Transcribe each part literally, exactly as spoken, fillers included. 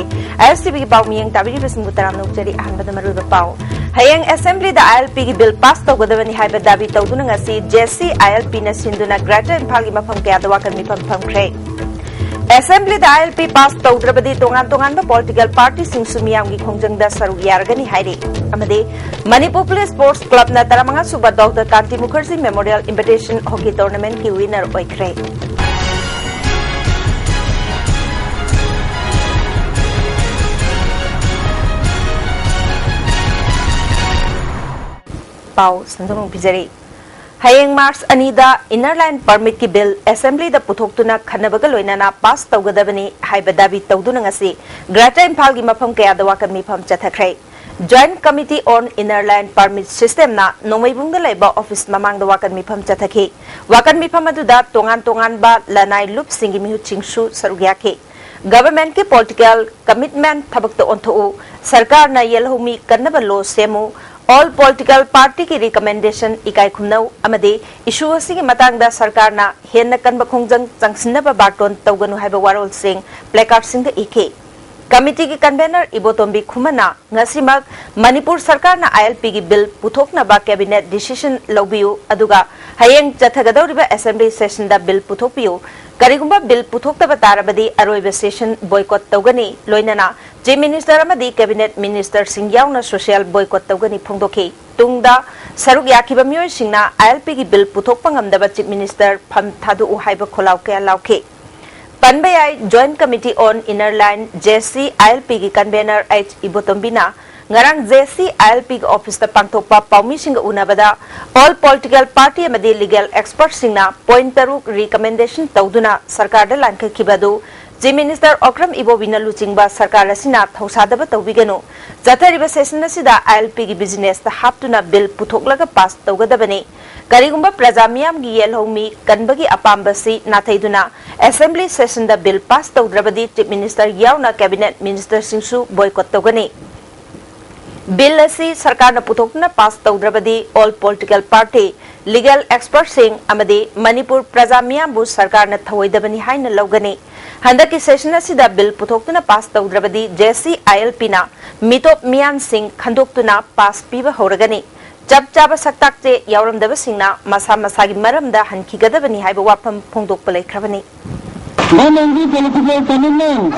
ꯑꯥꯏ S T ꯚꯤꯒꯤ ꯄꯥꯎ ꯃꯤꯠꯌꯦꯡ ꯇꯥꯕꯤꯔꯤꯕꯁꯤꯡꯕꯨ ꯇꯔꯥꯝꯅ ꯑꯣꯛꯆꯔꯤ꯫ ꯑꯍꯥꯟꯕꯗ ꯃꯔꯨꯑꯣꯏꯕ ꯄꯥꯎ꯫ ꯍꯌꯦꯡ ꯑꯦꯁꯦꯝꯕ꯭ꯂꯤꯗ ꯑꯥꯏ ꯑꯦꯜ ꯄꯤꯒꯤ ꯕꯤꯜ ꯄꯥꯁ ꯇꯧꯒꯗꯕꯅꯤ ꯍꯥꯏꯕ ꯗꯥꯕꯤ ꯇꯧꯗꯨꯅ ꯉꯁꯤ ꯖꯦ ꯁꯤ ꯑꯥꯏ ꯑꯦꯜ ꯄꯤꯅ ꯁꯤꯟꯗꯨꯅ ꯒ꯭ꯔꯦꯇꯔ ꯏꯝꯐꯥꯜꯒꯤ ꯃꯐꯝ ꯀꯌꯥꯗ ꯋꯥꯀꯠ ꯃꯤꯐꯝ ꯐꯝꯈ꯭ꯔꯦ꯫ ꯑꯦꯁꯦꯝꯕ꯭ꯂꯤꯗ ꯑꯥꯏ ꯑꯦꯜ ꯄꯤ ꯄꯥꯁ ꯇꯧꯗ꯭ꯔꯕꯗꯤ ꯇꯣꯉꯥꯟ ꯇꯣꯉꯥꯟꯕ ꯄꯣꯂꯤꯇꯤꯀꯦꯜ ꯄꯥꯔꯇꯤꯁꯤꯡꯁꯨ ꯃꯤꯌꯥꯝꯒꯤ ꯈꯣꯡꯖꯪꯗ ꯁꯔꯨꯛ ꯌꯥꯔꯒꯅꯤ ꯍꯥꯏꯔꯤ꯫ ꯑꯃꯗꯤ ꯃꯅꯤꯄꯨꯔ ꯄꯨꯂꯤꯁ ꯁ꯭ꯄꯣꯔꯠꯁ ꯀ꯭ꯂꯕꯅ ꯇꯔꯥꯃꯉꯥ ꯁꯨꯕ doctor Kanti Mukherjee memorial invitation hockey ꯇꯣꯔꯅꯥꯃꯦꯟꯠꯀꯤ ꯋꯤꯅꯔ ꯑꯣꯏꯈ꯭ꯔꯦ꯫ ꯄꯥꯎ ꯁꯟꯗꯣꯛꯅ ꯄꯤꯖꯔꯤ꯫ ꯍꯌꯦꯡ ꯃꯥꯔꯆ ꯑꯅꯤꯗ ꯏꯟꯅꯔ ꯂꯥꯏꯟ ꯄꯔꯃꯤꯠꯀꯤ ꯕꯤꯜ ꯑꯦꯁꯦꯝꯕ꯭ꯂꯤꯗ ꯄꯨꯊꯣꯛꯇꯨꯅ ꯈꯟꯅꯕꯒ ꯂꯣꯏꯅꯅ ꯄꯥꯁ ꯇꯧꯒꯗꯕꯅꯤ ꯍꯥꯏꯕ ꯗꯥꯕꯤ ꯇꯧꯗꯨꯅ ꯉꯁꯤ ꯒ꯭ꯔꯦꯇꯔ ꯏꯝꯐꯥꯜꯒꯤ ꯃꯐꯝ ꯀꯌꯥꯗ ꯋꯥꯀꯠ ꯃꯤꯐꯝ ꯆꯠꯊꯈ꯭ꯔꯦ꯫ Joint Committee on Inner Line Permit Systemꯅ ꯅꯣꯡꯃꯩꯕꯨꯡꯗ ꯂꯩꯕ ꯑꯣꯐꯤꯁ ꯃꯃꯥꯡꯗ ꯋꯥꯀꯠ ꯃꯤꯐꯝ ꯆꯠꯊꯈꯤ꯫ ꯋꯥꯀꯠ ꯃꯤꯐꯝ ꯑꯗꯨꯗ ꯇꯣꯉꯥꯟ ꯇꯣꯉꯥꯟꯕ ꯂꯅꯥꯏ ꯂꯨꯞꯁꯤꯡꯒꯤ ꯃꯤꯍꯨꯠꯁꯤꯡꯁꯨ ꯁꯔꯨꯛ ꯌꯥꯈꯤ꯫ ꯒꯚꯔꯟꯃꯦꯟꯠꯀꯤ ꯄꯣꯂꯤꯇꯤꯀꯦꯜ ꯀꯃꯤꯠꯃꯦꯟꯠ ꯊꯕꯛꯇ ꯑꯣꯟꯊꯣꯛꯎ, ꯁꯔꯀꯥꯔꯅ ꯌꯦꯜꯍꯧꯃꯤ ꯀꯟꯅꯕ ꯂꯣ ꯁꯦꯝꯃꯨ, ꯑꯣꯜ ꯄꯣꯂꯤꯇꯤꯀꯦꯜ ꯄꯥꯔꯇꯤꯒꯤ ꯔꯤꯀꯃꯦꯟꯗꯦꯁꯟ ꯏꯀꯥꯏ ꯈꯨꯝꯅꯧ ꯑꯃꯗꯤ ꯏꯁꯨ ꯑꯁꯤꯒꯤ ꯃꯇꯥꯡꯗ ꯁꯔꯀꯥꯔꯅ ꯍꯦꯟꯅ ꯀꯟꯕ ꯈꯣꯡꯖꯪ ꯆꯪꯁꯤꯟꯅꯕ ꯕꯥꯔꯇꯣꯟ ꯇꯧꯒꯅꯨ ꯍꯥꯏꯕ ꯋꯥꯔꯣꯜꯁꯤꯡ ꯄ꯭ꯂꯦꯀꯥꯔꯗꯁꯤꯡꯗ ꯏꯈꯤ꯫ ꯀꯃꯤꯇꯤꯒꯤ ꯀꯟꯚꯦꯅꯔ ꯏꯕꯣꯇꯣꯝꯕꯤ ꯈꯨꯃꯟꯅ ꯉꯁꯤꯃꯛ ꯃꯅꯤꯄꯨꯔ ꯁꯔꯀꯥꯔꯅ ꯑꯥꯏ ꯑꯦꯜ ꯄꯤꯒꯤ ꯕꯤꯜ ꯄꯨꯊꯣꯛꯅꯕ ꯀꯦꯕꯤꯅꯦꯠ ꯗꯤꯁꯤꯁꯟ ꯂꯧꯕꯤꯌꯨ, ꯑꯗꯨꯒ ꯍꯌꯦꯡ ꯆꯠꯊꯒꯗꯧꯔꯤꯕ ꯑꯦꯁꯦꯝꯕ꯭ꯂꯤ ꯁꯦꯁꯟꯗ ꯕꯤꯜ ꯄꯨꯊꯣꯛꯄꯤꯌꯨ꯫ ꯀꯔꯤꯒꯨꯝꯕ ꯕꯤꯜ ꯄꯨꯊꯣꯛꯇꯕ ꯇꯥꯔꯕꯗꯤ ꯑꯔꯣꯏꯕ ꯁꯦꯁꯟ ꯕꯣꯏꯀꯣꯠ ꯇꯧꯒꯅꯤ, ꯂꯣꯏꯅꯅ ꯆꯤꯐ ꯃꯤꯅꯤꯁꯇꯔ ꯑꯃꯗꯤ ꯀꯦꯕꯤꯅꯦꯠ ꯃꯤꯅꯤꯁꯇꯔꯁꯤꯡ ꯌꯥꯎꯅ ꯁꯣꯁꯤꯌꯦꯜ ꯕꯣꯏꯀꯣꯠ ꯇꯧꯒꯅꯤ ꯐꯣꯡꯗꯣꯛꯈꯤ꯫ ꯇꯨꯡꯗ ꯁꯔꯨꯛ ꯌꯥꯈꯤꯕ ꯃꯤꯑꯣꯏꯁꯤꯡꯅ ꯑꯥꯏ ꯑꯦꯜ ꯄꯤꯒꯤ ꯕꯤꯜ ꯄꯨꯊꯣꯛꯄ ꯉꯝꯗꯕ ꯆꯤꯐ ꯃꯤꯅꯤꯁꯇꯔ ꯐꯝ ꯊꯥꯗꯣꯛꯎ ꯍꯥꯏꯕ ꯈꯣꯜꯂꯥꯎ ꯀꯌꯥ ꯂꯥꯎꯈꯤ꯫ ꯄꯟꯕ ꯌꯥꯏ, Joint Committee on Inner Line, J C I L ꯄꯤꯒꯤ ꯀꯟꯚꯦꯅꯔ ꯑꯩꯆ ꯏꯕꯣꯇꯣꯝꯕꯤꯅ ꯉꯔꯥꯡ ꯖꯦ ꯁꯤ ꯑꯥꯏ ꯑꯦꯜ ꯄꯤꯒꯤ ꯑꯣꯐꯤꯁꯇ ꯄꯥꯡꯊꯣꯛꯄ ꯄꯥꯎꯃꯤꯁꯤꯡꯒ ꯎꯅꯕꯗ ꯑꯣꯜ ꯄꯣꯂꯤꯇꯤꯀꯦꯜ ꯄꯥꯔꯇꯤ ꯑꯃꯗꯤ ꯂꯤꯒꯦꯜ ꯑꯦꯛꯁꯄꯔꯠꯁꯤꯡꯅ ꯄꯣꯏꯟꯠ ꯇꯔꯨꯛ ꯔꯤꯀꯃꯦꯟꯗꯦꯁꯟ ꯇꯧꯗꯨꯅ ꯁꯔꯀꯥꯔꯗ ꯂꯥꯟꯈꯠꯈꯤꯕ ꯑꯗꯨ ꯆꯤꯐ ꯃꯤꯅꯤꯁꯇꯔ ꯑꯣꯀ꯭ꯔꯝ ꯏꯕꯣꯕꯤꯅ ꯂꯨꯆꯤꯡꯕ ꯁꯔꯀꯥꯔ ꯑꯁꯤꯅ ꯊꯧꯁꯥꯗꯕ ꯇꯧꯕꯤꯒꯅꯨ꯫ ꯆꯠꯊꯔꯤꯕ ꯁꯦꯁꯟ ꯑꯁꯤꯗ ꯑꯥꯏ ꯑꯦꯜ ꯄꯤꯒꯤ ꯕꯤꯖꯤꯅꯦꯁꯇ ꯍꯥꯞꯇꯨꯅ ꯕꯤꯜ ꯄꯨꯊꯣꯛꯂꯒ ꯄꯥꯁ ꯇꯧꯒꯗꯕꯅꯤ꯫ ꯀꯔꯤꯒꯨꯝꯕ ꯄ꯭ꯔꯖꯥ ꯃꯤꯌꯥꯝꯒꯤ ꯌꯦꯜꯍꯧꯃꯤ ꯀꯟꯕꯒꯤ ꯑꯄꯥꯝꯕꯁꯤ ꯅꯥꯊꯩꯗꯨꯅ ꯑꯦꯁꯦꯝꯕ꯭ꯂꯤ ꯁꯦꯁꯟꯗ ꯕꯤꯜ ꯄꯥꯁ ꯇꯧꯗ꯭ꯔꯕꯗꯤ ꯆꯤꯐ ꯃꯤꯅꯤꯁꯇꯔ ꯌꯥꯎꯅ ꯀꯦꯕꯤꯅꯦꯠ ꯃꯤꯅꯤꯁꯇꯔꯁꯤꯡꯁꯨ ꯕꯣꯏꯀꯣꯠ ꯇꯧꯒꯅꯤ꯫ ꯕꯤꯜ ꯑꯁꯤ ꯁꯔꯀꯥꯔꯅ ꯄꯨꯊꯣꯛꯇꯨꯅ ꯄꯥꯁ ꯇꯧꯗ꯭ꯔꯕꯗꯤ ꯑꯣꯜ ꯄꯣꯂꯤꯇꯤꯀꯦꯜ ꯄꯥꯔꯇꯤ, ꯂꯤꯒꯦꯜ ꯑꯦꯛꯁꯄꯔꯠꯁꯤꯡ ꯑꯃꯗꯤ ꯃꯅꯤꯄꯨꯔ ꯄ꯭ꯔꯖꯥ ꯃꯤꯌꯥꯝꯕꯨ ꯁꯔꯀꯥꯔꯅ ꯊꯧꯑꯣꯏꯗꯕꯅꯤ ꯍꯥꯏꯅ ꯂꯧꯒꯅꯤ꯫ ꯍꯟꯗꯛꯀꯤ ꯁꯦꯁꯟ ꯑꯁꯤꯗ ꯕꯤꯜ ꯄꯨꯊꯣꯛꯇꯨꯅ pass ꯇꯧꯗ꯭ꯔꯕꯗꯤ J C I L ꯄꯤꯅ ꯃꯤꯇꯣꯞ ꯃꯤꯌꯥꯟꯁꯤꯡ ꯈꯟꯗꯣꯛꯇꯨꯅ ꯄꯥꯁ ꯄꯤꯕ ꯍꯧꯔꯒꯅꯤ꯫ ꯆꯞ ꯆꯥꯕ ꯁꯛꯇꯥꯛꯆꯦ ꯌꯥꯎꯔꯝꯗꯕꯁꯤꯡꯅ ꯃꯁꯥ ꯃꯁꯥꯒꯤ ꯃꯔꯝꯗ ꯍꯟꯈꯤꯒꯗꯕꯅꯤ ꯍꯥꯏꯕ ꯋꯥꯐꯝ ꯐꯣꯡꯗꯣꯛꯄ ꯂꯩꯈ꯭ꯔꯕꯅꯤ꯫ One only political commitment.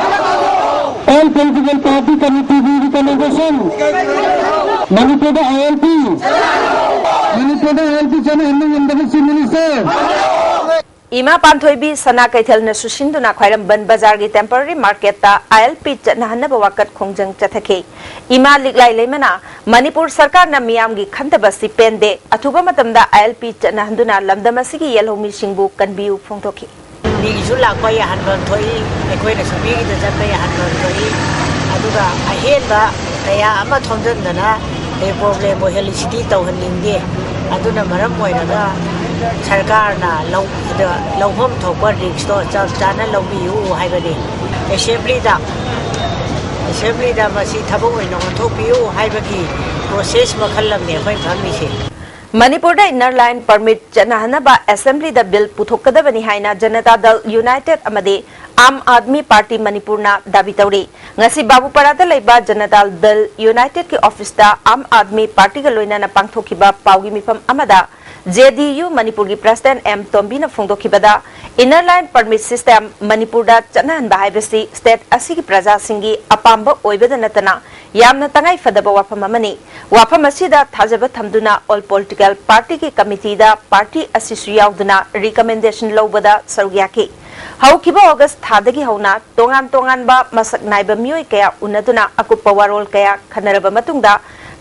All political party committee recommendation. ꯃꯅꯤꯄꯨꯔꯗ ꯑꯥꯏ ꯑꯦꯜ ꯄꯤ. ꯃꯅꯤꯄꯨꯔꯗ ꯑꯥꯏ ꯑꯦꯜ ꯄꯤ ꯆꯠꯅꯍꯟꯕ ꯉꯝꯗꯕ Chief Minister. ꯏꯃꯥ ꯄꯥꯟꯊꯣꯏꯕꯤ ꯁꯅꯥ ꯀꯩꯊꯦꯜꯅ ꯁꯨꯁꯤꯟꯗꯨꯅ ꯈ꯭ꯋꯥꯏꯔꯝꯕꯟ ꯕꯖꯥꯔꯒꯤ temporary marketꯇ ꯑꯥꯏ ꯑꯦꯜ ꯄꯤ ꯆꯠꯅꯍꯟꯅꯕ ꯋꯥꯀꯠ ꯈꯣꯡꯖꯪ ꯆꯠꯊꯈꯤ꯫ ꯏꯃꯥ ꯂꯤꯛꯂꯥꯏ ꯂꯩꯃꯅ ꯃꯅꯤꯄꯨꯔ ꯁꯔꯀꯥꯔꯅ ꯃꯤꯌꯥꯝꯒꯤ ꯈꯟꯊꯕ ꯑꯁꯤ ꯄꯦꯟꯗꯦ, ꯑꯊꯨꯕ ꯃꯇꯝꯗ ꯑꯥꯏ ꯑꯦꯜ ꯄꯤ ꯆꯠꯅꯍꯟꯗꯨꯅ ꯂꯝꯗꯝ ꯑꯁꯤꯒꯤ ꯌꯦꯜꯍꯧꯃꯤꯁꯤꯡꯕꯨ ꯀꯟꯕꯤꯌꯨ ꯐꯣꯡꯗꯣꯛꯈꯤ꯫ ꯃꯤꯒꯤꯁꯨ ꯂꯥꯛꯄ ꯌꯥꯍꯟꯕ ꯊꯣꯛꯏ, ꯑꯩꯈꯣꯏꯅꯁꯨ ꯃꯤꯒꯤꯗ ꯆꯠꯄ ꯌꯥꯍꯟꯕ ꯊꯣꯛꯏ꯫ ꯑꯗꯨꯒ ꯑꯍꯦꯟꯕ ꯀꯌꯥ ꯑꯃ ꯊꯣꯝꯖꯤꯟꯗꯅ ꯑꯩ problem ꯑꯣꯏꯍꯜꯂꯤꯁꯤꯗꯤ ꯇꯧꯍꯟꯅꯤꯡꯗꯦ꯫ ꯑꯗꯨꯅ ꯃꯔꯝ ꯑꯣꯏꯔꯒ ꯁꯔꯀꯥꯔꯅ ꯂꯧ-, ꯂꯧꯐꯝ ꯊꯣꯛꯄ riskꯇꯣ ꯆꯞ ꯆꯥꯅ ꯂꯧꯕꯤꯌꯨ ꯍꯥꯏꯕꯅꯤ꯫ Assemblyꯗ, Assemblyꯗ ꯃꯁꯤ ꯊꯕꯛ ꯑꯣꯏꯅ ꯑꯣꯟꯊꯣꯛꯄꯤꯌꯨ ꯍꯥꯏꯕꯒꯤ process ꯃꯈꯜ ꯑꯃꯅꯤ ꯑꯩꯈꯣꯏ ꯐꯝꯃꯤꯁꯦ꯫ ꯃꯅꯤꯄꯨꯔꯗ Inner Line Permit ꯆꯠꯅꯍꯟꯅꯕ Assemblyꯗ ꯕꯤꯜ ꯄꯨꯊꯣꯛꯀꯗꯕꯅꯤ ꯍꯥꯏꯅ ꯖꯅꯇꯥ ꯗꯜ ꯌꯨꯅꯥꯏꯇꯦꯗ ꯑꯃꯗꯤ ꯑꯥꯝ ꯑꯥꯗꯃꯤ ꯄꯥꯔꯇꯤ ꯃꯅꯤꯄꯨꯔꯅ ꯗꯥꯕꯤ ꯇꯧꯔꯤ꯫ ꯉꯁꯤ ꯕꯥꯕꯨꯄꯥꯔꯥꯗ ꯂꯩꯕ ꯖꯅꯇꯥ ꯗꯜ ꯌꯨꯅꯥꯏꯇꯦꯗꯀꯤ ꯑꯣꯐꯤꯁꯇ ꯑꯥꯝ ꯑꯥꯗꯃꯤ ꯄꯥꯔꯇꯤꯒ ꯂꯣꯏꯅꯅ ꯄꯥꯡꯊꯣꯛꯈꯤꯕ ꯄꯥꯎꯒꯤ ꯃꯤꯐꯝ ꯑꯃꯗ ꯖꯦ ꯗꯤ ꯌꯨ ꯃꯅꯤꯄꯨꯔꯒꯤ president ꯑꯦꯝ ꯇꯣꯝꯕꯤꯅ ꯐꯣꯡꯗꯣꯛꯈꯤꯕꯗ, Inner Line Permit System ꯃꯅꯤꯄꯨꯔꯗ ꯆꯠꯅꯍꯟꯕ ꯍꯥꯏꯕꯁꯤ state ꯑꯁꯤꯒꯤ ꯄ꯭ꯔꯖꯥꯁꯤꯡꯒꯤ ꯑꯄꯥꯝꯕ ꯑꯣꯏꯕꯗ ꯅꯠꯇꯅ ꯌꯥꯝꯅ ꯇꯉꯥꯏ ꯐꯗꯕ ꯋꯥꯐꯝ ꯑꯃꯅꯤ꯫ ꯋꯥꯐꯝ ꯑꯁꯤꯗ ꯊꯥꯖꯕ ꯊꯝꯗꯨꯅ all political partyꯒꯤ committeeꯗ ꯄꯥꯔꯇꯤ ꯑꯁꯤꯁꯨ ꯌꯥꯎꯗꯨꯅ recommendation ꯂꯧꯕꯗ ꯁꯔꯨꯛ ꯌꯥꯈꯤ꯫ ꯍꯧꯈꯤꯕ ꯑꯣꯒꯁ ꯊꯥꯗꯒꯤ ꯍꯧꯅ ꯇꯣꯉꯥꯟ ꯇꯣꯉꯥꯟꯕ ꯃꯁꯛ ꯅꯥꯏꯕ ꯃꯤꯑꯣꯏ ꯀꯌꯥ ꯎꯅꯗꯨꯅ ꯑꯀꯨꯞꯄ ꯋꯥꯔꯣꯜ ꯀꯌꯥ ꯈꯟꯅꯔꯕ ꯃꯇꯨꯡꯗ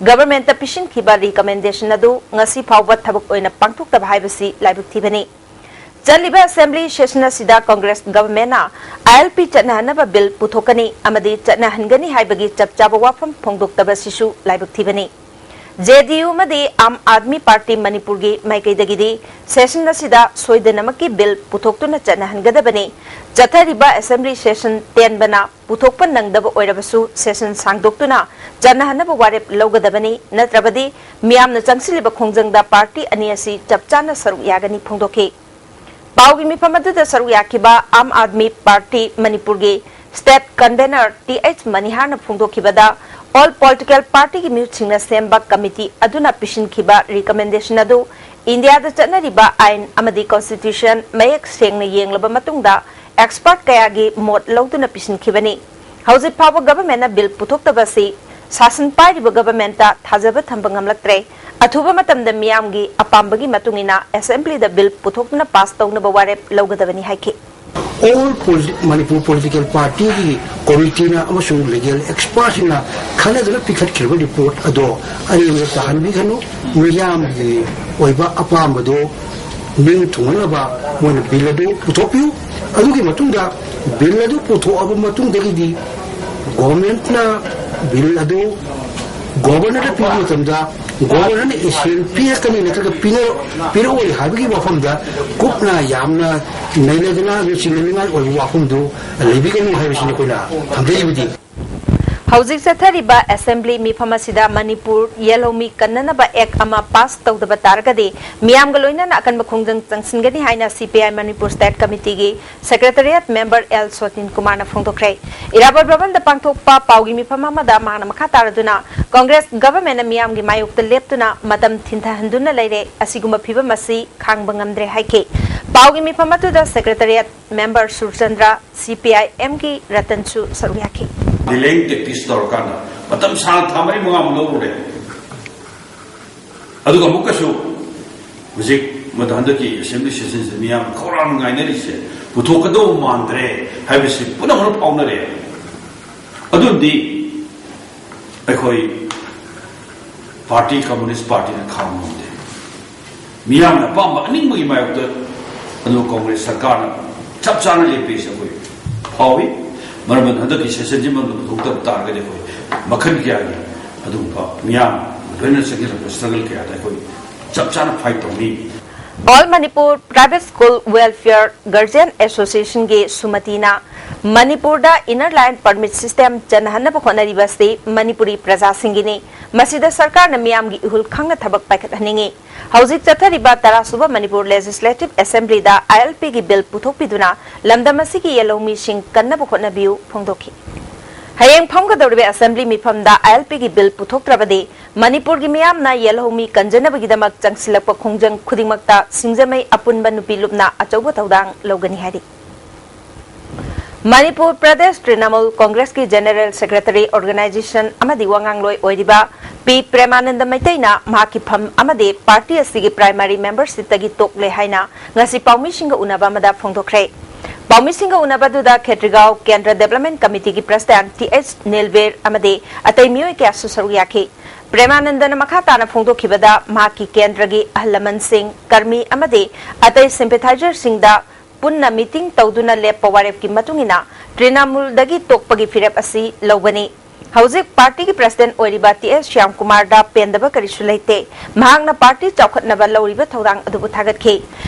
governmentꯇ ꯄꯤꯁꯤꯟꯈꯤꯕ recommendation ꯑꯗꯨ ꯉꯁꯤ ꯐꯥꯎꯕ ꯊꯕꯛ ꯑꯣꯏꯅ ꯄꯥꯡꯊꯣꯛꯇꯕ ꯍꯥꯏꯕꯁꯤ ꯂꯥꯏꯕꯛ ꯊꯤꯕꯅꯤ꯫ ꯆꯠꯂꯤꯕ Assembly session ꯑꯁꯤꯗ Congress governmentꯅ ꯑꯥꯏ ꯑꯦꯜ ꯄꯤ ꯆꯠꯅꯍꯟꯅꯕ ꯕꯤꯜ ꯄꯨꯊꯣꯛꯀꯅꯤ ꯑꯃꯗꯤ ꯆꯠꯅꯍꯟꯒꯅꯤ ꯍꯥꯏꯕꯒꯤ ꯆꯞ ꯆꯥꯕ ꯋꯥꯐꯝ ꯐꯣꯡꯗꯣꯛꯇꯕ ꯑꯁꯤꯁꯨ ꯂꯥꯏꯕꯛ ꯊꯤꯕꯅꯤ꯫ ꯖꯦ ꯗꯤ ꯌꯨ ꯑꯃꯗꯤ ꯑꯥꯝ ꯑꯥꯗꯃꯤ ꯄꯥꯔꯇꯤ ꯃꯅꯤꯄꯨꯔꯒꯤ ꯃꯥꯏꯀꯩꯗꯒꯤꯗꯤ session ꯑꯁꯤꯗ ꯁꯣꯏꯗꯅꯃꯛꯀꯤ ꯕꯤꯜ ꯄꯨꯊꯣꯛꯇꯨꯅ ꯆꯠꯅꯍꯟꯒꯗꯕꯅꯤ꯫ ꯆꯠꯊꯔꯤꯕ Assembly session ꯇꯦꯟꯕꯅ ꯄꯨꯊꯣꯛꯄ ꯅꯪꯗꯕ ꯑꯣꯏꯔꯕꯁꯨ session ꯁꯥꯡꯗꯣꯛꯇꯨꯅ ꯆꯠꯅꯍꯟꯅꯕ ꯋꯥꯔꯦꯞ ꯂꯧꯒꯗꯕꯅꯤ, ꯅꯠꯇ꯭ꯔꯕꯗꯤ ꯃꯤꯌꯥꯝꯅ ꯆꯪꯁꯤꯜꯂꯤꯕ ꯈꯣꯡꯖꯪꯗ ꯄꯥꯔꯇꯤ ꯑꯅꯤ ꯑꯁꯤ ꯆꯞ ꯆꯥꯅ ꯁꯔꯨꯛ ꯌꯥꯒꯅꯤ ꯐꯣꯡꯗꯣꯛꯈꯤ꯫ ꯄꯥꯎꯒꯤ ꯃꯤꯐꯝ ꯑꯗꯨꯗ ꯁꯔꯨꯛ ꯌꯥꯈꯤꯕ ꯑꯥꯝ ꯑꯥꯗꯃꯤ ꯄꯥꯔꯇꯤ ꯃꯅꯤꯄꯨꯔꯒꯤ ꯁ꯭ꯇꯦꯠ ꯀꯟꯚꯦꯅꯔ ꯇꯤ ꯑꯩꯆ ꯃꯅꯤꯍꯥꯔꯅ ꯐꯣꯡꯗꯣꯛꯈꯤꯕꯗ, ꯑꯣꯜ ꯄꯣꯂꯤꯇꯤꯀꯦꯜ ꯄꯥꯔꯇꯤꯒꯤ ꯃꯤꯍꯨꯠꯁꯤꯡꯅ ꯁꯦꯝꯕ ꯀꯃꯤꯇꯤ ꯑꯗꯨꯅ ꯄꯤꯁꯤꯟꯈꯤꯕ ꯔꯤꯀꯃꯦꯟꯗꯦꯁꯟ ꯑꯗꯨ ꯏꯟꯗꯤꯌꯥꯗ ꯆꯠꯅꯔꯤꯕ ꯑꯥꯏꯟ ꯑꯃꯗꯤ ꯀꯟꯁꯇꯤꯇ꯭ꯌꯨꯁꯟ ꯃꯌꯦꯛ ꯁꯦꯡꯅ ꯌꯦꯡꯂꯕ ꯃꯇꯨꯡꯗ, ꯑꯦꯛꯁꯄꯔꯠ ꯀꯌꯥꯒꯤ ꯃꯣꯠ ꯂꯧꯗꯨꯅ ꯄꯤꯁꯤꯟꯈꯤꯕꯅꯤ꯫ ꯍꯧꯖꯤꯛ ꯐꯥꯎꯕ ꯒꯚꯔꯟꯃꯦꯟꯠꯅ ꯕꯤꯜ ꯄꯨꯊꯣꯛꯇꯕ ꯑꯁꯤ ꯁꯥꯁꯟ ꯄꯥꯏꯔꯤꯕ ꯒꯚꯔꯟꯃꯦꯟꯠꯇ ꯊꯥꯖꯕ ꯊꯝꯕ ꯉꯝꯂꯛꯇ꯭ꯔꯦ꯫ ꯑꯊꯨꯕ ꯃꯇꯝꯗ ꯃꯤꯌꯥꯝꯒꯤ ꯑꯄꯥꯝꯕꯒꯤ ꯃꯇꯨꯡ ꯏꯟꯅ ꯑꯦꯁꯦꯝꯕ꯭ꯂꯤꯗ ꯕꯤꯜ ꯄꯨꯊꯣꯛꯇꯨꯅ ꯄꯥꯁ ꯇꯧꯅꯕ ꯋꯥꯔꯦꯞ ꯂꯧꯒꯗꯕꯅꯤ ꯍꯥꯏꯈꯤ꯫ ꯑꯣꯜ ꯄꯣꯂꯤ- ꯃꯅꯤꯄꯨꯔ ꯄꯣꯂꯤꯇꯤꯀꯦꯜ ꯄꯥꯔꯇꯤꯒꯤ ꯀꯣꯃꯤꯇꯤꯅ ꯑꯃꯁꯨꯡ ꯂꯤꯒꯦꯜ ꯑꯦꯛꯁꯄꯔꯠꯁꯤꯡꯅ ꯈꯟꯅꯗꯨꯅ ꯄꯤꯈꯠꯈꯤꯕ ꯔꯤꯄꯣꯔꯠ ꯑꯗꯣ ꯑꯔꯦꯝꯕꯗ ꯇꯥꯍꯟꯕꯤꯒꯅꯨ꯫ ꯃꯤꯌꯥꯝꯒꯤ ꯑꯣꯏꯕ ꯑꯄꯥꯝꯕꯗꯣ ꯅꯤꯡ ꯊꯨꯡꯍꯟꯅꯕ ꯃꯣꯏꯅ ꯕꯤꯜ ꯑꯗꯨ ꯄꯨꯊꯣꯛꯄꯤꯌꯨ꯫ ꯑꯗꯨꯒꯤ ꯃꯇꯨꯡꯗ ꯕꯤꯜ ꯑꯗꯨ ꯄꯨꯊꯣꯛꯑꯕ ꯃꯇꯨꯡꯗꯒꯤꯗꯤ ꯒꯣꯚꯔꯟꯃꯦꯟꯠꯅ ꯕꯤꯜ ꯑꯗꯨ ꯒꯣꯚꯔꯅꯔꯗ ꯄꯤꯕ ꯃꯇꯝꯗ ꯒꯣꯚꯔꯅꯔꯅ ꯑꯦꯁꯦꯟ ꯄꯤꯔꯛꯀꯅꯤ ꯅꯠꯇ꯭ꯔꯒ ꯄꯤꯅ- ꯄꯤꯔꯛꯑꯣꯏ ꯍꯥꯏꯕꯒꯤ ꯋꯥꯐꯝꯗ ꯀꯨꯞꯅ ꯌꯥꯝꯅ ꯅꯩꯅꯗꯨꯅ ꯑꯗꯨ ꯆꯤꯡꯅꯅꯤꯡꯉꯥꯏ ꯑꯣꯏꯕ ꯋꯥꯐꯝꯗꯨ ꯂꯩꯕꯤꯒꯅꯨ ꯍꯥꯏꯕꯁꯤꯅꯤ ꯑꯩꯈꯣꯏꯅ ꯊꯝꯖꯔꯤꯕꯗꯤ꯫ ꯍꯧꯖꯤꯛ ꯆꯠꯊꯔꯤꯕ ꯑꯦꯁꯦꯝꯕ꯭ꯂꯤ ꯃꯤꯐꯝ ꯑꯁꯤꯗ ꯃꯅꯤꯄꯨꯔ ꯌꯦꯜꯍꯧꯃꯤ ꯀꯟꯅꯅꯕ ꯑꯦꯛ ꯑꯃ ꯄꯥꯁ ꯇꯧꯗꯕ ꯇꯥꯔꯒꯗꯤ ꯃꯤꯌꯥꯝꯒ ꯂꯣꯏꯅꯅ ꯑꯀꯟꯕ ꯈꯣꯡꯖꯪ ꯆꯪꯁꯤꯟꯒꯅꯤ ꯍꯥꯏꯅ C P I Manipur state ꯀꯃꯤꯇꯤꯒꯤ ꯁꯦꯀ꯭ꯔꯦꯇꯔꯤꯌꯦꯠ ꯃꯦꯝꯕꯔ ꯑꯦꯜ ꯁꯣꯇꯤꯟ ꯀꯨꯃꯥꯔꯅ ꯐꯣꯡꯗꯣꯛꯈ꯭ꯔꯦ꯫ ꯏꯔꯥꯕꯣꯠ ꯚꯕꯟꯗ ꯄꯥꯡꯊꯣꯛꯄ ꯄꯥꯎꯒꯤ ꯃꯤꯐꯝ ꯑꯃꯗ ꯃꯍꯥꯛꯅ ꯃꯈꯥ ꯇꯥꯔꯗꯨꯅ, ꯀꯣꯡꯒ꯭ꯔꯦꯁ ꯒꯚꯔꯟꯃꯦꯟꯠꯅ ꯃꯤꯌꯥꯝꯒꯤ ꯃꯥꯌꯣꯛꯇ ꯂꯦꯞꯇꯨꯅ ꯃꯇꯝ ꯊꯤꯟꯊꯍꯟꯗꯨꯅ ꯂꯩꯔꯦ, ꯑꯁꯤꯒꯨꯝꯕ ꯐꯤꯚꯝ ꯑꯁꯤ ꯈꯥꯡꯕ ꯉꯝꯗ꯭ꯔꯦ ꯍꯥꯏꯈꯤ꯫ ꯄꯥꯎꯒꯤ ꯃꯤꯐꯝ ꯑꯗꯨꯗ ꯁꯦꯀ꯭ꯔꯦꯇꯔꯤꯌꯦꯠ ꯃꯦꯝꯕꯔ ꯁꯨꯔꯆꯟꯗ꯭ꯔ, ꯁꯤ ꯄꯤ ꯑꯥꯏ ꯑꯦꯝꯒꯤ ꯔꯇꯟꯁꯨ ꯁꯔꯨꯛ ꯌꯥꯈꯤ꯫ ꯗꯤꯂꯦꯌꯤꯡ ꯇꯦꯛꯇꯤꯛꯁ ꯇꯧꯔꯀꯥꯟꯗ ꯃꯇꯝ ꯁꯥꯡꯅ ꯊꯥ ꯃꯔꯤ ꯃꯉꯥꯃꯨꯛ ꯂꯧꯔꯨꯔꯦ꯫ ꯑꯗꯨꯒ ꯑꯃꯨꯛꯀꯁꯨ ꯍꯧꯖꯤꯛ ꯃꯗꯨ ꯍꯟꯗꯛꯀꯤ ꯑꯦꯁꯦꯝꯕ꯭ꯂꯤ ꯁꯦꯁꯟꯁꯤꯗ ꯃꯤꯌꯥꯝꯅ ꯈꯧꯔꯥꯡꯅ ꯉꯥꯏꯅꯔꯤꯁꯦ ꯄꯨꯊꯣꯛꯀꯗꯧꯕ ꯃꯥꯟꯗ꯭ꯔꯦ ꯍꯥꯏꯕꯁꯤ ꯄꯨꯝꯅꯃꯛꯅ ꯐꯥꯎꯅꯔꯦ꯫ ꯑꯗꯨꯅꯗꯤ ꯑꯩꯈꯣꯏ ꯄꯥꯔꯇꯤ, ꯀꯝꯃꯨꯅꯤꯁ ꯄꯥꯔꯇꯤꯅ ꯈꯥꯝꯕ ꯉꯝꯗꯦ꯫ ꯃꯤꯌꯥꯝꯅ ꯑꯄꯥꯝꯕ ꯑꯅꯤꯡꯕꯒꯤ ꯃꯥꯌꯣꯛꯇ ꯑꯗꯨ ꯀꯣꯡꯒ꯭ꯔꯦꯁ ꯁꯔꯀꯥꯔꯅ ꯆꯞ ꯆꯥꯅ ꯂꯦꯞꯄꯤꯁꯦ ꯑꯩꯈꯣꯏ ꯐꯥꯎꯏ꯫ ꯃꯔꯝ ꯑꯗꯨꯅ ꯍꯟꯗꯛꯀꯤ ꯁꯦꯁꯟꯁꯤ ꯃꯅꯨꯡꯗ ꯄꯨꯊꯣꯛꯇꯕ ꯇꯥꯔꯒꯗꯤ ꯑꯩꯈꯣꯏ ꯃꯈꯜ ꯀꯌꯥꯒꯤ ꯑꯗꯨꯒꯨꯝꯕ ꯃꯤꯌꯥꯝ ꯂꯣꯏꯅ ꯆꯪꯁꯤꯜꯂꯛꯄ ꯁ꯭ꯇ꯭ꯔꯒꯜ ꯀꯌꯥꯗ ꯑꯩꯈꯣꯏ ꯆꯞ ꯆꯥꯅ ꯐꯥꯏꯠ ꯇꯧꯅꯤ꯫ All Manipur private school welfare guardian ꯑꯦꯁꯣꯁꯤꯌꯦꯁꯟꯒꯤ ꯁꯨꯃꯇꯤꯅ ꯃꯅꯤꯄꯨꯔꯗ Inner Line Permit System ꯆꯠꯅꯍꯟꯅꯕ ꯍꯣꯠꯅꯔꯤꯕ ꯑꯁꯤ ꯃꯅꯤꯄꯨꯔꯤ ꯄ꯭ꯔꯖꯥꯁꯤꯡꯒꯤꯅꯤ꯫ ꯃꯁꯤꯗ ꯁꯔꯀꯥꯔꯅ ꯃꯤꯌꯥꯝꯒꯤ ꯏꯍꯨꯜ ꯈꯪꯅ ꯊꯕꯛ ꯄꯥꯏꯈꯠꯍꯟꯅꯤꯡꯏ꯫ ꯍꯧꯖꯤꯛ ꯆꯠꯊꯔꯤꯕ ꯇꯔꯥꯁꯨꯕ ꯃꯅꯤꯄꯨꯔ Legislative Assemblyꯗ ILPꯒꯤ bill ꯄꯨꯊꯣꯛꯄꯤꯗꯨꯅ ꯂꯝꯗꯝ ꯑꯁꯤꯒꯤ ꯌꯦꯜꯍꯧꯃꯤꯁꯤꯡ ꯀꯟꯅꯕ ꯍꯣꯠꯅꯕꯤꯌꯨ ꯐꯣꯡꯗꯣꯛꯈꯤ꯫ ꯍꯌꯦꯡ ꯐꯝꯒꯗꯧꯔꯤꯕ Assembly ꯃꯤꯐꯝꯗ ILPꯒꯤ bill ꯄꯨꯊꯣꯛꯇ꯭ꯔꯕꯗꯤ ꯃꯅꯤꯄꯨꯔꯒꯤ ꯃꯤꯌꯥꯝꯅ ꯌꯦꯜꯍꯧꯃꯤ ꯀꯟꯖꯅꯕꯒꯤꯗꯃꯛ ꯆꯪꯁꯤꯜꯂꯛꯄ ꯈꯣꯡꯖꯪ ꯈꯨꯗꯤꯡꯃꯛꯇ ꯁꯤꯡꯖꯃꯩ ꯑꯄꯨꯟꯕ ꯅꯨꯄꯤ ꯂꯨꯞꯅ ꯑꯆꯧꯕ ꯊꯧꯗꯥꯡ ꯂꯧꯒꯅꯤ ꯍꯥꯏꯔꯤ꯫ Manipur Pradesh ꯇ꯭ꯔꯤꯅꯃꯨꯜ ꯀꯣꯡꯒ꯭ꯔꯦꯁꯀꯤ General Secretary, Organization ꯑꯃꯗꯤ ꯋꯥꯉꯥꯡꯂꯣꯏ ꯑꯣꯏꯔꯤꯕ ꯄꯤ ꯄ꯭ꯔꯦꯃꯥꯅꯟꯗ ꯃꯩꯇꯩꯅ ꯃꯍꯥꯛꯀꯤ ꯐꯝ ꯑꯃꯗꯤ party ꯑꯁꯤꯒꯤ primary membershipꯇꯒꯤ ꯇꯣꯛꯂꯦ ꯍꯥꯏꯅ ꯉꯁꯤ ꯄꯥꯎꯃꯤꯁꯤꯡꯒ ꯎꯅꯕ ꯑꯃꯗ ꯐꯣꯡꯗꯣꯛꯈ꯭ꯔꯦ꯫ ꯄꯥꯎꯃꯤꯁꯤꯡꯒ ꯎꯅꯕ ꯑꯗꯨꯗ ꯈꯦꯇ꯭ꯔꯤꯒꯥꯎ ꯀꯦꯟꯗ꯭ꯔ Development Committeeꯒꯤ President ꯇꯤ ꯑꯩꯆ ꯅꯤꯜꯕꯤꯔ ꯑꯃꯗꯤ ꯑꯇꯩ ꯃꯤꯑꯣꯏ ꯀꯌꯥꯁꯨ ꯁꯔꯨꯛ ꯌꯥꯈꯤ꯫ ꯄ꯭ꯔꯦꯃꯥꯅꯟꯗꯅ ꯃꯈꯥ ꯇꯥꯅ ꯐꯣꯡꯗꯣꯛꯈꯤꯕꯗ, ꯃꯍꯥꯛꯀꯤ ꯀꯦꯟꯗ꯭ꯔꯒꯤ ꯑꯍꯜ ꯂꯃꯟꯁꯤꯡ, ꯀꯔꯃꯤ ꯑꯃꯗꯤ ꯑꯇꯩ sympathizerꯁꯤꯡꯗ ꯄꯨꯟꯅ meeting ꯇꯧꯗꯨꯅ ꯂꯦꯞꯄ ꯋꯥꯔꯦꯞꯀꯤ ꯃꯇꯨꯡ ꯏꯟꯅ ꯇ꯭ꯔꯤꯅꯥꯃꯨꯜꯗꯒꯤ ꯇꯣꯛꯄꯒꯤ ꯐꯤꯔꯦꯞ ꯑꯁꯤ ꯂꯧꯕꯅꯤ꯫ ꯍꯧꯖꯤꯛ partyꯒꯤ president ꯑꯣꯏꯔꯤꯕ ꯇꯤ ꯑꯦꯁ ꯁ꯭ꯌꯥꯝꯀꯨꯃꯥꯔꯗ ꯄꯦꯟꯗꯕ ꯀꯔꯤꯁꯨ ꯂꯩꯇꯦ꯫ ꯃꯍꯥꯛꯅ party ꯆꯥꯎꯈꯠꯅꯕ ꯂꯧꯔꯤꯕ ꯊꯧꯗꯥꯡ ꯑꯗꯨꯕꯨ ꯊꯥꯒꯠꯈꯤ꯫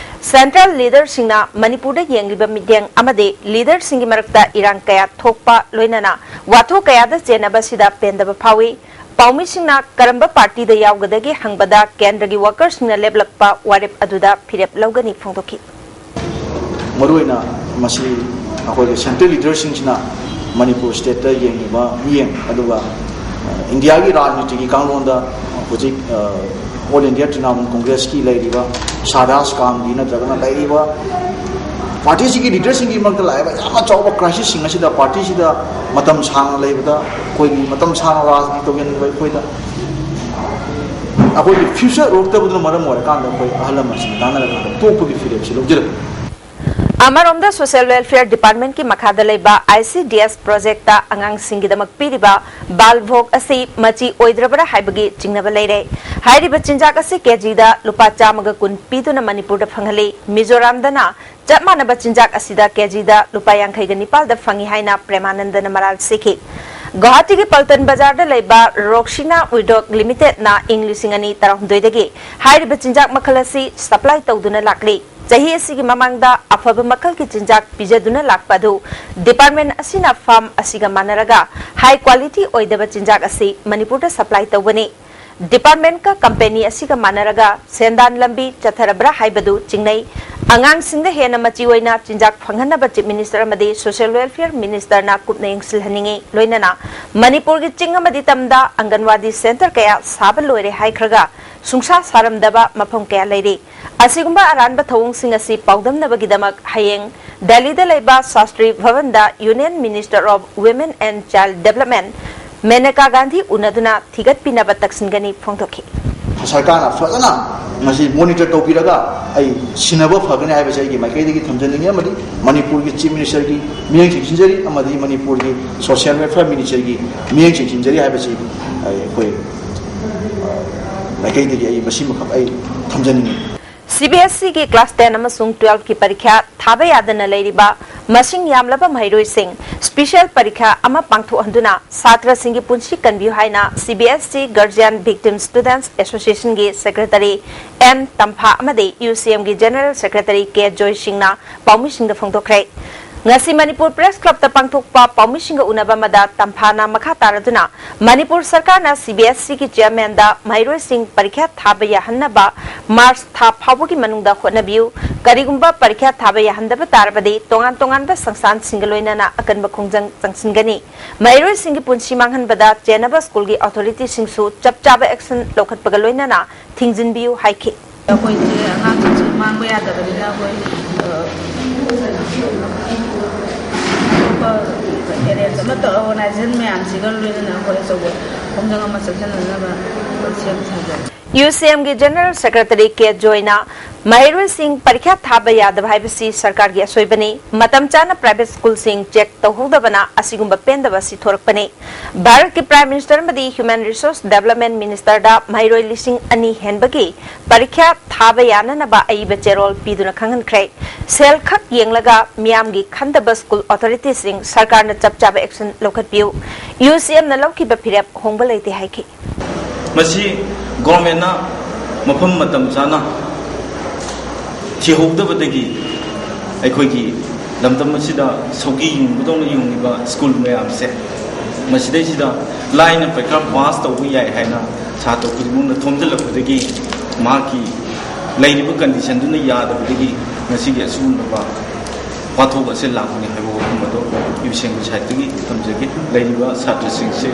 Central leaderꯁꯤꯡꯅ ꯃꯅꯤꯄꯨꯔꯗ ꯌꯦꯡꯂꯤꯕ ꯃꯤꯠꯌꯦꯡ ꯑꯃꯗꯤ leaderꯁꯤꯡꯒꯤ ꯃꯔꯛꯇ ꯏꯔꯥꯡ ꯀꯌꯥ ꯊꯣꯛꯄ, ꯂꯣꯏꯅꯅ ꯋꯥꯊꯣꯛ ꯀꯌꯥꯗ ꯆꯦꯟꯅꯕ ꯑꯁꯤꯗ ꯄꯦꯟꯗꯕ ꯐꯥꯎꯏ꯫ ꯄꯥꯎꯃꯤꯁꯤꯡꯅ ꯀꯔꯝꯕ partyꯗ ꯌꯥꯎꯒꯗꯒꯦ ꯍꯪꯕꯗ ꯀꯦꯟꯗ꯭ꯔꯒꯤ workerꯁꯤꯡꯅ ꯂꯦꯞꯂꯛꯄ ꯋꯥꯔꯦꯞ ꯑꯗꯨꯗ ꯐꯤꯔꯦꯞ ꯂꯧꯒꯅꯤ ꯐꯣꯡꯗꯣꯛꯈꯤ꯫ ꯃꯔꯨꯑꯣꯏꯅ ꯃꯁꯤ ꯑꯩꯈꯣꯏꯒꯤ central leaderꯁꯤꯡꯁꯤꯅ ꯃꯅꯤꯄꯨꯔ stateꯇ ꯌꯦꯡꯉꯤꯕ ꯃꯤꯠꯌꯦꯡ, ꯑꯗꯨꯒ ꯏꯟꯗꯤꯌꯥꯒꯤ ꯔꯥꯖꯅꯤꯇꯤꯒꯤ ꯀꯥꯡꯂꯣꯟꯗ ꯍꯧꯖꯤꯛ All India Trinamool Congressꯀꯤ ꯂꯩꯔꯤꯕ ꯁꯥꯗꯥꯁ ꯀꯥꯝꯒꯤ ꯅꯠꯇ꯭ꯔꯒꯅ ꯂꯩꯔꯤꯕ partyꯁꯤꯒꯤ leaderꯁꯤꯡꯒꯤ ꯃꯔꯛꯇ ꯂꯥꯛꯏꯕ ꯌꯥꯝꯅ ꯆꯥꯎꯕ crisisꯁꯤꯡ ꯑꯁꯤꯗ partyꯁꯤꯗ ꯃꯇꯝ ꯁꯥꯡꯅ ꯂꯩꯕꯗ, ꯑꯩꯈꯣꯏꯒꯤ ꯃꯇꯝ ꯁꯥꯡꯅ ꯔꯥꯖꯅꯤꯇꯤ ꯇꯧꯍꯟꯕ ꯑꯩꯈꯣꯏꯗ ꯑꯩꯈꯣꯏꯒꯤ future ꯎꯔꯛꯇꯕꯗꯨꯅ ꯃꯔꯝ ꯑꯣꯏꯔꯀꯥꯟꯗ ꯑꯩꯈꯣꯏ ꯑꯍꯜ ꯂꯃꯟꯁꯤꯡ ꯇꯥꯟꯅꯔꯀꯥꯟꯗ ꯇꯣꯛꯄꯒꯤ ꯐꯤꯔꯦꯞꯁꯤ ꯂꯧꯖꯔꯛꯄꯅꯤ꯫ ꯑꯃꯔꯣꯝꯗ Social Welfare Departmentꯀꯤ ꯃꯈꯥꯗ ꯂꯩꯕ ICDS projectꯇ ꯑꯉꯥꯡꯁꯤꯡꯒꯤꯗꯃꯛ ꯄꯤꯔꯤꯕ ꯕꯥꯜ ꯚꯣꯛ ꯑꯁꯤ ꯃꯆꯤ ꯑꯣꯏꯗ꯭ꯔꯕ꯭ꯔꯥ ꯍꯥꯏꯕꯒꯤ ꯆꯤꯡꯅꯕ ꯂꯩꯔꯦ꯫ ꯍꯥꯏꯔꯤꯕ ꯆꯤꯟꯖꯥꯛ ꯑꯁꯤ KGꯗ ꯂꯨꯄꯥ ꯆꯥꯝꯃꯒ ꯀꯨꯟ ꯄꯤꯗꯨꯅ ꯃꯅꯤꯄꯨꯔꯗ ꯐꯪꯍꯜꯂꯤ꯫ ꯃꯤꯖꯣꯔꯥꯝꯗꯅ ꯆꯞ ꯃꯥꯟꯅꯕ ꯆꯤꯟꯖꯥꯛ ꯑꯁꯤꯗ KGꯗ ꯂꯨꯄꯥ ꯌꯥꯡꯈꯩꯒ ꯅꯤꯄꯥꯜꯗ ꯐꯪꯏ ꯍꯥꯏꯅ ꯄ꯭ꯔꯦꯃꯥꯅꯟꯗꯅ ꯃꯔꯥꯜ ꯁꯤꯈꯤ꯫ ꯒꯨꯋꯥꯍꯥꯇꯤꯒꯤ ꯄꯜꯇꯟ ꯕꯖꯥꯔꯗ ꯂꯩꯕ ꯔꯣꯛꯁꯤꯅꯥ ꯎꯏꯗꯣꯛ Limitedꯅ ꯏꯪ ꯂꯤꯁꯤꯡ ꯑꯅꯤ ꯇꯔꯥꯍꯨꯝꯗꯣꯏꯗꯒꯤ ꯍꯥꯏꯔꯤꯕ ꯆꯤꯟꯖꯥꯛ ꯃꯈꯜ ꯑꯁꯤ supply ꯇꯧꯗꯨꯅ ꯂꯥꯛꯂꯤ꯫ ꯆꯍꯤ ꯑꯁꯤꯒꯤ ꯃꯃꯥꯡꯗ ꯑꯐꯕ ꯃꯈꯜꯒꯤ ꯆꯤꯟꯖꯥꯛ ꯄꯤꯖꯗꯨꯅ ꯂꯥꯛꯄ ꯑꯗꯨ department ꯑꯁꯤꯅ farm ꯑꯁꯤꯒ ꯃꯥꯟꯅꯔꯒ high quality ꯑꯣꯏꯗꯕ ꯆꯤꯟꯖꯥꯛ ꯑꯁꯤ ꯃꯅꯤꯄꯨꯔꯗ supply ꯇꯧꯕꯅꯤ꯫ Department ꯀ company ꯑꯁꯤꯒ ꯃꯥꯟꯅꯔꯒ ꯁꯦꯟꯗꯥꯟ ꯂꯝꯕꯤ ꯆꯠꯊꯔꯕ꯭ꯔꯥ ꯍꯥꯏꯕꯗꯨ ꯆꯤꯡꯅꯩ꯫ ꯑꯉꯥꯡꯁꯤꯡꯗ ꯍꯦꯟꯅ ꯃꯆꯤ ꯑꯣꯏꯅ ꯆꯤꯟꯖꯥꯛ ꯐꯪꯍꯟꯅꯕ Chief Minister ꯑꯃꯗꯤ Social Welfare Minister ꯅ ꯀꯨꯞꯅ ꯌꯦꯡꯁꯤꯜꯍꯟꯅꯤꯡꯏ꯫ ꯂꯣꯏꯅꯅ ꯃꯅꯤꯄꯨꯔꯒꯤ ꯆꯤꯡ ꯑꯃꯗꯤ ꯇꯝꯗ ꯑꯪꯒꯟꯋꯥꯗꯤ center ꯀꯌꯥ ꯁꯥꯕ ꯂꯣꯏꯔꯦ ꯍꯥꯏꯈ꯭ꯔꯒ ꯁꯨꯡꯁꯥ ꯁꯥꯔꯝꯗꯕ ꯃꯐꯝ ꯀꯌꯥ ꯂꯩꯔꯤ꯫ ꯑꯁꯤꯒꯨꯝꯕ ꯑꯔꯥꯟꯕ ꯊꯧꯑꯣꯡꯁꯤꯡ ꯑꯁꯤ ꯄꯥꯎꯗꯝꯅꯕꯒꯤꯗꯃꯛ ꯍꯌꯦꯡ ꯗꯦꯜꯂꯤꯗ ꯂꯩꯕ Shastri ꯚꯕꯟꯗ Union Minister of Women and Child Development Menaka Gandhi ꯎꯅꯗꯨꯅ ꯊꯤꯒꯠꯄꯤꯅꯕ ꯇꯛꯁꯤꯟꯒꯅꯤ ꯐꯣꯡꯗꯣꯛꯈꯤ꯫ ꯁꯔꯀꯥꯔꯅ ꯐꯖꯅ ꯃꯁꯤ monitor ꯇꯧꯕꯤꯔꯒ ꯑꯩ ꯁꯤꯟꯅꯕ ꯐꯒꯅꯤ ꯍꯥꯏꯕꯁꯦ ꯑꯩꯒꯤ ꯃꯥꯏꯀꯩꯗꯒꯤ ꯊꯝꯖꯅꯤꯡꯉꯤ꯫ ꯑꯃꯗꯤ ꯃꯅꯤꯄꯨꯔꯒꯤ Chief Minister ꯒꯤ ꯃꯤꯠꯌꯦꯡ ꯆꯤꯡꯁꯤꯟꯖꯔꯤ, ꯑꯃꯗꯤ ꯃꯅꯤꯄꯨꯔꯒꯤ Social Welfare Minister ꯒꯤ ꯃꯤꯠꯌꯦꯡ ꯆꯤꯡꯁꯤꯟꯖꯔꯤ ꯍꯥꯏꯕꯁꯤ ꯑꯩꯈꯣꯏ ꯃꯥꯏꯀꯩꯗꯒꯤ ꯑꯩ ꯃꯁꯤꯃꯈꯛ ꯑꯩ ꯊꯝꯖꯅꯤꯡꯉꯤ꯫ CBSE ꯒꯤ class ten ꯑꯃꯁꯨꯡ twelve ꯀꯤ ꯄꯔꯤꯈ꯭ꯌꯥ ꯊꯥꯕ ꯌꯥꯗꯅ ꯂꯩꯔꯤꯕ ꯃꯁꯤꯡ ꯌꯥꯝꯂꯕ ꯃꯍꯩꯔꯣꯏꯁꯤꯡ special ꯄꯔꯤꯈ꯭ꯌꯥ ꯑꯃ ꯄꯥꯡꯊꯣꯛꯍꯟꯗꯨꯅ ꯁꯥꯇ꯭ꯔꯁꯤꯡꯒꯤ ꯄꯨꯟꯁꯤ ꯀꯟꯕꯤꯌꯨ ꯍꯥꯏꯅ CBSE Guardian Victim Students Association ꯒꯤ Secretary N ꯇꯝꯐꯥ ꯑꯃꯗꯤ UCM ꯒꯤ General Secretary K ꯖꯣꯏ ꯁꯤꯡꯅ ꯄꯥꯎꯃꯤꯁꯤꯡꯗ ꯐꯣꯡꯗꯣꯛꯈ꯭ꯔꯦ꯫ ꯉꯁꯤ ꯃꯅꯤꯄꯨꯔ Press Club ꯇ ꯄꯥꯡꯊꯣꯛꯄ ꯄꯥꯎꯃꯤꯁꯤꯡꯒ ꯎꯅꯕ ꯑꯃꯗ ꯇꯝꯐꯥꯅ ꯃꯈꯥ ꯇꯥꯔꯗꯨꯅ ꯃꯅꯤꯄꯨꯔ ꯁꯔꯀꯥꯔꯅ CBSE ꯒꯤ chairman ꯗ ꯃꯍꯩꯔꯣꯏꯁꯤꯡ ꯄꯔꯤꯈ꯭ꯌꯥ ꯊꯥꯕ ꯌꯥꯍꯟꯅꯕ March ꯊꯥ ꯐꯥꯎꯕꯒꯤ ꯃꯅꯨꯡꯗ ꯍꯣꯠꯅꯕꯤꯌꯨ꯫ ꯀꯔꯤꯒꯨꯝꯕ ꯄꯔꯤꯈ꯭ꯌꯥ ꯊꯥꯕ ꯌꯥꯍꯟꯗꯕ ꯇꯥꯔꯕꯗꯤ ꯇꯣꯉꯥꯟ ꯇꯣꯉꯥꯟꯕ ꯁꯪꯁꯊꯥꯟꯁꯤꯡꯒ ꯂꯣꯏꯅꯅ ꯑꯀꯟꯕ ꯈꯣꯡꯖꯪ ꯆꯪꯁꯤꯟꯒꯅꯤ꯫ ꯃꯍꯩꯔꯣꯏꯁꯤꯡꯒꯤ ꯄꯨꯟꯁꯤ ꯃꯥꯡꯍꯟꯕꯗ ꯆꯦꯟꯅꯕ ꯁ꯭ꯀꯨꯜꯒꯤ authority ꯁꯤꯡꯁꯨ ꯆꯞ ꯆꯥꯕ action ꯂꯧꯈꯠꯄꯒ ꯂꯣꯏꯅꯅ ꯊꯤꯡꯖꯤꯟꯕꯤꯌꯨ ꯍꯥꯏꯈꯤ꯫ ꯑꯩꯈꯣꯏꯁꯦ ꯑꯉꯥꯡꯁꯤꯡꯁꯨ ꯃꯥꯡꯕ ꯌꯥꯗꯕꯅꯤꯅ ꯑꯩꯈꯣꯏ ꯑꯇꯣꯞꯄ arrange ꯑꯃ ꯇꯧꯔ organization ꯃꯌꯥꯝꯁꯤꯒ ꯂꯣꯏꯅꯅ ꯑꯩꯈꯣꯏ ꯑꯆꯧꯕ ꯈꯣꯡꯖꯪ ꯑꯃ ꯆꯪꯁꯤꯟꯅꯅꯕ ꯑꯩꯈꯣꯏ ꯁꯦꯝ ꯁꯥꯖꯔꯦ꯫ UCM ꯒꯤ General Secretary K ꯖꯣꯏꯅ ꯃꯍꯩꯔꯣꯏꯁꯤꯡ ꯄꯔꯤꯈ꯭ꯌꯥ ꯊꯥꯕ ꯌꯥꯗꯕ ꯍꯥꯏꯕꯁꯤ ꯁꯔꯀꯥꯔꯒꯤ ꯑꯁꯣꯏꯕꯅꯤ꯫ ꯃꯇꯝ ꯆꯥꯅ private ꯁ꯭ꯀꯨꯜꯁꯤꯡ check ꯇꯧꯍꯧꯗꯕꯅ ꯑꯁꯤꯒꯨꯝꯕ ꯄꯦꯟꯗꯕ ꯑꯁꯤ ꯊꯣꯔꯛꯄꯅꯤ꯫ ꯚꯥꯔꯠꯀꯤ Prime Minister ꯑꯃꯗꯤ Human Resource Development Minister ꯗ ꯃꯍꯩꯔꯣꯏ ꯂꯤꯁꯤꯡ ꯑꯅꯤ ꯍꯦꯟꯕꯒꯤ ꯄꯔꯤꯈ꯭ꯌꯥ ꯊꯥꯕ ꯌꯥꯅꯅꯕ ꯑꯏꯕ ꯆꯦꯔꯣꯜ ꯄꯤꯗꯨꯅ ꯈꯪꯍꯟꯈ꯭ꯔꯦ꯫ ꯁꯦꯜ ꯈꯛ ꯌꯦꯡꯂꯒ ꯃꯤꯌꯥꯝꯒꯤ ꯈꯟꯗꯕ ꯁ꯭ꯀꯨꯜ authority ꯁꯤꯡ ꯁꯔꯀꯥꯔꯅ ꯆꯞ ꯆꯥꯕ action ꯂꯧꯈꯠꯄꯤꯌꯨ꯫ UCM ꯅ ꯂꯧꯈꯤꯕ ꯐꯤꯔꯦꯞ ꯍꯣꯡꯕ ꯂꯩꯇꯦ ꯍꯥꯏꯈꯤ꯫ ꯃꯁꯤ government ꯅ ꯃꯐꯝ ꯃꯇꯝ ꯆꯥꯅ ꯊꯤꯍꯧꯗꯕꯗꯒꯤ ꯑꯩꯈꯣꯏꯒꯤ ꯂꯝꯗꯝ ꯑꯁꯤꯗ ꯁꯧꯒꯤ ꯌꯨꯡꯕꯗꯧꯅ ꯌꯨꯡꯉꯤꯕ ꯁ꯭ꯀꯨꯜ ꯃꯌꯥꯝꯁꯦ, ꯃꯁꯤꯗꯩꯁꯤꯗ ꯂꯥꯏꯅ ꯄꯩꯈꯥ ꯄꯥꯁ ꯇꯧꯕ ꯌꯥꯏ ꯍꯥꯏꯅ ꯁꯥꯇ꯭ꯔ ꯈꯨꯗꯤꯡꯃꯛꯅ ꯊꯣꯝꯖꯤꯜꯂꯛꯄꯗꯒꯤ ꯃꯍꯥꯛꯀꯤ ꯂꯩꯔꯤꯕ ꯀꯟꯗꯤꯁꯟꯗꯨꯅ ꯌꯥꯗꯕꯗꯒꯤ ꯉꯁꯤꯒꯤ ꯑꯁꯤꯒꯨꯝꯂꯕ ꯋꯥꯊꯣꯛ ꯑꯁꯤ ꯂꯥꯛꯄꯅꯤ ꯍꯥꯏꯕ ꯋꯥꯐꯝ ꯑꯗꯨ ꯏꯕꯨ ꯁꯦꯡꯕ ꯁꯥꯏꯠꯇꯒꯤ ꯊꯝꯖꯒꯦ꯫ ꯂꯩꯔꯤꯕ ꯁꯥꯇ꯭ꯔꯁꯤꯡꯁꯦ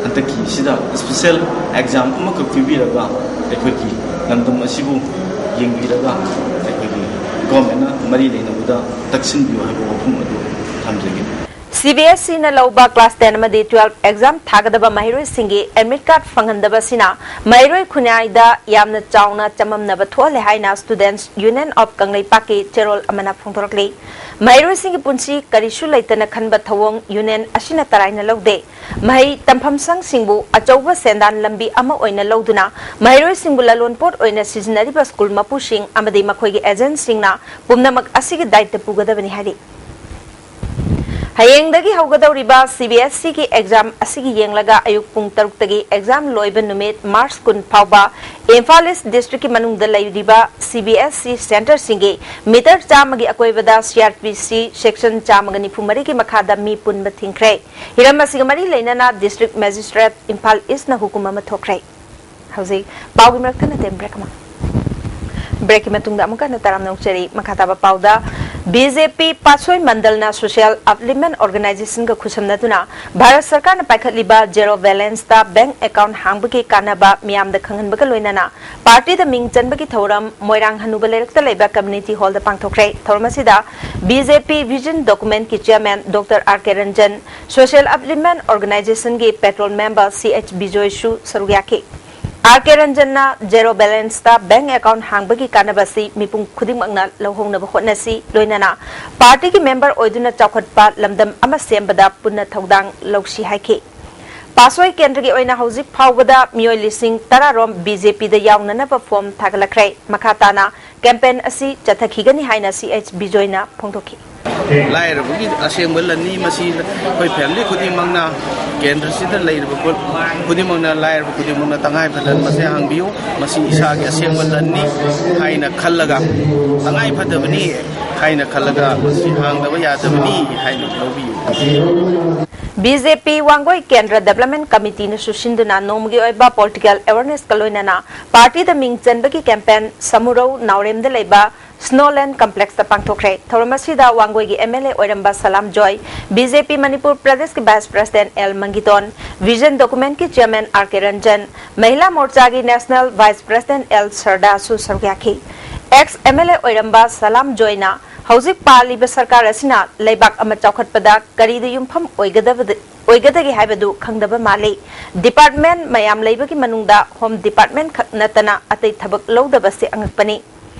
ꯍꯟꯗꯛꯀꯤ ꯑꯁꯤꯗ ꯏꯁꯄꯤꯁꯦꯜ ꯑꯦꯛꯖꯥꯝ ꯑꯃꯈꯛ ꯄꯤꯕꯤꯔꯒ ꯑꯩꯈꯣꯏꯒꯤ ꯂꯝꯗꯝ ꯑꯁꯤꯕꯨ ꯌꯦꯡꯕꯤꯔꯒ ꯑꯩꯈꯣꯏꯒꯤ ꯒꯣꯔꯃꯦꯟꯅ ꯃꯔꯤ ꯂꯩꯅꯕꯗ ꯇꯛꯁꯤꯟꯕꯤꯌꯨ ꯍꯥꯏꯕ ꯋꯥꯐꯝ ꯑꯗꯨ ꯊꯝꯖꯒꯦ꯫ ꯁꯤ ꯕꯤ ꯑꯦꯁ ꯏꯅ ꯂꯧꯕ ꯀ꯭ꯂꯥꯁ ꯇꯦꯟ ꯑꯃꯗꯤ ꯇꯨꯋꯦꯜꯐ ꯑꯦꯛꯖꯥꯝ ꯊꯥꯒꯗꯕ ꯃꯍꯩꯔꯣꯏꯁꯤꯡꯒꯤ ꯑꯦꯗꯃꯤꯠ ꯀꯥꯔꯗ ꯐꯪꯍꯟꯗꯕꯁꯤꯅ ꯃꯍꯩꯔꯣꯏ ꯈꯨꯟꯅꯥꯏꯗ ꯌꯥꯝꯅ ꯆꯥꯎꯅ ꯆꯃꯝꯅꯕ ꯊꯣꯛꯍꯜꯂꯦ ꯍꯥꯏꯅ Students Union of ꯀꯪꯂꯩꯄꯥꯛꯀꯤ ꯆꯦꯔꯣꯜ ꯑꯃꯅ ꯐꯣꯡꯗꯣꯔꯛꯂꯤ꯫ ꯃꯍꯩꯔꯣꯏꯁꯤꯡꯒꯤ ꯄꯨꯟꯁꯤ ꯀꯔꯤꯁꯨ ꯂꯩꯇꯅ ꯈꯟꯕ ꯊꯧꯑꯣꯡ ꯌꯨꯅꯤꯌꯟ ꯑꯁꯤꯅ ꯇꯔꯥꯏꯅ ꯂꯧꯗꯦ꯫ ꯃꯍꯩ ꯇꯝꯐꯝ ꯁꯪꯁꯤꯡꯕꯨ ꯑꯆꯧꯕ ꯁꯦꯟꯗꯥꯟ ꯂꯝꯕꯤ ꯑꯃ ꯑꯣꯏꯅ ꯂꯧꯗꯨꯅ ꯃꯍꯩꯔꯣꯏꯁꯤꯡꯕꯨ ꯂꯂꯣꯟꯄꯣꯠ ꯑꯣꯏꯅ ꯁꯤꯖꯤꯟꯅꯔꯤꯕ ꯁ꯭ꯀꯨꯜ ꯃꯄꯨꯁꯤꯡ ꯑꯃꯗꯤ ꯃꯈꯣꯏꯒꯤ ꯑꯦꯖꯦꯟꯁꯤꯡꯅ ꯄꯨꯝꯅꯃꯛ ꯑꯁꯤꯒꯤ ꯗꯥꯏꯇ ꯄꯨꯒꯗꯕꯅꯤ ꯍꯥꯏꯔꯤ꯫ ꯍꯌꯦꯡꯗꯒꯤ ꯍꯧꯒꯗꯧꯔꯤꯕ ꯁꯤ ꯕꯤ ꯑꯦꯁ ꯏꯒꯤ ꯑꯦꯛꯖꯥꯝ ꯑꯁꯤꯒꯤ ꯌꯦꯡꯂꯒ ꯑꯌꯨꯛ ꯄꯨꯡ ꯇꯔꯨꯛꯇꯒꯤ ꯑꯦꯛꯖꯥꯝ ꯂꯣꯏꯕ ꯅꯨꯃꯤꯠ ꯃꯥꯔꯆ ꯀꯨꯟ ꯐꯥꯎꯕ ꯏꯝꯐꯥꯜ ꯏꯁ ꯗꯤꯁꯇ꯭ꯔꯤꯛꯀꯤ ꯃꯅꯨꯡꯗ ꯂꯩꯔꯤꯕ ꯁꯤ ꯕꯤ ꯑꯦꯁ ꯏ ꯁꯦꯟꯇꯔꯁꯤꯡꯒꯤ ꯃꯤꯇꯔ ꯆꯥꯝꯃꯒꯤ ꯑꯀꯣꯏꯕꯗ ꯁꯤ ꯑꯥꯔ ꯄꯤ ꯁꯤ ꯁꯦꯛꯁꯟ ꯆꯥꯝꯃꯒ ꯅꯤꯐꯨ ꯃꯔꯤꯒꯤ ꯃꯈꯥꯗ ꯃꯤ ꯄꯨꯟꯕ ꯊꯤꯡꯈ꯭ꯔꯦ꯫ ꯍꯤꯔꯝ ꯑꯁꯤꯒ ꯃꯔꯤ ꯂꯩꯅꯅ ꯗꯤꯁꯇ꯭ꯔꯤꯛ ꯃꯦꯖꯤꯁꯇ꯭ꯔꯦꯠ ꯏꯝꯐꯥꯜ ꯏꯁꯅ ꯍꯨꯀꯨꯝ ꯑꯃ ꯊꯣꯛꯈ꯭ꯔꯦ꯫ ꯍꯧꯖꯤꯛ ꯄꯥꯎꯒꯤ ꯃꯔꯛ ꯊꯟꯅ ꯇꯦꯟ ꯕ꯭ꯔꯦꯛ ꯑꯃ꯫ ꯕ꯭ꯔꯦꯛꯀꯤ ꯃꯇꯨꯡꯗ ꯑꯃꯨꯛꯀ ꯍꯟꯅ ꯇꯔꯥꯝꯅ ꯑꯣꯛꯆꯔꯤ꯫ ꯃꯈꯥ ꯇꯥꯕ ꯄꯥꯎꯗ, ꯕꯤ ꯖꯦ ꯄꯤ ꯄꯥꯠꯁꯣꯏ ꯃꯟꯗꯜꯅ ꯁꯣꯁꯤꯌꯦꯜ ꯑꯞꯂꯤꯞꯃꯦꯟ ꯑꯣꯔꯒꯅꯥꯏꯖꯦꯁꯟꯒ ꯈꯨꯠꯁꯝꯅꯗꯨꯅ ꯚꯥꯔꯠ ꯁꯔꯀꯥꯔꯅ ꯄꯥꯏꯈꯠꯂꯤꯕ ꯖꯦꯔꯣ ꯕꯦꯂꯦꯟꯁꯇ ꯕꯦꯡꯛ ꯑꯦꯀꯥꯎꯟꯠ ꯍꯥꯡꯕꯒꯤ ꯀꯥꯟꯅꯕ ꯃꯤꯌꯥꯝꯗ ꯈꯪꯍꯟꯕꯒ ꯂꯣꯏꯅꯅ ꯄꯥꯔꯇꯤꯗ ꯃꯤꯡ ꯆꯟꯕꯒꯤ ꯊꯧꯔꯝ ꯃꯣꯏꯔꯥꯡ ꯍꯅꯨꯕ ꯂꯩꯔꯛꯇ ꯂꯩꯕ ꯀꯝꯃ꯭ꯌꯨꯅꯤꯇꯤ ꯍꯣꯜꯗ ꯄꯥꯡꯊꯣꯛꯈ꯭ꯔꯦ꯫ ꯊꯧꯔꯝ ꯑꯁꯤꯗ ꯕꯤ ꯖꯦ ꯄꯤ vision ꯗꯣꯀꯨꯃꯦꯟꯠꯀꯤ chairman doctor R K Ranjan, social ꯑꯞꯂꯤꯞꯃꯦꯟ ꯑꯣꯔꯒꯅꯥꯏꯖꯦꯁꯟꯒꯤ petrol member ꯁꯤ ꯑꯩꯆ ꯕꯤꯖꯣꯏꯁꯨ ꯁꯔꯨꯛ ꯌꯥꯈꯤ꯫ ꯑꯥꯔ ꯀꯦ ꯔꯟꯖꯟꯅ ꯖꯦꯔꯣ ꯕꯦꯂꯦꯟꯁꯇ ꯕꯦꯡꯛ ꯑꯦꯀꯥꯎꯟꯠ ꯍꯥꯡꯕꯒꯤ ꯀꯥꯟꯅꯕ ꯑꯁꯤ ꯃꯤꯄꯨꯝ ꯈꯨꯗꯤꯡꯃꯛꯅ ꯂꯧꯍꯧꯅꯕ ꯍꯣꯠꯅꯁꯤ, ꯂꯣꯏꯅꯅ ꯄꯥꯔꯇꯤꯒꯤ ꯃꯦꯝꯕꯔ ꯑꯣꯏꯗꯨꯅ ꯆꯥꯎꯈꯠꯄ ꯂꯝꯗꯝ ꯑꯃ ꯁꯦꯝꯕꯗ ꯄꯨꯟꯅ ꯊꯧꯗꯥꯡ ꯂꯧꯁꯤ ꯍꯥꯏꯈꯤ꯫ ꯄꯥꯠꯁꯣꯏ ꯀꯦꯟꯗ꯭ꯔꯒꯤ ꯑꯣꯏꯅ ꯍꯧꯖꯤꯛ ꯐꯥꯎꯕꯗ ꯃꯤꯑꯣꯏ ꯂꯤꯁꯤꯡ ꯇꯔꯥ ꯔꯣꯝ ꯕꯤ ꯖꯦ ꯄꯤꯗ ꯌꯥꯎꯅꯅꯕ ꯐꯣꯔꯝ ꯊꯥꯒꯠꯂꯛꯈ꯭ꯔꯦ꯫ ꯃꯈꯥ ꯇꯥꯅ ꯀꯦꯝꯄꯦꯟ ꯑꯁꯤ ꯆꯠꯊꯈꯤꯒꯅꯤ ꯍꯥꯏꯅ ꯁꯤ ꯑꯩꯆ ꯕꯤꯖꯣꯏꯅ ꯐꯣꯡꯗꯣꯛꯈꯤ꯫ ꯂꯥꯏꯔꯕꯒꯤ ꯑꯁꯦꯡꯕ ꯂꯟꯅꯤ꯫ ꯃꯁꯤ ꯑꯩꯈꯣꯏ ꯐꯦꯃꯤꯂꯤ ꯈꯨꯗꯤꯡꯃꯛꯅ, ꯀꯦꯟꯗ꯭ꯔꯁꯤꯗ ꯂꯩꯔꯤꯕ ꯄꯣꯠ ꯈꯨꯗꯤꯡꯃꯛꯅ, ꯂꯥꯏꯔꯕ ꯈꯨꯗꯤꯡꯃꯛꯅ ꯇꯉꯥꯏ ꯐꯗꯅ ꯃꯁꯤ ꯍꯥꯡꯕꯤꯌꯨ꯫ ꯃꯁꯤ ꯏꯁꯥꯒꯤ ꯑꯁꯦꯡꯕ ꯂꯟꯅꯤ ꯍꯥꯏꯅ ꯈꯜꯂꯒ, ꯇꯉꯥꯏ ꯐꯗꯕꯅꯤ ꯍꯥꯏꯅ ꯈꯜꯂꯒ ꯃꯁꯤ ꯍꯥꯡꯗꯕ ꯌꯥꯗꯕꯅꯤ ꯍꯥꯏꯅ ꯂꯧꯕꯤꯌꯨ꯫ ꯕꯤ ꯖꯦ ꯄꯤ ꯋꯥꯡꯒꯣꯏ ꯀꯦꯟꯗ꯭ꯔ ꯗꯦꯕꯂꯞꯃꯦꯟ ꯀꯃꯤꯇꯤꯅꯁꯨ ꯁꯤꯟꯗꯨꯅ ꯅꯣꯡꯃꯒꯤ ꯑꯣꯏꯕ ꯄꯣꯂꯤꯇꯤꯀꯦꯜ ꯑꯦꯋꯥꯔꯅꯦꯁꯀ ꯂꯣꯏꯅꯅ ꯄꯥꯔꯇꯤꯗ ꯃꯤꯡ ꯆꯟꯕꯒꯤ ꯀꯦꯝꯄꯦꯟ ꯁꯃꯨꯔꯧ ꯅꯥꯎꯔꯦꯝꯗ ꯂꯩꯕ ꯁ꯭ꯅꯣꯂꯦꯟ ꯀꯝꯄ꯭ꯂꯦꯛꯁꯇ ꯄꯥꯡꯊꯣꯛꯈ꯭ꯔꯦ꯫ ꯊꯧꯔꯝ ꯑꯁꯤꯗ ꯋꯥꯡꯒꯣꯏꯒꯤ ꯑꯦꯝ ꯑꯦꯜ ꯑꯦ ꯑꯣꯏꯔꯝꯕ Salam Joy, B J P Manipur ꯄ꯭ꯔꯗꯦꯁꯀꯤ vice president L Mangiton, vision ꯗꯣꯀꯨꯃꯦꯟꯠꯀꯤ chairman R K Ranjan, Mahila ꯃꯣꯔꯆꯥꯒꯤ ꯅꯦꯁꯅꯦꯜ ꯚꯥꯏꯁ ꯄ꯭ꯔꯁꯤꯗꯦꯟꯠ ꯑꯦꯜ ꯁꯔꯗꯥꯁꯨ ꯁꯔꯨꯛ ꯌꯥꯈꯤ꯫ ꯑꯦꯛꯁ ꯑꯦꯝ ꯑꯦꯜ ꯑꯦ ꯑꯣꯏꯔꯝꯕ ꯁꯂꯥꯝ ꯖꯣꯏꯅ ꯍꯧꯖꯤꯛ ꯄꯥꯜꯂꯤꯕ ꯁꯔꯀꯥꯔ ꯑꯁꯤꯅ ꯂꯩꯕꯥꯛ ꯑꯃ ꯆꯥꯎꯈꯠꯄꯗ ꯀꯔꯤꯗ ꯌꯨꯝꯐꯝ ꯑꯣꯏꯒꯗꯕꯗ-, ꯑꯣꯏꯒꯗꯒꯦ ꯍꯥꯏꯕꯗꯨ ꯈꯪꯗꯕ ꯃꯥꯜꯂꯤ꯫ ꯗꯤꯄꯥꯔꯠꯃꯦꯟꯠ ꯃꯌꯥꯝ ꯂꯩꯕꯒꯤ ꯃꯅꯨꯡꯗ ꯍꯣꯝ ꯗꯤꯄꯥꯔꯠꯃꯦꯟꯠ ꯈꯛ ꯅꯠꯇꯅ ꯑꯇꯩ ꯊꯕꯛ ꯂꯧꯗꯕꯁꯤ ꯑꯉꯛꯄꯅꯤ꯫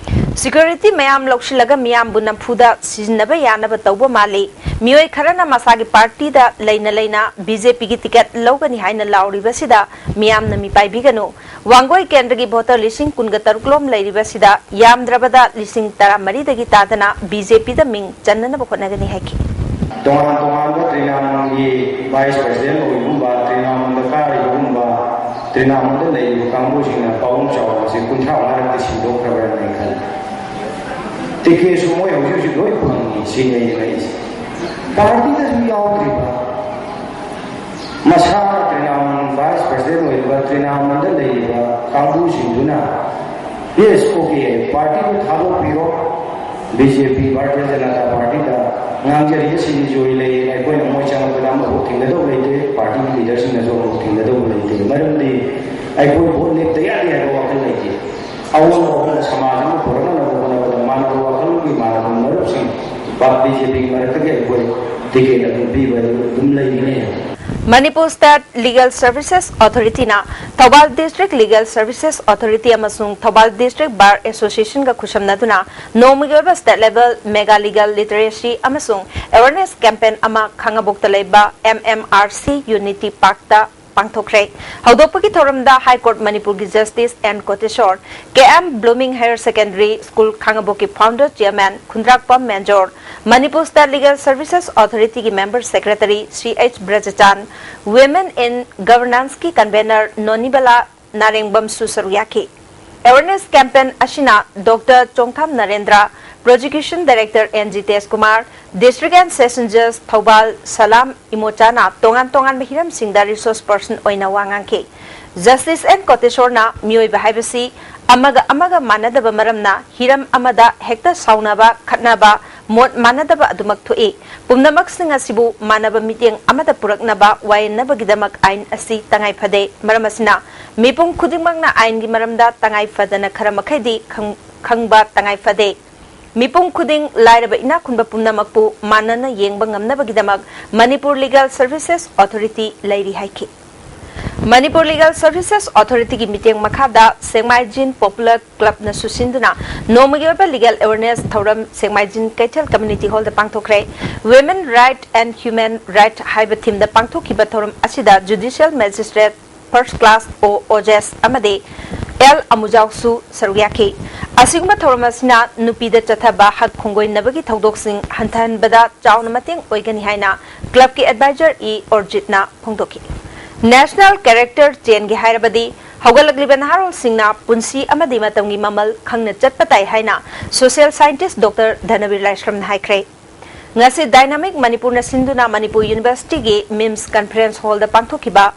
ꯁꯦꯀ꯭ꯌꯨꯔꯤꯇꯤ ꯃꯌꯥꯝ ꯂꯧꯁꯤꯜꯂꯒ ꯃꯤꯌꯥꯝꯕꯨ ꯅꯝꯐꯨꯗ ꯁꯤꯖꯤꯟꯅꯕ ꯌꯥꯅꯕ ꯇꯧꯕ ꯃꯥꯜꯂꯤ꯫ ꯃꯤꯑꯣꯏ ꯈꯔꯅ ꯃꯁꯥꯒꯤ ꯄꯥꯔꯇꯤꯗ ꯂꯩꯅ ꯂꯩꯅ ꯕꯤ ꯖꯦ ꯄꯤꯒꯤ ꯇꯤꯀꯦꯠ ꯂꯧꯒꯅꯤ ꯍꯥꯏꯅ ꯂꯥꯎꯔꯤꯕꯁꯤꯗ ꯃꯤꯌꯥꯝꯅ ꯃꯤꯄꯥꯏꯕꯤꯒꯅꯨ꯫ ꯋꯥꯡꯒꯣꯏ ꯀꯦꯟꯗ꯭ꯔꯒꯤ ꯚꯣꯇꯔ ꯂꯤꯁꯤꯡ ꯀꯨꯟꯒ ꯇꯔꯨꯛ ꯂꯣꯝ ꯂꯩꯔꯤꯕꯁꯤꯗ ꯌꯥꯝꯗ꯭ꯔꯕꯗ ꯂꯤꯁꯤꯡ ꯇꯔꯥꯃꯔꯤꯗꯒꯤ ꯇꯥꯗꯅ ꯕꯤ ꯖꯦ ꯄꯤꯗ ꯃꯤꯡ ꯆꯟꯅꯅꯕ ꯍꯣꯠꯅꯒꯅꯤ ꯍꯥꯏꯈꯤ꯫ ꯇꯣꯉꯥꯟ ꯇꯣꯉꯥꯟꯕ ꯇ꯭ꯔꯤꯅꯥꯃꯨꯜꯒꯤ ꯚꯥꯏꯁ ꯄ꯭ꯔꯁꯤꯗꯦꯟ ꯑꯣꯏꯕꯒꯨꯝꯕ, ꯇ꯭ꯔꯤꯅꯥꯃꯨꯜꯗ ꯀꯥꯔꯤꯕꯒꯨꯝꯕ, ꯇ꯭ꯔꯤꯅꯥꯃꯨꯜꯗ ꯂꯩꯔꯤꯕ ꯀꯥꯡꯕꯨꯁꯤꯡꯅ ꯄꯥꯎ ꯆꯥꯎꯕꯁꯦ ꯀꯨꯟꯊ꯭ꯔꯥ ꯃꯉꯥꯔꯛꯇꯤ ꯁꯤꯟꯗꯣꯛꯈ꯭ꯔꯕ꯭ꯔꯅ ꯑꯩ ꯈꯜꯂꯤ꯫ ꯇꯤꯀꯦꯠꯁꯨ ꯃꯣꯏ ꯍꯧꯖꯤꯛ ꯍꯧꯖꯤꯛ ꯂꯣꯏ ꯐꯪꯉꯤ ꯁꯤꯅꯤ ꯑꯩꯅ ꯍꯥꯏꯁꯦ꯫ ꯄꯥꯔꯇꯤꯗꯁꯨ ꯌꯥꯎꯗ꯭ꯔꯤꯕ ꯃꯁꯥꯅ ꯇ꯭ꯔꯤꯅꯥꯃꯨꯜ ꯚꯥꯏꯁ ꯄ꯭ꯔꯁꯤꯗꯦꯟ ꯑꯣꯏꯔꯤꯕ ꯇ꯭ꯔꯤꯅꯥꯃꯨꯜꯗ ꯂꯩꯔꯤꯕ ꯀꯥꯡꯕꯨꯁꯤꯡꯗꯨꯅ ꯌꯦꯁ, ꯑꯣꯀꯦ, ꯄꯥꯔꯇꯤꯗꯨ ꯊꯥꯗꯣꯛꯄꯤꯔꯣ, ꯕꯤ ꯖꯦ ꯄꯤ, ꯚꯥꯔꯇꯤꯌ ꯖꯅꯇꯥ ꯄꯥꯔꯇꯤꯗ ꯉꯥꯡꯖꯔꯤꯕꯁꯤꯡ ꯖꯣꯏ ꯂꯩ, ꯑꯩꯈꯣꯏꯅ ꯃꯣꯏ ꯆꯪꯉꯛꯄꯗ ꯑꯃꯐꯥꯎ ꯊꯤꯡꯒꯗꯧꯕ ꯂꯩꯇꯦ, ꯄꯥꯔꯇꯤꯒꯤ ꯂꯤꯗꯔꯁꯤꯡꯅꯁꯨ ꯑꯃꯐꯥꯎ ꯊꯤꯡꯒꯗꯧꯕ ꯂꯩꯇꯦ꯫ ꯃꯔꯝꯗꯤ ꯑꯩꯈꯣꯏ ꯚꯣꯠ ꯂꯦꯞꯇ ꯌꯥꯗꯦ ꯍꯥꯏꯕ ꯋꯥꯈꯜ ꯂꯩꯇꯦ꯫ ꯑꯑꯣꯟꯕ ꯑꯍꯣꯡꯕ ꯁꯃꯥꯖ ꯑꯃ ꯄꯨꯔꯛꯅꯕ ꯍꯣꯠꯅꯕꯗ ꯃꯥꯟꯅꯕ ꯋꯥꯈꯜꯒꯤ ꯃꯥꯟꯅꯕ ꯃꯔꯨꯞꯁꯤꯡ ꯕꯤ ꯖꯦ ꯄꯤꯒꯤ ꯃꯔꯛꯇꯒꯤ ꯑꯩꯈꯣꯏ ꯇꯤꯀꯦꯠ ꯑꯗꯨꯝ ꯄꯤꯕ ꯑꯗꯨ ꯑꯗꯨꯝ ꯂꯩꯒꯅꯤ꯫ ꯃꯅꯤꯄꯨꯔ ꯁ꯭ꯇꯦꯠ ꯂꯤꯒꯦꯜ ꯁꯔꯚꯤꯁꯦꯁ ꯑꯣꯊꯣꯔꯤꯇꯤꯅ Thoubal district legal services authority ꯑꯃꯁꯨꯡ ꯊꯧꯕꯥꯜ ꯗꯤꯁꯇ꯭ꯔꯤꯛ ꯕꯥꯔ ꯑꯦꯁꯣꯁꯤꯌꯦꯁꯟꯒ ꯈꯨꯠꯁꯝꯅꯗꯨꯅ ꯅꯣꯡꯃꯒꯤ ꯑꯣꯏꯕ state level mega legal literacy ꯑꯃꯁꯨꯡ ꯑꯦꯋꯥꯔꯅꯦꯁ ꯀꯦꯝꯄꯦꯟ ꯑꯃ ꯈꯥꯉꯕꯣꯛꯇ ꯂꯩꯕ M M R C unity ꯄꯥꯔꯛꯇ ꯄꯥꯡꯊꯣꯛꯈ꯭ꯔꯦ꯫ ꯍꯧꯗꯣꯛꯄꯒꯤ ꯊꯧꯔꯝꯗ High Court ꯃꯅꯤꯄꯨꯔꯒꯤ Justice N ꯀꯣꯇꯦꯁꯣꯔ, K M Blooming Higher Secondary School ꯈꯥꯉꯕꯣꯛꯀꯤ Founder Chairman ꯈꯨꯟꯗ꯭ꯔꯥꯛꯄꯝ ꯃꯦꯟꯖꯣꯔ, Manipur State Legal Services Authority ꯒꯤ Member Secretary C H ꯕ꯭ꯔꯖꯆꯥꯟ, Women in Governance ꯀꯤ Convener ꯅꯣꯅꯤꯕꯂꯥ ꯅꯥꯔꯦꯡꯕꯝꯁꯨ ꯁꯔꯨꯛ ꯌꯥꯈꯤ꯫ Awareness campaign ꯑꯁꯤꯅ Doctor Chongtham Narendra, Prosecution Director N G ꯇꯦꯖ Kumar, District and Session Judge Thoubal ꯁꯂꯥꯝ ꯏꯃꯣꯆꯥꯅ ꯇꯣꯉꯥꯟ ꯇꯣꯉꯥꯟꯕ ꯍꯤꯔꯝꯁꯤꯡꯗ resource person ꯑꯣꯏꯅ ꯋꯥ ꯉꯥꯡꯈꯤ꯫ Justice N ꯀꯣꯇꯦꯁꯣꯔꯅ ꯃꯤꯑꯣꯏꯕ ꯍꯥꯏꯕꯁꯤ ꯑꯃꯒ ꯑꯃꯒ ꯃꯥꯟꯅꯗꯕ ꯃꯔꯝꯅ ꯍꯤꯔꯝ ꯑꯃꯗ ꯍꯦꯛꯇ ꯁꯥꯎꯅꯕ, ꯈꯠꯅꯕ, ꯃꯣꯠ ꯃꯥꯟꯅꯗꯕ ꯑꯗꯨꯃꯛ ꯊꯣꯛꯏ꯫ ꯄꯨꯝꯅꯃꯛꯁꯤꯡ ꯑꯁꯤꯕꯨ ꯃꯥꯟꯅꯕ ꯃꯤꯠꯌꯦꯡ ꯑꯃꯗ ꯄꯨꯔꯛꯅꯕ ꯋꯥꯌꯦꯟꯅꯕꯒꯤꯗꯃꯛ ꯑꯥꯏꯟ ꯑꯁꯤ ꯇꯉꯥꯏ ꯐꯗꯦ꯫ ꯃꯔꯝ ꯑꯁꯤꯅ ꯃꯤꯄꯨꯝ ꯈꯨꯗꯤꯡꯃꯛꯅ ꯑꯥꯏꯟꯒꯤ ꯃꯔꯝꯗ ꯇꯉꯥꯏ ꯐꯗꯅ ꯈꯔ ꯃꯈꯩꯗꯤ ꯈꯪ-, ꯈꯪꯕ ꯇꯉꯥꯏ ꯐꯗꯦ꯫ ꯃꯤꯄꯨꯝ ꯈꯨꯗꯤꯡ, ꯂꯥꯏꯔꯕ ꯏꯅꯥꯛ ꯈꯨꯟꯕ ꯄꯨꯝꯅꯃꯛꯄꯨ ꯃꯥꯟꯅꯅ ꯌꯦꯡꯕ ꯉꯝꯅꯕꯒꯤꯗꯃꯛ ꯃꯅꯤꯄꯨꯔ Legal Services Authority ꯂꯩꯔꯤ ꯍꯥꯏꯈꯤ꯫ ꯃꯅꯤꯄꯨꯔ Legal Services Authority ꯒꯤ ꯃꯤꯠꯌꯦꯡ ꯃꯈꯥꯗ ꯁꯦꯡꯃꯥꯏꯖꯤꯟ Popular Club ꯅꯁꯨ ꯁꯤꯟꯗꯨꯅ ꯅꯣꯡꯃꯒꯤ ꯑꯣꯏꯕ legal awareness ꯊꯧꯔꯝ ꯁꯦꯡꯃꯥꯏꯖꯤꯟ ꯀꯩꯊꯦꯜ Community Hall the ꯄꯥꯡꯊꯣꯛꯈ꯭ꯔꯦ꯫ Women Right and Human Right ꯍꯥꯏꯕ theme ꯗ ꯄꯥꯡꯊꯣꯛꯈꯤꯕ ꯊꯧꯔꯝ ꯑꯁꯤꯗ Judicial Magistrate First Class ꯑꯣ ꯑꯣꯖꯦꯁ ꯑꯃꯗꯤ ꯑꯦꯜ ꯑꯃꯨꯖꯥꯎꯁꯨ ꯁꯔꯨꯛ ꯌꯥꯈꯤ꯫ ꯑꯁꯤꯒꯨꯝꯕ ꯊꯧꯔꯝ ꯑꯁꯤꯅ ꯅꯨꯄꯤꯗ ꯆꯠꯊꯕ ꯍꯛ ꯈꯣꯡꯒꯣꯏꯅꯕꯒꯤ ꯊꯧꯗꯣꯛꯁꯤꯡ ꯍꯟꯊꯍꯟꯕꯗ ꯆꯥꯎꯅ ꯃꯇꯦꯡ ꯑꯣꯏꯒꯅꯤ ꯍꯥꯏꯅ club ꯀꯤ advisor ꯏ ꯑꯣꯔꯖꯤꯠꯅ ꯐꯣꯡꯗꯣꯛꯈꯤ꯫ National Character ꯆꯦꯟꯒꯦ ꯍꯥꯏꯔꯕꯗꯤ ꯍꯧꯒꯠꯂꯛꯂꯤꯕ ꯅꯍꯥꯔꯣꯜꯁꯤꯡꯅ ꯄꯨꯟꯁꯤ ꯑꯃꯗꯤ ꯃꯇꯝꯒꯤ ꯃꯃꯜ ꯈꯪꯅ ꯆꯠꯄ ꯇꯥꯏ ꯍꯥꯏꯅ social scientist Doctor ꯙꯅꯕꯤꯔ ꯂꯥꯏꯁ꯭ꯔꯝꯅ ꯍꯥꯏꯈ꯭ꯔꯦ꯫ ꯉꯁꯤ Dynamic ꯃꯅꯤꯄꯨꯔꯅ ꯁꯤꯟꯗꯨꯅ ꯃꯅꯤꯄꯨꯔ University ꯒꯤ MIMS Conference Hall ꯗ ꯄꯥꯡꯊꯣꯛꯈꯤꯕ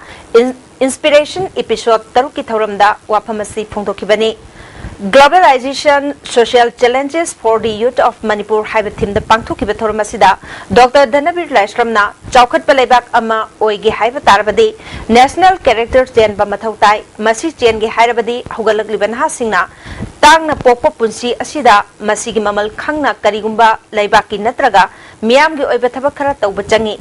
ꯏꯟ-, Inspiration Episode ꯇꯔꯨꯛꯀꯤ ꯊꯧꯔꯝꯗ ꯋꯥꯐꯝ ꯑꯁꯤ ꯐꯣꯡꯗꯣꯛꯈꯤꯕꯅꯤ꯫ Globalization, Social Challenges for the Youth of Manipur ꯍꯥꯏꯕ theme ꯗ ꯄꯥꯡꯊꯣꯛꯈꯤꯕ ꯊꯧꯔꯝ ꯑꯁꯤꯗ Doctor ꯙꯅꯕꯤꯔ ꯂꯥꯏꯁ꯭ꯔꯝꯅ ꯆꯥꯎꯈꯠꯄ ꯂꯩꯕꯥꯛ ꯑꯃ ꯑꯣꯏꯒꯦ ꯍꯥꯏꯕ ꯇꯥꯔꯕꯗꯤ national character ꯆꯦꯟꯕ ꯃꯊꯧ ꯇꯥꯏ꯫ ꯃꯁꯤ ꯆꯦꯟꯒꯦ ꯍꯥꯏꯔꯕꯗꯤ ꯍꯧꯒꯠꯂꯛꯂꯤꯕ ꯅꯍꯥꯁꯤꯡꯅ ꯇꯥꯡꯅ ꯄꯣꯛꯄ ꯄꯨꯟꯁꯤ ꯑꯁꯤꯗ ꯃꯁꯤꯒꯤ ꯃꯃꯜ ꯈꯪꯅ ꯀꯔꯤꯒꯨꯝꯕ ꯂꯩꯕꯥꯛꯀꯤ ꯅꯠꯇ꯭ꯔꯒ ꯃꯤꯌꯥꯝꯒꯤ ꯑꯣꯏꯕ ꯊꯕꯛ ꯈꯔ ꯇꯧꯕ ꯆꯪꯏ꯫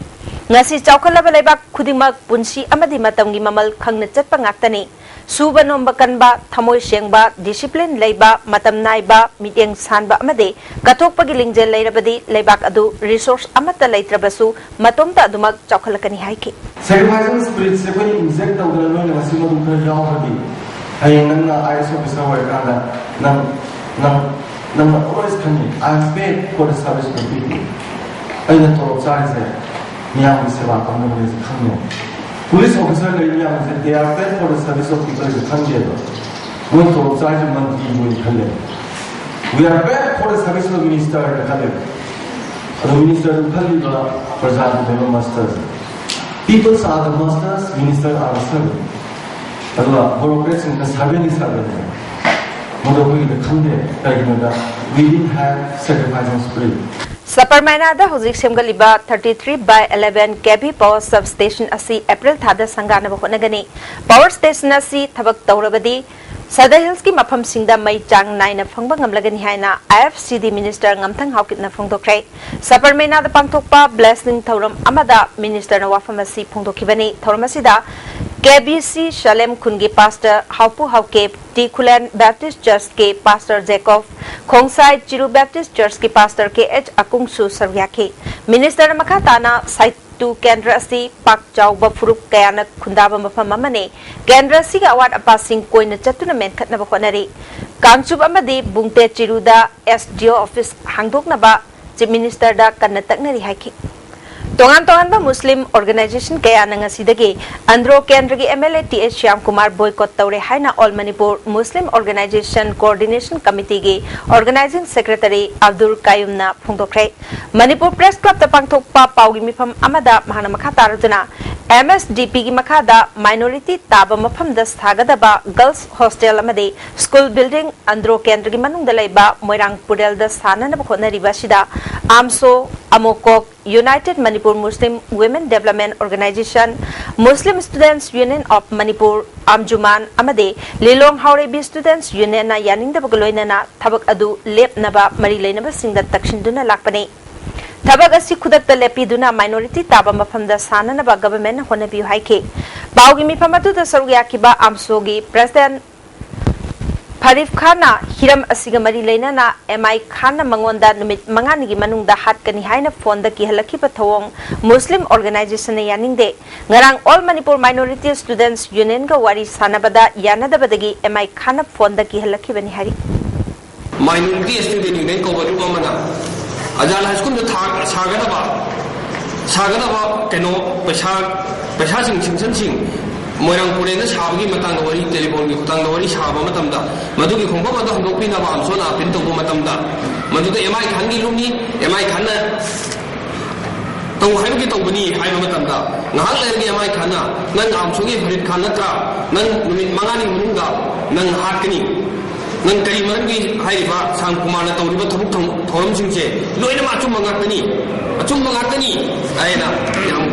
ꯉꯁꯤ ꯆꯥꯎꯈꯠꯂꯕ ꯂꯩꯕꯥꯛ ꯈꯨꯗꯤꯡꯃꯛ ꯄꯨꯟꯁꯤ ꯑꯃꯗꯤ ꯃꯇꯝꯒꯤ ꯃꯃꯜ ꯈꯪꯅ ꯆꯠꯄ ꯉꯥꯛꯇꯅꯤ꯫ ꯁꯨꯕ ꯅꯣꯝꯕ ꯀꯟꯕ, ꯊꯃꯣꯏ ꯁꯦꯡꯕ, ꯗꯤꯁꯤꯄ꯭ꯂꯤꯟ ꯂꯩꯕ, ꯃꯇꯝ ꯅꯥꯏꯕ, ꯃꯤꯠꯌꯦꯡ ꯁꯥꯟꯕ ꯑꯃꯗꯤ ꯀꯠꯊꯣꯛꯄꯒꯤ ꯂꯤꯡꯖꯦꯜ ꯂꯩꯔꯕꯗꯤ ꯂꯩꯕꯥꯛ ꯑꯗꯨ ꯔꯤꯁꯣꯔꯁ ꯑꯃꯠꯇ ꯂꯩꯇ꯭ꯔꯕꯁꯨ ꯃꯇꯣꯝꯇ ꯑꯗꯨꯃꯛ ꯆꯥꯎꯈꯠꯂꯛꯀꯅꯤ ꯍꯥꯏꯈꯤ꯫ Sacrificing spiritꯁꯦ ꯑꯩꯈꯣꯏꯅ inject ꯇꯧꯗꯅ ꯅꯣꯏꯅ ꯉꯁꯤ ꯃꯗꯨ ꯈꯔ ꯌꯥꯎꯔꯒꯗꯤ ꯍꯌꯦꯡ ꯅꯪꯅ IAS officer ꯑꯣꯏꯔꯀꯥꯟꯗ ꯅꯪ ꯅꯪ ꯅꯪꯅ always ꯈꯪꯉꯤ, "I have paid for the service of the people." ꯑꯩꯅ ꯇꯣꯂꯣꯞ ꯆꯥꯔꯤꯁꯦ ꯃꯤꯌꯥꯝꯒꯤ ꯁꯦꯕꯥ ꯇꯧꯅꯕꯅꯦꯁꯦ ꯈꯪꯉꯦ꯫ Police officer ꯂꯩ ꯃꯌꯥꯝꯁꯦ, "They are paid for the service of people" ꯁꯦ ꯈꯪꯗꯦꯕ꯫ ꯃꯣꯏ ꯇꯣꯂꯣꯞ ꯆꯥꯔꯤꯁꯦ ꯃꯟꯇ꯭ꯔꯤꯒꯤ ꯑꯣꯏꯅ ꯈꯜꯂꯦ꯫ "We are paid for the service of the minister" ꯍꯥꯏꯅ ꯈꯜꯂꯦꯕ꯫ ꯑꯗꯣ minister ꯗꯨ ꯈꯜꯂꯤꯕ ꯄ꯭ꯔꯖꯥꯗꯨꯅꯦꯕ master꯫ "Peoples are the masters, minister are the servant." ꯑꯗꯨꯒ bureaucratꯁꯤꯡꯅ servantꯅꯤ, servantꯅꯤ꯫ ꯃꯗꯨ ꯑꯩꯈꯣꯏꯒꯤꯗ ꯈꯪꯗꯦ꯫ ꯀꯩꯒꯤꯅꯣꯗ, "We didn't have sacrificing spirit." ꯁꯄꯔꯃꯥꯏꯅꯥꯗ ꯍꯧꯖꯤꯛ ꯁꯦꯝꯒꯠꯂꯤꯕ thirty three by eleven KV power substation ꯑꯁꯤ ꯑꯦꯄ꯭ꯔꯤꯜ ꯊꯥꯗ ꯁꯪꯒꯥꯅꯕ ꯍꯣꯠꯅꯒꯅꯤ꯫ Power station ꯑꯁꯤ ꯊꯕꯛ ꯇꯧꯔꯕꯗꯤ Sadar Hillsꯀꯤ ꯃꯐꯝꯁꯤꯡꯗ ꯃꯩ ꯆꯥꯡ ꯅꯥꯏꯅ ꯐꯪꯕ ꯉꯝꯂꯒꯅꯤ ꯍꯥꯏꯅ IFCD minister ꯉꯝꯊꯪ ꯍꯥꯎꯀꯤꯞꯅ ꯐꯣꯡꯗꯣꯛꯈ꯭ꯔꯦ꯫ ꯁꯄꯔꯃꯥꯏꯅꯥꯗ ꯄꯥꯡꯊꯣꯛꯄ blessing ꯊꯧꯔꯝ ꯑꯃꯗ ministerꯅ ꯋꯥꯐꯝ ꯑꯁꯤ ꯐꯣꯡꯗꯣꯛꯈꯤꯕꯅꯤ꯫ ꯊꯧꯔꯝ ꯑꯁꯤꯗ KBC ꯁꯂꯦꯝ ꯈꯨꯟꯒꯤ pastor Haopu Haokip, T Khulen Baptist Churchꯀꯤ pastor Jacob, Khongsai Chiru Baptist Churchꯀꯤ pastor KH ꯑꯀꯨꯡꯁꯨ ꯁꯔꯨꯛ ꯌꯥꯈꯤ꯫ Ministerꯅ ꯃꯈꯥ ꯇꯥꯅ ꯁꯥꯏꯇꯨ ꯀꯦꯟꯗ꯭ꯔ ꯑꯁꯤ ꯄꯥꯛ ꯆꯥꯎꯕ ꯐꯨꯔꯨꯞ ꯀꯌꯥꯅ ꯈꯨꯟꯗꯥꯕ ꯃꯐꯝ ꯑꯃꯅꯤ꯫ ꯀꯦꯟꯗ꯭ꯔ ꯑꯁꯤꯒꯤ ꯑꯋꯥꯠ ꯑꯄꯥꯁꯤꯡ ꯀꯣꯏꯅ ꯆꯠꯇꯨꯅ ꯃꯦꯟꯈꯠꯅꯕ ꯍꯣꯠꯅꯔꯤ꯫ ꯀꯥꯡꯆꯨꯞ ꯑꯃꯗꯤ ꯕꯨꯡꯇꯦ ꯆꯤꯔꯨꯗ SDO office ꯍꯥꯡꯗꯣꯛꯅꯕ Chief Ministerꯗ ꯀꯟꯅ ꯇꯛꯅꯔꯤ ꯍꯥꯏꯈꯤ꯫ ꯇꯣꯉꯥꯟ ꯇꯣꯉꯥꯟꯕ ꯃꯨꯁꯂꯤꯝ organization ꯀꯌꯥꯅ ꯉꯁꯤꯗꯒꯤ ꯑꯟꯗ꯭ꯔꯣ ꯀꯦꯟꯗ꯭ꯔꯒꯤ MLA TA Shyam Kumar boycott ꯇꯧꯔꯦ ꯍꯥꯏꯅ All Manipur Muslim Organisation Coordination Committeeꯒꯤ organizing secretary Abdul Qayyumꯅ ꯐꯣꯡꯗꯣꯛꯈ꯭ꯔꯦ꯫ Manipur Press Clubꯇ ꯄꯥꯡꯊꯣꯛꯄ ꯄꯥꯎꯒꯤ ꯃꯤꯐꯝ ꯑꯃꯗ ꯃꯍꯥꯛꯅ ꯃꯈꯥ ꯇꯥꯔꯗꯨꯅ, MSDPꯒꯤ ꯃꯈꯥꯗ minority ꯇꯥꯕ ꯃꯐꯝꯗ ꯁꯥꯒꯗꯕ girls hostel ꯑꯃꯗꯤ school building ꯑꯟꯗ꯭ꯔꯣ ꯀꯦꯟꯗ꯭ꯔꯒꯤ ꯃꯅꯨꯡꯗ ꯂꯩꯕ ꯃꯣꯏꯔꯥꯡ ꯄꯨꯔꯦꯜꯗ ꯁꯥꯅꯅꯕ ꯍꯣꯠꯅꯔꯤꯕ ꯑꯁꯤꯗ AMSO, AMOCOC, United Manipur Muslim Women Development Organisation, Muslim Students Union of Manipur, AMJUMAN ꯑꯃꯗꯤ Lilong Haorebi Students Unionꯅ ꯌꯥꯅꯤꯡꯗꯕꯒ ꯂꯣꯏꯅꯅ ꯊꯕꯛ ꯑꯗꯨ ꯂꯦꯞꯅꯕ ꯃꯔꯤ ꯂꯩꯅꯕꯁꯤꯡꯗ ꯇꯛꯁꯤꯟꯗꯨꯅ ꯂꯥꯛꯄꯅꯤ꯫ ꯊꯕꯛ ꯑꯁꯤ ꯈꯨꯗꯛꯇ ꯂꯦꯞꯄꯤꯗꯨꯅ minority ꯇꯥꯕ ꯃꯐꯝꯗ ꯁꯥꯅꯅꯕ governmentꯅ ꯍꯣꯠꯅꯕꯤꯌꯨ ꯍꯥꯏꯈꯤ꯫ ꯄꯥꯎꯒꯤ ꯃꯤꯐꯝ ꯑꯗꯨꯗ ꯁꯔꯨꯛ ꯌꯥꯈꯤꯕ ꯑꯥꯝꯁꯣꯒꯤ ꯄ꯭ꯔꯁꯤꯗꯦꯟꯠ ꯐꯔꯤꯐ ꯈꯥꯟꯅ ꯍꯤꯔꯝ ꯑꯁꯤꯒ ꯃꯔꯤ ꯂꯩꯅꯅ ꯑꯦꯝ ꯑꯥꯏ ꯈꯥꯟꯅ ꯃꯉꯣꯟꯗ ꯅꯨꯃꯤꯠ ꯃꯉꯥꯅꯤꯒꯤ ꯃꯅꯨꯡꯗ ꯍꯥꯠꯀꯅꯤ ꯍꯥꯏꯅ ꯐꯣꯟꯗ ꯀꯤꯍꯜꯂꯛꯈꯤꯕ ꯊꯧꯑꯣꯡ ꯃꯨꯁꯂꯤꯝ ꯑꯣꯔꯒꯅꯥꯏꯖꯦꯁꯟꯅ ꯌꯥꯅꯤꯡꯗꯦ꯫ ꯉꯔꯥꯡ ꯑꯣꯜ ꯃꯅꯤꯄꯨꯔ ꯃꯥꯏꯅꯣꯔꯤꯇꯤꯁ ꯁ꯭ꯇꯨꯗꯦꯟꯠꯁ ꯌꯨꯅꯤꯌꯟꯒ ꯋꯥꯔꯤ ꯁꯥꯟꯅꯕꯗ ꯌꯥꯅꯗꯕꯗꯒꯤ ꯑꯦꯝ ꯑꯥꯏ ꯈꯥꯟꯅ ꯐꯣꯟꯗ ꯀꯤꯍꯜꯂꯛꯈꯤꯕꯅꯤ ꯍꯥꯏꯔꯤ꯫ ꯃꯥꯏꯅꯣꯔꯤꯇꯤ ꯁ꯭ꯇꯨꯗꯦꯟꯠ ꯌꯨꯅꯤꯌꯟ ꯀꯧꯕ ꯒ꯭ꯔꯨꯞ ꯑꯃꯅ ꯑꯖꯥꯜ ꯍꯥꯏ ꯁ꯭ꯀꯨꯜꯗ ꯊꯥ- ꯁꯥꯒꯗꯕ ꯁꯥꯒꯗꯕ ꯀꯩꯅꯣ ꯄꯩꯁꯥ ꯄꯩꯁꯥꯁꯤꯡ ꯁꯦꯡꯁꯟꯁꯤꯡ ꯃꯣꯏꯔꯥꯡ ꯄꯨꯔꯦꯟꯗ ꯁꯥꯕꯒꯤ ꯃꯇꯥꯡꯗ ꯋꯥꯔꯤ, ꯇꯦꯂꯤꯐꯣꯟꯒꯤ ꯈꯨꯠꯊꯥꯡꯗ ꯋꯥꯔꯤ ꯁꯥꯕ ꯃꯇꯝꯗ ꯃꯗꯨꯒꯤ ꯈꯣꯡꯐꯝ ꯑꯗꯨ ꯍꯟꯗꯣꯛꯄꯤꯅꯕ ꯑꯥꯝꯁꯣꯅ ꯑꯥꯄꯤꯜ ꯇꯧꯕ ꯃꯇꯝꯗ ꯃꯗꯨꯗ ꯑꯦꯝ ꯑꯥꯏ ꯈꯥꯟꯒꯤ ꯂꯨꯞꯅꯤ, ꯑꯦꯝ ꯑꯥꯏ ꯈꯥꯟꯅ ꯇꯧ ꯍꯥꯏꯕꯒꯤ ꯇꯧꯕꯅꯤ ꯍꯥꯏꯕ ꯃꯇꯝꯗ ꯉꯥꯏꯍꯥꯛ ꯂꯩꯔꯒ ꯑꯦꯝ ꯑꯥꯏ ꯈꯥꯟꯅ ꯅꯪ ꯑꯥꯝꯁꯣꯒꯤ ꯐꯔꯤꯗ ꯈꯥꯟ ꯅꯠꯇ꯭ꯔꯥ? ꯅꯪ ꯅꯨꯃꯤꯠ ꯃꯉꯥꯅꯤ ꯃꯅꯨꯡꯗ ꯅꯪ ꯍꯥꯠꯀꯅꯤ꯫ ꯅꯪ ꯀꯔꯤ ꯃꯔꯝꯒꯤ ꯍꯥꯏꯔꯤꯕ ꯁꯥꯝ ꯀꯨꯃꯥꯔꯅ ꯇꯧꯔꯤꯕ ꯊꯕꯛ ꯊꯧ- ꯊꯧꯔꯝꯁꯤꯡꯁꯦ ꯂꯣꯏꯅꯃꯛ ꯑꯆꯨꯝꯕ ꯉꯥꯛꯇꯅꯤ, ꯑꯆꯨꯝꯕ ꯉꯥꯛꯇꯅꯤ ꯍꯥꯏꯅ ꯌꯥꯝ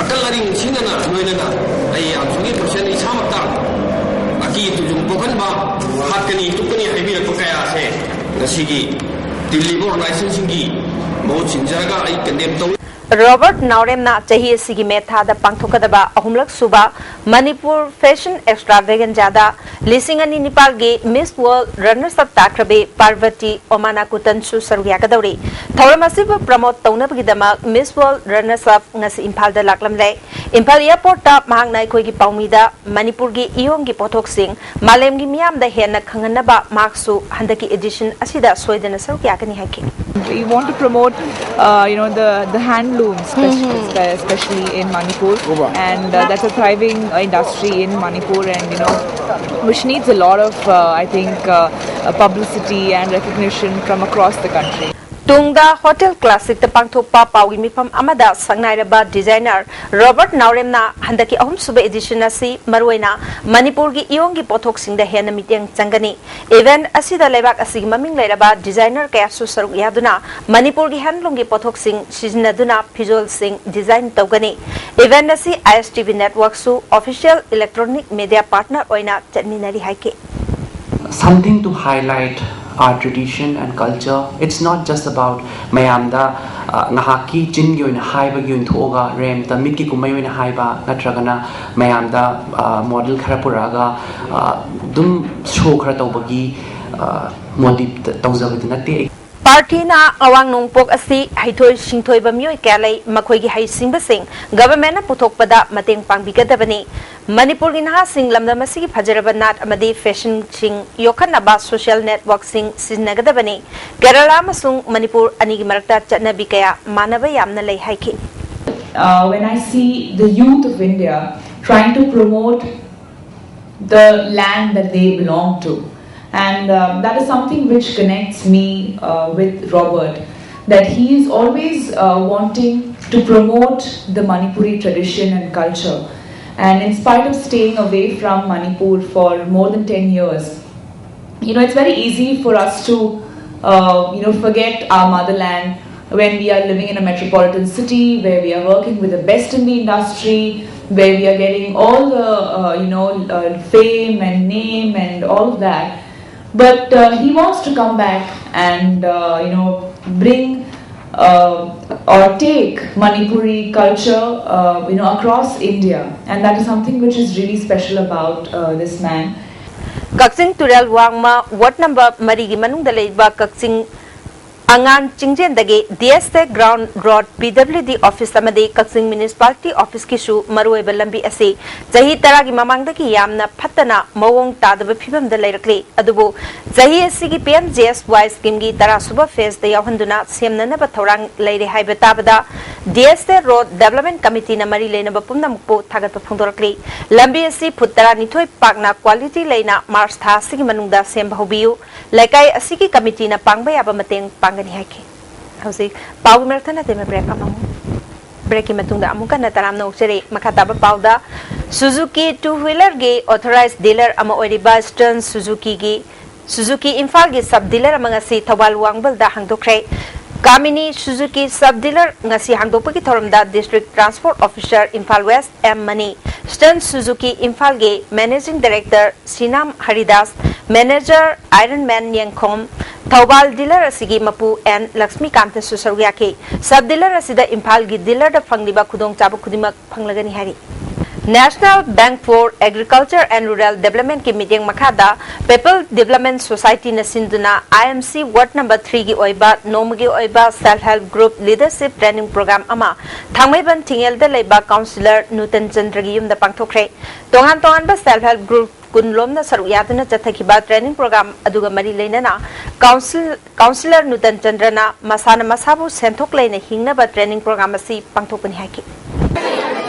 ꯑꯀꯜ ꯑꯔꯤꯡ ꯁꯤꯡꯅꯅ ꯂꯣꯏꯅꯅ ꯑꯩ ꯑꯥꯝꯁꯣꯒꯤ ꯄ꯭ꯔꯁꯤꯗꯦꯟꯠ ꯏꯁꯥꯃꯛꯇ ꯑꯀꯤ ꯇꯨꯖꯨꯡ ꯄꯣꯛꯍꯟꯕ, ꯍꯥꯠꯀꯅꯤ ꯇꯨꯞꯀꯅꯤ ꯍꯥꯏꯕꯤꯔꯛꯄ ꯀꯌꯥ ꯑꯁꯦ ꯉꯁꯤꯒꯤ ꯇꯤꯜꯂꯤꯕ ꯑꯣꯔꯒꯅꯥꯏꯖꯦꯁꯟꯁꯤꯡꯒꯤ ꯃꯍꯨꯠ ꯁꯤꯟꯖꯔꯒ ꯑꯩ ꯀꯟꯗꯦꯝ ꯇꯧꯏ꯫ ꯔꯣꯕꯔꯠ ꯅꯥꯎꯔꯦꯝꯅ ꯆꯍꯤ ꯑꯁꯤꯒꯤ ꯃꯦ ꯊꯥꯗ ꯄꯥꯡꯊꯣꯛꯀꯗꯕ ꯑꯍꯨꯝꯂꯛ ꯁꯨꯕ ꯃꯅꯤꯄꯨꯔ ꯐꯦꯁꯟ ꯑꯦꯛꯁꯇ꯭ꯔꯥꯚꯦꯒꯦꯟꯖꯥꯗ ꯂꯤꯁꯤꯡ ꯑꯅꯤ ꯅꯤꯄꯥꯜꯒꯤ ꯃꯤꯁ ꯋꯥꯔꯜꯗ ꯔꯟꯅꯔꯁ ꯑꯞ ꯇꯥꯈ꯭ꯔꯕꯤ ꯄꯥꯔꯕꯇꯤ ꯑꯣꯃꯥꯅꯥꯀꯨꯇꯟꯁꯨ ꯁꯔꯨꯛ ꯌꯥꯒꯗꯧꯔꯤ꯫ ꯊꯧꯔꯝ ꯑꯁꯤꯕꯨ ꯄ꯭ꯔꯃꯣꯠ ꯇꯧꯅꯕꯒꯤꯗꯃꯛ ꯃꯤꯁ ꯋꯥꯔꯜꯗ ꯔꯟꯅꯔꯁ ꯑꯞ ꯉꯁꯤ ꯏꯝꯐꯥꯜꯗ ꯂꯥꯛꯂꯝꯂꯦ꯫ ꯏꯝꯐꯥꯜ ꯑꯦꯌꯔꯄꯣꯔꯠꯇ ꯃꯍꯥꯛꯅ ꯑꯩꯈꯣꯏꯒꯤ ꯄꯥꯎꯃꯤꯗ ꯃꯅꯤꯄꯨꯔꯒꯤ ꯏꯌꯣꯡꯒꯤ ꯄꯣꯠꯊꯣꯛꯁꯤꯡ ꯃꯥꯂꯦꯝꯒꯤ ꯃꯤꯌꯥꯝꯗ ꯍꯦꯟꯅ ꯈꯪꯍꯟꯅꯕ ꯃꯍꯥꯛꯁꯨ ꯍꯟꯗꯛꯀꯤ ꯑꯦꯗꯤꯁꯟ ꯑꯁꯤꯗ ꯁꯣꯏꯗꯅ ꯁꯔꯨꯛ ꯌꯥꯒꯅꯤ ꯍꯥꯏꯈꯤ꯫ We want to promote, uh, you know, the, the handlooms, especially, especially in Manipur, and uh, that's a thriving industry in Manipur, and you know, which needs a lot of, uh, I think, uh, uh, publicity and recognition from across the country. ꯇꯨꯡꯗ hotel ꯀ꯭ꯂꯥꯁꯤꯛꯇ ꯄꯥꯡꯊꯣꯛꯄ ꯄꯥꯎꯒꯤ ꯃꯤꯐꯝ ꯑꯃꯗ ꯁꯛꯅꯥꯏꯔꯕ designer Robert ꯅꯥꯎꯔꯦꯝꯅ ꯍꯟꯗꯛꯀꯤ ꯑꯍꯨꯝꯁꯨꯕ Edison ꯑꯁꯤ ꯃꯔꯨꯑꯣꯏꯅ ꯃꯅꯤꯄꯨꯔꯒꯤ ꯏꯌꯣꯡꯒꯤ ꯄꯣꯠꯊꯣꯛꯁꯤꯡꯗ ꯍꯦꯟꯅ ꯃꯤꯠꯌꯦꯡ ꯆꯪꯒꯅꯤ꯫ ꯏꯚꯦꯟꯠ ꯑꯁꯤꯗ ꯂꯩꯕꯥꯛ ꯑꯁꯤꯒꯤ ꯃꯃꯤꯡ ꯂꯩꯔꯕ ꯗꯤꯖꯥꯏꯅꯔ ꯀꯌꯥꯁꯨ ꯁꯔꯨꯛ ꯌꯥꯗꯨꯅ ꯃꯅꯤꯄꯨꯔꯒꯤ ꯍꯦꯟꯗꯂꯨꯝꯒꯤ ꯄꯣꯠꯊꯣꯛꯁꯤꯡ ꯁꯤꯖꯤꯟꯅꯗꯨꯅ ꯐꯤꯖꯣꯜꯁꯤꯡ ꯗꯤꯖꯥꯏꯟ ꯇꯧꯒꯅꯤ꯫ ꯏꯚꯦꯟꯠ ꯑꯁꯤ ꯑꯥꯏ ꯑꯦꯁ ꯇꯤ ꯚꯤ ꯅꯦꯠꯋꯥꯔꯛꯁꯨ ꯑꯣꯐꯤꯁꯤꯌꯦꯜ ꯏꯂꯦꯛꯇ꯭ꯔꯣꯅꯤꯛ ꯃꯤꯗꯤꯌꯥ ꯄꯥꯔꯠꯅꯔ ꯑꯣꯏꯅ ꯆꯠꯃꯤꯟꯅꯔꯤ ꯍꯥꯏꯈꯤ꯫ Something to highlight Our tradition and culture, it's not just about ꯃꯌꯥꯝꯗ ꯉꯥꯏꯍꯥꯛꯀꯤ ꯆꯤꯟꯒꯤ ꯑꯣꯏꯅ ꯍꯥꯏꯕꯒꯤ ꯑꯣꯏꯅ ꯊꯣꯛꯑꯒ ꯔꯦꯝꯇ ꯃꯤꯠꯀꯤ ꯀꯨꯝꯍꯩ ꯑꯣꯏꯅ ꯍꯥꯏꯕ ꯅꯠꯇ꯭ꯔꯒꯅ ꯃꯌꯥꯝꯗ ꯃꯣꯗꯦꯜ ꯈꯔ ꯄꯨꯔꯛꯑꯒ ꯑꯗꯨꯝ ꯁꯣ ꯈꯔ ꯇꯧꯕꯒꯤ ꯃꯣꯇꯤꯞꯇ ꯇꯧꯖꯕꯗꯤ ꯅꯠꯇꯦ꯫ ꯄꯥꯔꯊꯤꯅ ꯑꯋꯥꯡ ꯅꯣꯡꯄꯣꯛ ꯑꯁꯤ ꯍꯩꯊꯣꯏ ꯁꯤꯡꯊꯣꯏꯕ ꯃꯤꯑꯣꯏ ꯀꯌꯥ ꯂꯩ, ꯃꯈꯣꯏꯒꯤ ꯍꯩꯁꯤꯡꯕꯁꯤꯡ ꯒꯚꯔꯟꯃꯦꯟꯠꯅ ꯄꯨꯊꯣꯛꯄꯗ ꯃꯇꯦꯡ ꯄꯥꯡꯕꯤꯒꯗꯕꯅꯤ꯫ ꯃꯅꯤꯄꯨꯔꯒꯤ ꯅꯍꯥꯁꯤꯡ ꯂꯝꯗꯝ ꯑꯁꯤꯒꯤ ꯐꯖꯔꯕ ꯅꯥꯠ ꯑꯃꯗꯤ ꯐꯦꯁꯟꯁꯤꯡ ꯌꯣꯛꯈꯠꯅꯕ ꯁꯣꯁꯤꯌꯦꯜ ꯅꯦꯠꯋꯥꯔꯛꯁꯤꯡ ꯁꯤꯖꯤꯟꯅꯒꯗꯕꯅꯤ꯫ ꯀꯦꯔꯂꯥ ꯑꯃꯁꯨꯡ ꯃꯅꯤꯄꯨꯔ ꯑꯅꯤꯒꯤ ꯃꯔꯛꯇ ꯆꯠꯅꯕꯤ ꯀꯌꯥ ꯃꯥꯟꯅꯕ ꯌꯥꯝꯅ ꯂꯩ ꯍꯥꯏꯈꯤ꯫ Uh, when I see the youth of India trying to promote the land that they belong to, and uh, that is something which connects me uh, with Robert, that he is always uh, wanting to promote the Manipuri tradition and culture. And in spite of staying away from Manipur for more than ten years, you know, it's very easy for us to, uh, you know, forget our motherland when we are living in a metropolitan city where we are working with the best in the industry, where we are getting all the, uh, you know, uh, fame and name and all of that. But uh, he wants to come back and, uh, you know, bring uh, or take Manipuri culture, uh, you know, across India, and that is something which is really special about uh, this man. ꯀꯛꯆꯤꯡ ꯇꯨꯔꯦꯜ ꯋꯥꯡꯃ ward number ꯃꯔꯤꯒꯤ ꯃꯅꯨꯡꯗ ꯂꯩꯕ ꯀꯛꯆꯤꯡ ꯑꯉꯥꯟ ꯆꯤꯡꯖꯦꯟꯗꯒꯤ D S ꯇꯦꯛ ground road ꯄꯤ W ꯗꯤ office ꯑꯃꯗꯤ ꯀꯛꯆꯤꯡ municipality ꯑꯣꯐꯤꯁꯀꯤꯁꯨ ꯃꯔꯨꯑꯣꯏꯕ ꯂꯝꯕꯤ ꯑꯁꯤ ꯆꯍꯤ ꯇꯔꯥꯒꯤ ꯃꯃꯥꯡꯗꯒꯤ ꯌꯥꯝꯅ ꯐꯠꯇꯅ ꯃꯑꯣꯡ ꯇꯥꯗꯕ ꯐꯤꯕꯝꯗ ꯂꯩꯔꯛꯂꯤ꯫ ꯑꯗꯨꯕꯨ ꯆꯍꯤ ꯑꯁꯤꯒꯤ ꯄꯤ ꯑꯦꯝ ꯖꯤ ꯑꯦꯁ ꯋꯥꯏ ꯁ꯭ꯀꯤꯝꯒꯤ ꯇꯔꯥ ꯁꯨꯕ ꯐꯦꯖꯗ ꯌꯥꯎꯍꯟꯗꯨꯅ ꯁꯦꯝꯅꯅꯕ ꯊꯧꯔꯥꯡ ꯂꯩꯔꯦ ꯍꯥꯏꯕ ꯇꯥꯕꯗ ꯗꯤ ꯑꯦꯁ ꯇꯦꯛ ꯔꯣꯗ ꯗꯦꯕꯂꯞꯃꯦꯟꯠ ꯀꯃꯤꯇꯤꯅ ꯃꯔꯤ ꯂꯩꯅꯕ ꯄꯨꯝꯅꯃꯛꯄꯨ ꯊꯥꯒꯠꯄ ꯐꯣꯡꯗꯣꯔꯛꯂꯤ꯫ ꯂꯝꯕꯤ ꯑꯁꯤ ꯐꯨꯠ ꯇꯔꯥꯅꯤꯊꯣꯏ ꯄꯥꯛꯅ ꯀ꯭ꯋꯥꯂꯤꯇꯤ ꯂꯩꯅ ꯃꯥꯔꯆ ꯊꯥ ꯑꯁꯤꯒꯤ ꯃꯅꯨꯡꯗ ꯁꯦꯝꯕ ꯍꯧꯕꯤꯌꯨ꯫ ꯂꯩꯀꯥꯏ ꯑꯁꯤꯒꯤ ꯀꯃꯤꯇꯤꯅ ꯄꯥꯡꯕ ꯌꯥꯕ ꯃꯇꯦꯡ ꯄꯥꯡꯒꯅꯤ ꯍꯥꯏꯈꯤ꯫ ꯍꯧꯖꯤꯛ ꯄꯥꯎꯒꯤ ꯃꯔꯛ ꯊꯠꯅ ꯇꯦꯟꯕ ꯕ꯭ꯔꯦꯛ ꯑꯃꯃꯨꯛ꯫ ꯕ꯭ꯔꯦꯛꯀꯤ ꯃꯇꯨꯡꯗ ꯑꯃꯨꯛ ꯍꯟꯅ ꯇꯔꯥꯝꯅ ꯑꯣꯛꯆꯔꯤ꯫ ꯃꯈꯥ ꯇꯥꯕ ꯄꯥꯎꯗ ꯁꯨꯖꯨꯀꯤ ꯇꯨ ꯋꯤꯂꯔꯒꯤ ꯑꯣꯊꯣꯔꯥꯏꯖ ꯗꯤꯂꯔ ꯑꯃ ꯑꯣꯏꯔꯤꯕ ꯏꯁꯇꯔꯟ ꯁꯨꯖꯨꯀꯤꯒꯤ ꯁꯨꯖꯨꯀꯤ ꯏꯝꯐꯥꯜꯒꯤ ꯁꯕ ꯗꯤꯂꯔ ꯑꯃ ꯉꯁꯤ ꯊꯧꯕꯥꯜ ꯋꯥꯡꯕꯜꯗ ꯍꯥꯡꯗꯣꯛꯈ꯭ꯔꯦ꯫ ꯀꯥꯃꯤꯅꯤ ꯁꯨꯖꯨꯀꯤ ꯁꯕ ꯗꯤꯂꯔ ꯉꯁꯤ ꯍꯥꯡꯗꯣꯛꯄꯒꯤ ꯊꯧꯔꯝꯗ district transport officer Imphal west M Mani, President Suzuki ꯏꯝꯐꯥꯜꯒꯤ Managing Director Sinam Haridas, Manager Iron Man ꯌꯦꯡꯈꯣꯝ, ꯊꯧꯕꯥꯜ dealer ꯑꯁꯤꯒꯤ ꯃꯄꯨ ꯑꯦꯟ ꯂꯛꯁꯃꯤꯀꯥꯟꯇꯁꯨ ꯁꯔꯨꯛ ꯌꯥꯈꯤ꯫ Sub dealer ꯑꯁꯤꯗ ꯏꯝꯐꯥꯜꯒꯤ dealerꯗ ꯐꯪꯂꯤꯕ ꯈꯨꯗꯣꯡꯆꯥꯕ ꯈꯨꯗꯤꯡꯃꯛ ꯐꯪꯂꯒꯅꯤ ꯍꯥꯏꯔꯤ꯫ National Bank for Agriculture and Rural Developmentꯀꯤ ꯃꯤꯠꯌꯦꯡ ꯃꯈꯥꯗ People Development Societyꯅ ꯁꯤꯟꯗꯨꯅ I M C ward number threeꯒꯤ ꯑꯣꯏꯕ ꯅꯣꯡꯃꯒꯤ ꯑꯣꯏꯕ Self Help Group Leadership Training Program ꯑꯃ ꯊꯥꯡꯃꯩꯕꯟ ꯊꯤꯡꯉꯦꯜꯗ ꯂꯩꯕ Councillor ꯅꯨꯇꯟ ꯆꯟꯗ꯭ꯔꯒꯤ ꯌꯨꯝꯗ ꯄꯥꯡꯊꯣꯛꯈ꯭ꯔꯦ꯫ ꯇꯣꯉꯥꯟ ꯇꯣꯉꯥꯟꯕ Self Help Group ꯀꯨꯟ ꯂꯣꯝꯅ ꯁꯔꯨꯛ ꯌꯥꯗꯨꯅ ꯆꯠꯊꯈꯤꯕ training program ꯑꯗꯨꯒ ꯃꯔꯤ ꯂꯩꯅꯅ Council, Councillor ꯅꯨꯇꯟ ꯆꯟꯗ꯭ꯔꯅ ꯃꯁꯥꯅ ꯃꯁꯥꯕꯨ ꯁꯦꯟꯊꯣꯛ ꯂꯩꯅ ꯍꯤꯡꯅꯕ training program ꯑꯁꯤ ꯄꯥꯡꯊꯣꯛꯄꯅꯤ ꯍꯥꯏꯈꯤ꯫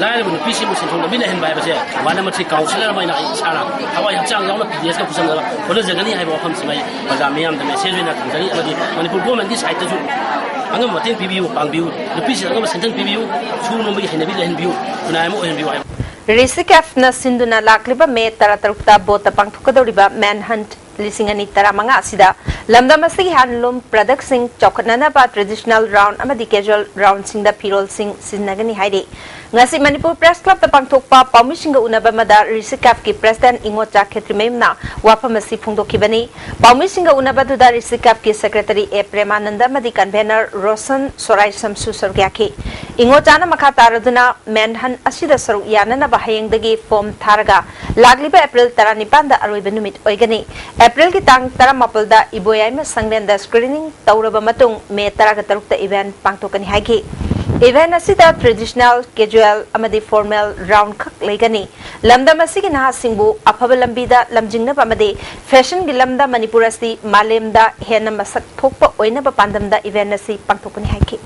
ꯂꯥꯏꯔꯕ ꯅꯨꯄꯤꯁꯤꯡꯕꯨ ꯁꯦꯟꯊꯣꯛ ꯂꯝꯕꯤ ꯂꯩꯍꯟꯕ ꯍꯥꯏꯕꯁꯦ ward number three councillor ꯑꯃ ꯑꯣꯏꯅ ꯑꯩ ꯏꯁꯥꯅ ꯊꯋꯥꯏ ꯍꯛꯆꯥꯡ ꯌꯥꯎꯅ P D Sꯀ ꯈꯨꯠꯁꯝꯅꯔꯒ ꯍꯣꯠꯅꯖꯒꯅꯤ ꯍꯥꯏꯕ ꯋꯥꯐꯝꯁꯤꯃ ꯑꯩ ꯄ꯭ꯔꯖꯥ ꯃꯤꯌꯥꯝꯗ message ꯑꯣꯏꯅ ꯊꯝꯖꯔꯤ꯫ ꯑꯃꯗꯤ ꯃꯅꯤꯄꯨꯔ governmentꯀꯤ sideꯇꯁꯨ ꯑꯉꯝꯕ ꯃꯇꯦꯡ ꯄꯤꯕꯤꯌꯨ, ꯄꯥꯡꯕꯤꯌꯨ, ꯅꯨꯄꯤꯁꯤꯡ ꯑꯉꯝꯕ ꯁꯦꯟꯊꯪ ꯄꯤꯕꯤꯌꯨ, ꯁꯨ ꯅꯣꯝꯕꯒꯤ ꯍꯩꯅꯕꯤ ꯂꯩꯍꯟꯕꯤꯌꯨ, ꯈꯨꯟꯅꯥꯏ ꯑꯃ ꯑꯣꯏꯍꯟꯕꯤꯌꯨ ꯍꯥꯏꯕ꯫ ꯔꯤꯁꯤꯀꯦꯐꯅ ꯁꯤꯟꯗꯨꯅ ꯂꯥꯛꯂꯤꯕ ꯃꯦ ꯇꯔꯥꯇꯔꯨꯛꯇ ꯕꯣꯠꯇ ꯄꯥꯡꯊꯣꯛꯀꯗꯧꯔꯤꯕ Manhunt ꯂꯤꯁꯤꯡ ꯑꯅꯤ ꯇꯔꯥꯃꯉꯥ ꯑꯁꯤꯗ ꯂꯝꯗꯝ ꯑꯁꯤꯒꯤ handloom productꯁꯤꯡ ꯆꯥꯎꯈꯠꯅꯅꯕ traditional round ꯑꯃꯗꯤ casual roundꯁꯤꯡꯗ ꯐꯤꯔꯣꯜꯁꯤꯡ ꯁꯤꯖꯤꯟꯅꯒꯅꯤ ꯍꯥꯏꯔꯤ꯫ ꯉꯁꯤ ꯃꯅꯤꯄꯨꯔ Press Clubꯇ ꯄꯥꯡꯊꯣꯛꯄ ꯄꯥꯎꯃꯤꯁꯤꯡꯒ ꯎꯅꯕ ꯑꯃꯗ ꯔꯤꯁꯤꯀꯦꯐꯀꯤ President ꯏꯉꯣꯆꯥ ꯈꯦꯇ꯭ꯔꯤꯃꯌꯨꯝꯅ ꯋꯥꯐꯝ ꯑꯁꯤ ꯐꯣꯡꯗꯣꯛꯈꯤꯕꯅꯤ꯫ ꯄꯥꯎꯃꯤꯁꯤꯡꯒ ꯎꯅꯕꯗꯨꯗ ꯔꯤꯁꯤꯀꯦꯐꯀꯤ Secretary ꯑꯦ ꯄ꯭ꯔꯦꯃꯥꯅꯟꯗ ꯑꯃꯗꯤ Convener ꯔꯣꯁꯟ ꯁꯣꯔꯥꯏꯁꯝꯁꯨ ꯁꯔꯨꯛ ꯌꯥꯈꯤ꯫ ꯏꯉꯣꯆꯥꯅ ꯃꯈꯥ ꯇꯥꯔꯗꯨꯅ Manhunt ꯑꯁꯤꯗ ꯁꯔꯨꯛ ꯌꯥꯅꯅꯕ ꯍꯌꯦꯡꯗꯒꯤ form ꯊꯥꯔꯒ ꯂꯥꯛꯂꯤꯕ April ꯇꯔꯥꯅꯤꯄꯥꯟꯗ ꯑꯔꯣꯏꯕ ꯅꯨꯃꯤꯠ ꯑꯣꯏꯒꯅꯤ꯫ Aprilꯒꯤ ꯇꯥꯡ ꯇꯔꯥꯃꯥꯄꯜꯗ ꯏꯕꯣꯌꯥꯏꯃ ꯁꯪꯂꯦꯟꯗ screening ꯇꯧꯔꯕ ꯃꯇꯨꯡ ꯃꯦ ꯇꯔꯥꯒ ꯇꯔꯨꯛꯇ event ꯄꯥꯡꯊꯣꯛꯀꯅꯤ ꯍꯥꯏꯈꯤ꯫ Event ꯑꯁꯤꯗ traditional, casual ꯑꯃꯗꯤ formal round ꯈꯛ ꯂꯩꯒꯅꯤ꯫ ꯂꯝꯗꯝ ꯑꯁꯤꯒꯤ ꯅꯍꯥꯁꯤꯡꯕꯨ ꯑꯐꯕ ꯂꯝꯕꯤꯗ ꯂꯝꯖꯤꯡꯅꯕ ꯑꯃꯗꯤ fashionꯒꯤ ꯂꯝꯗ ꯃꯅꯤꯄꯨꯔ ꯑꯁꯤ ꯃꯥꯂꯦꯝꯗ ꯍꯦꯟꯅ ꯃꯁꯛ ꯊꯣꯛꯄ ꯑꯣꯏꯅꯕ ꯄꯥꯟꯗꯝꯗ event ꯑꯁꯤ ꯄꯥꯡꯊꯣꯛꯄꯅꯤ ꯍꯥꯏꯈꯤ꯫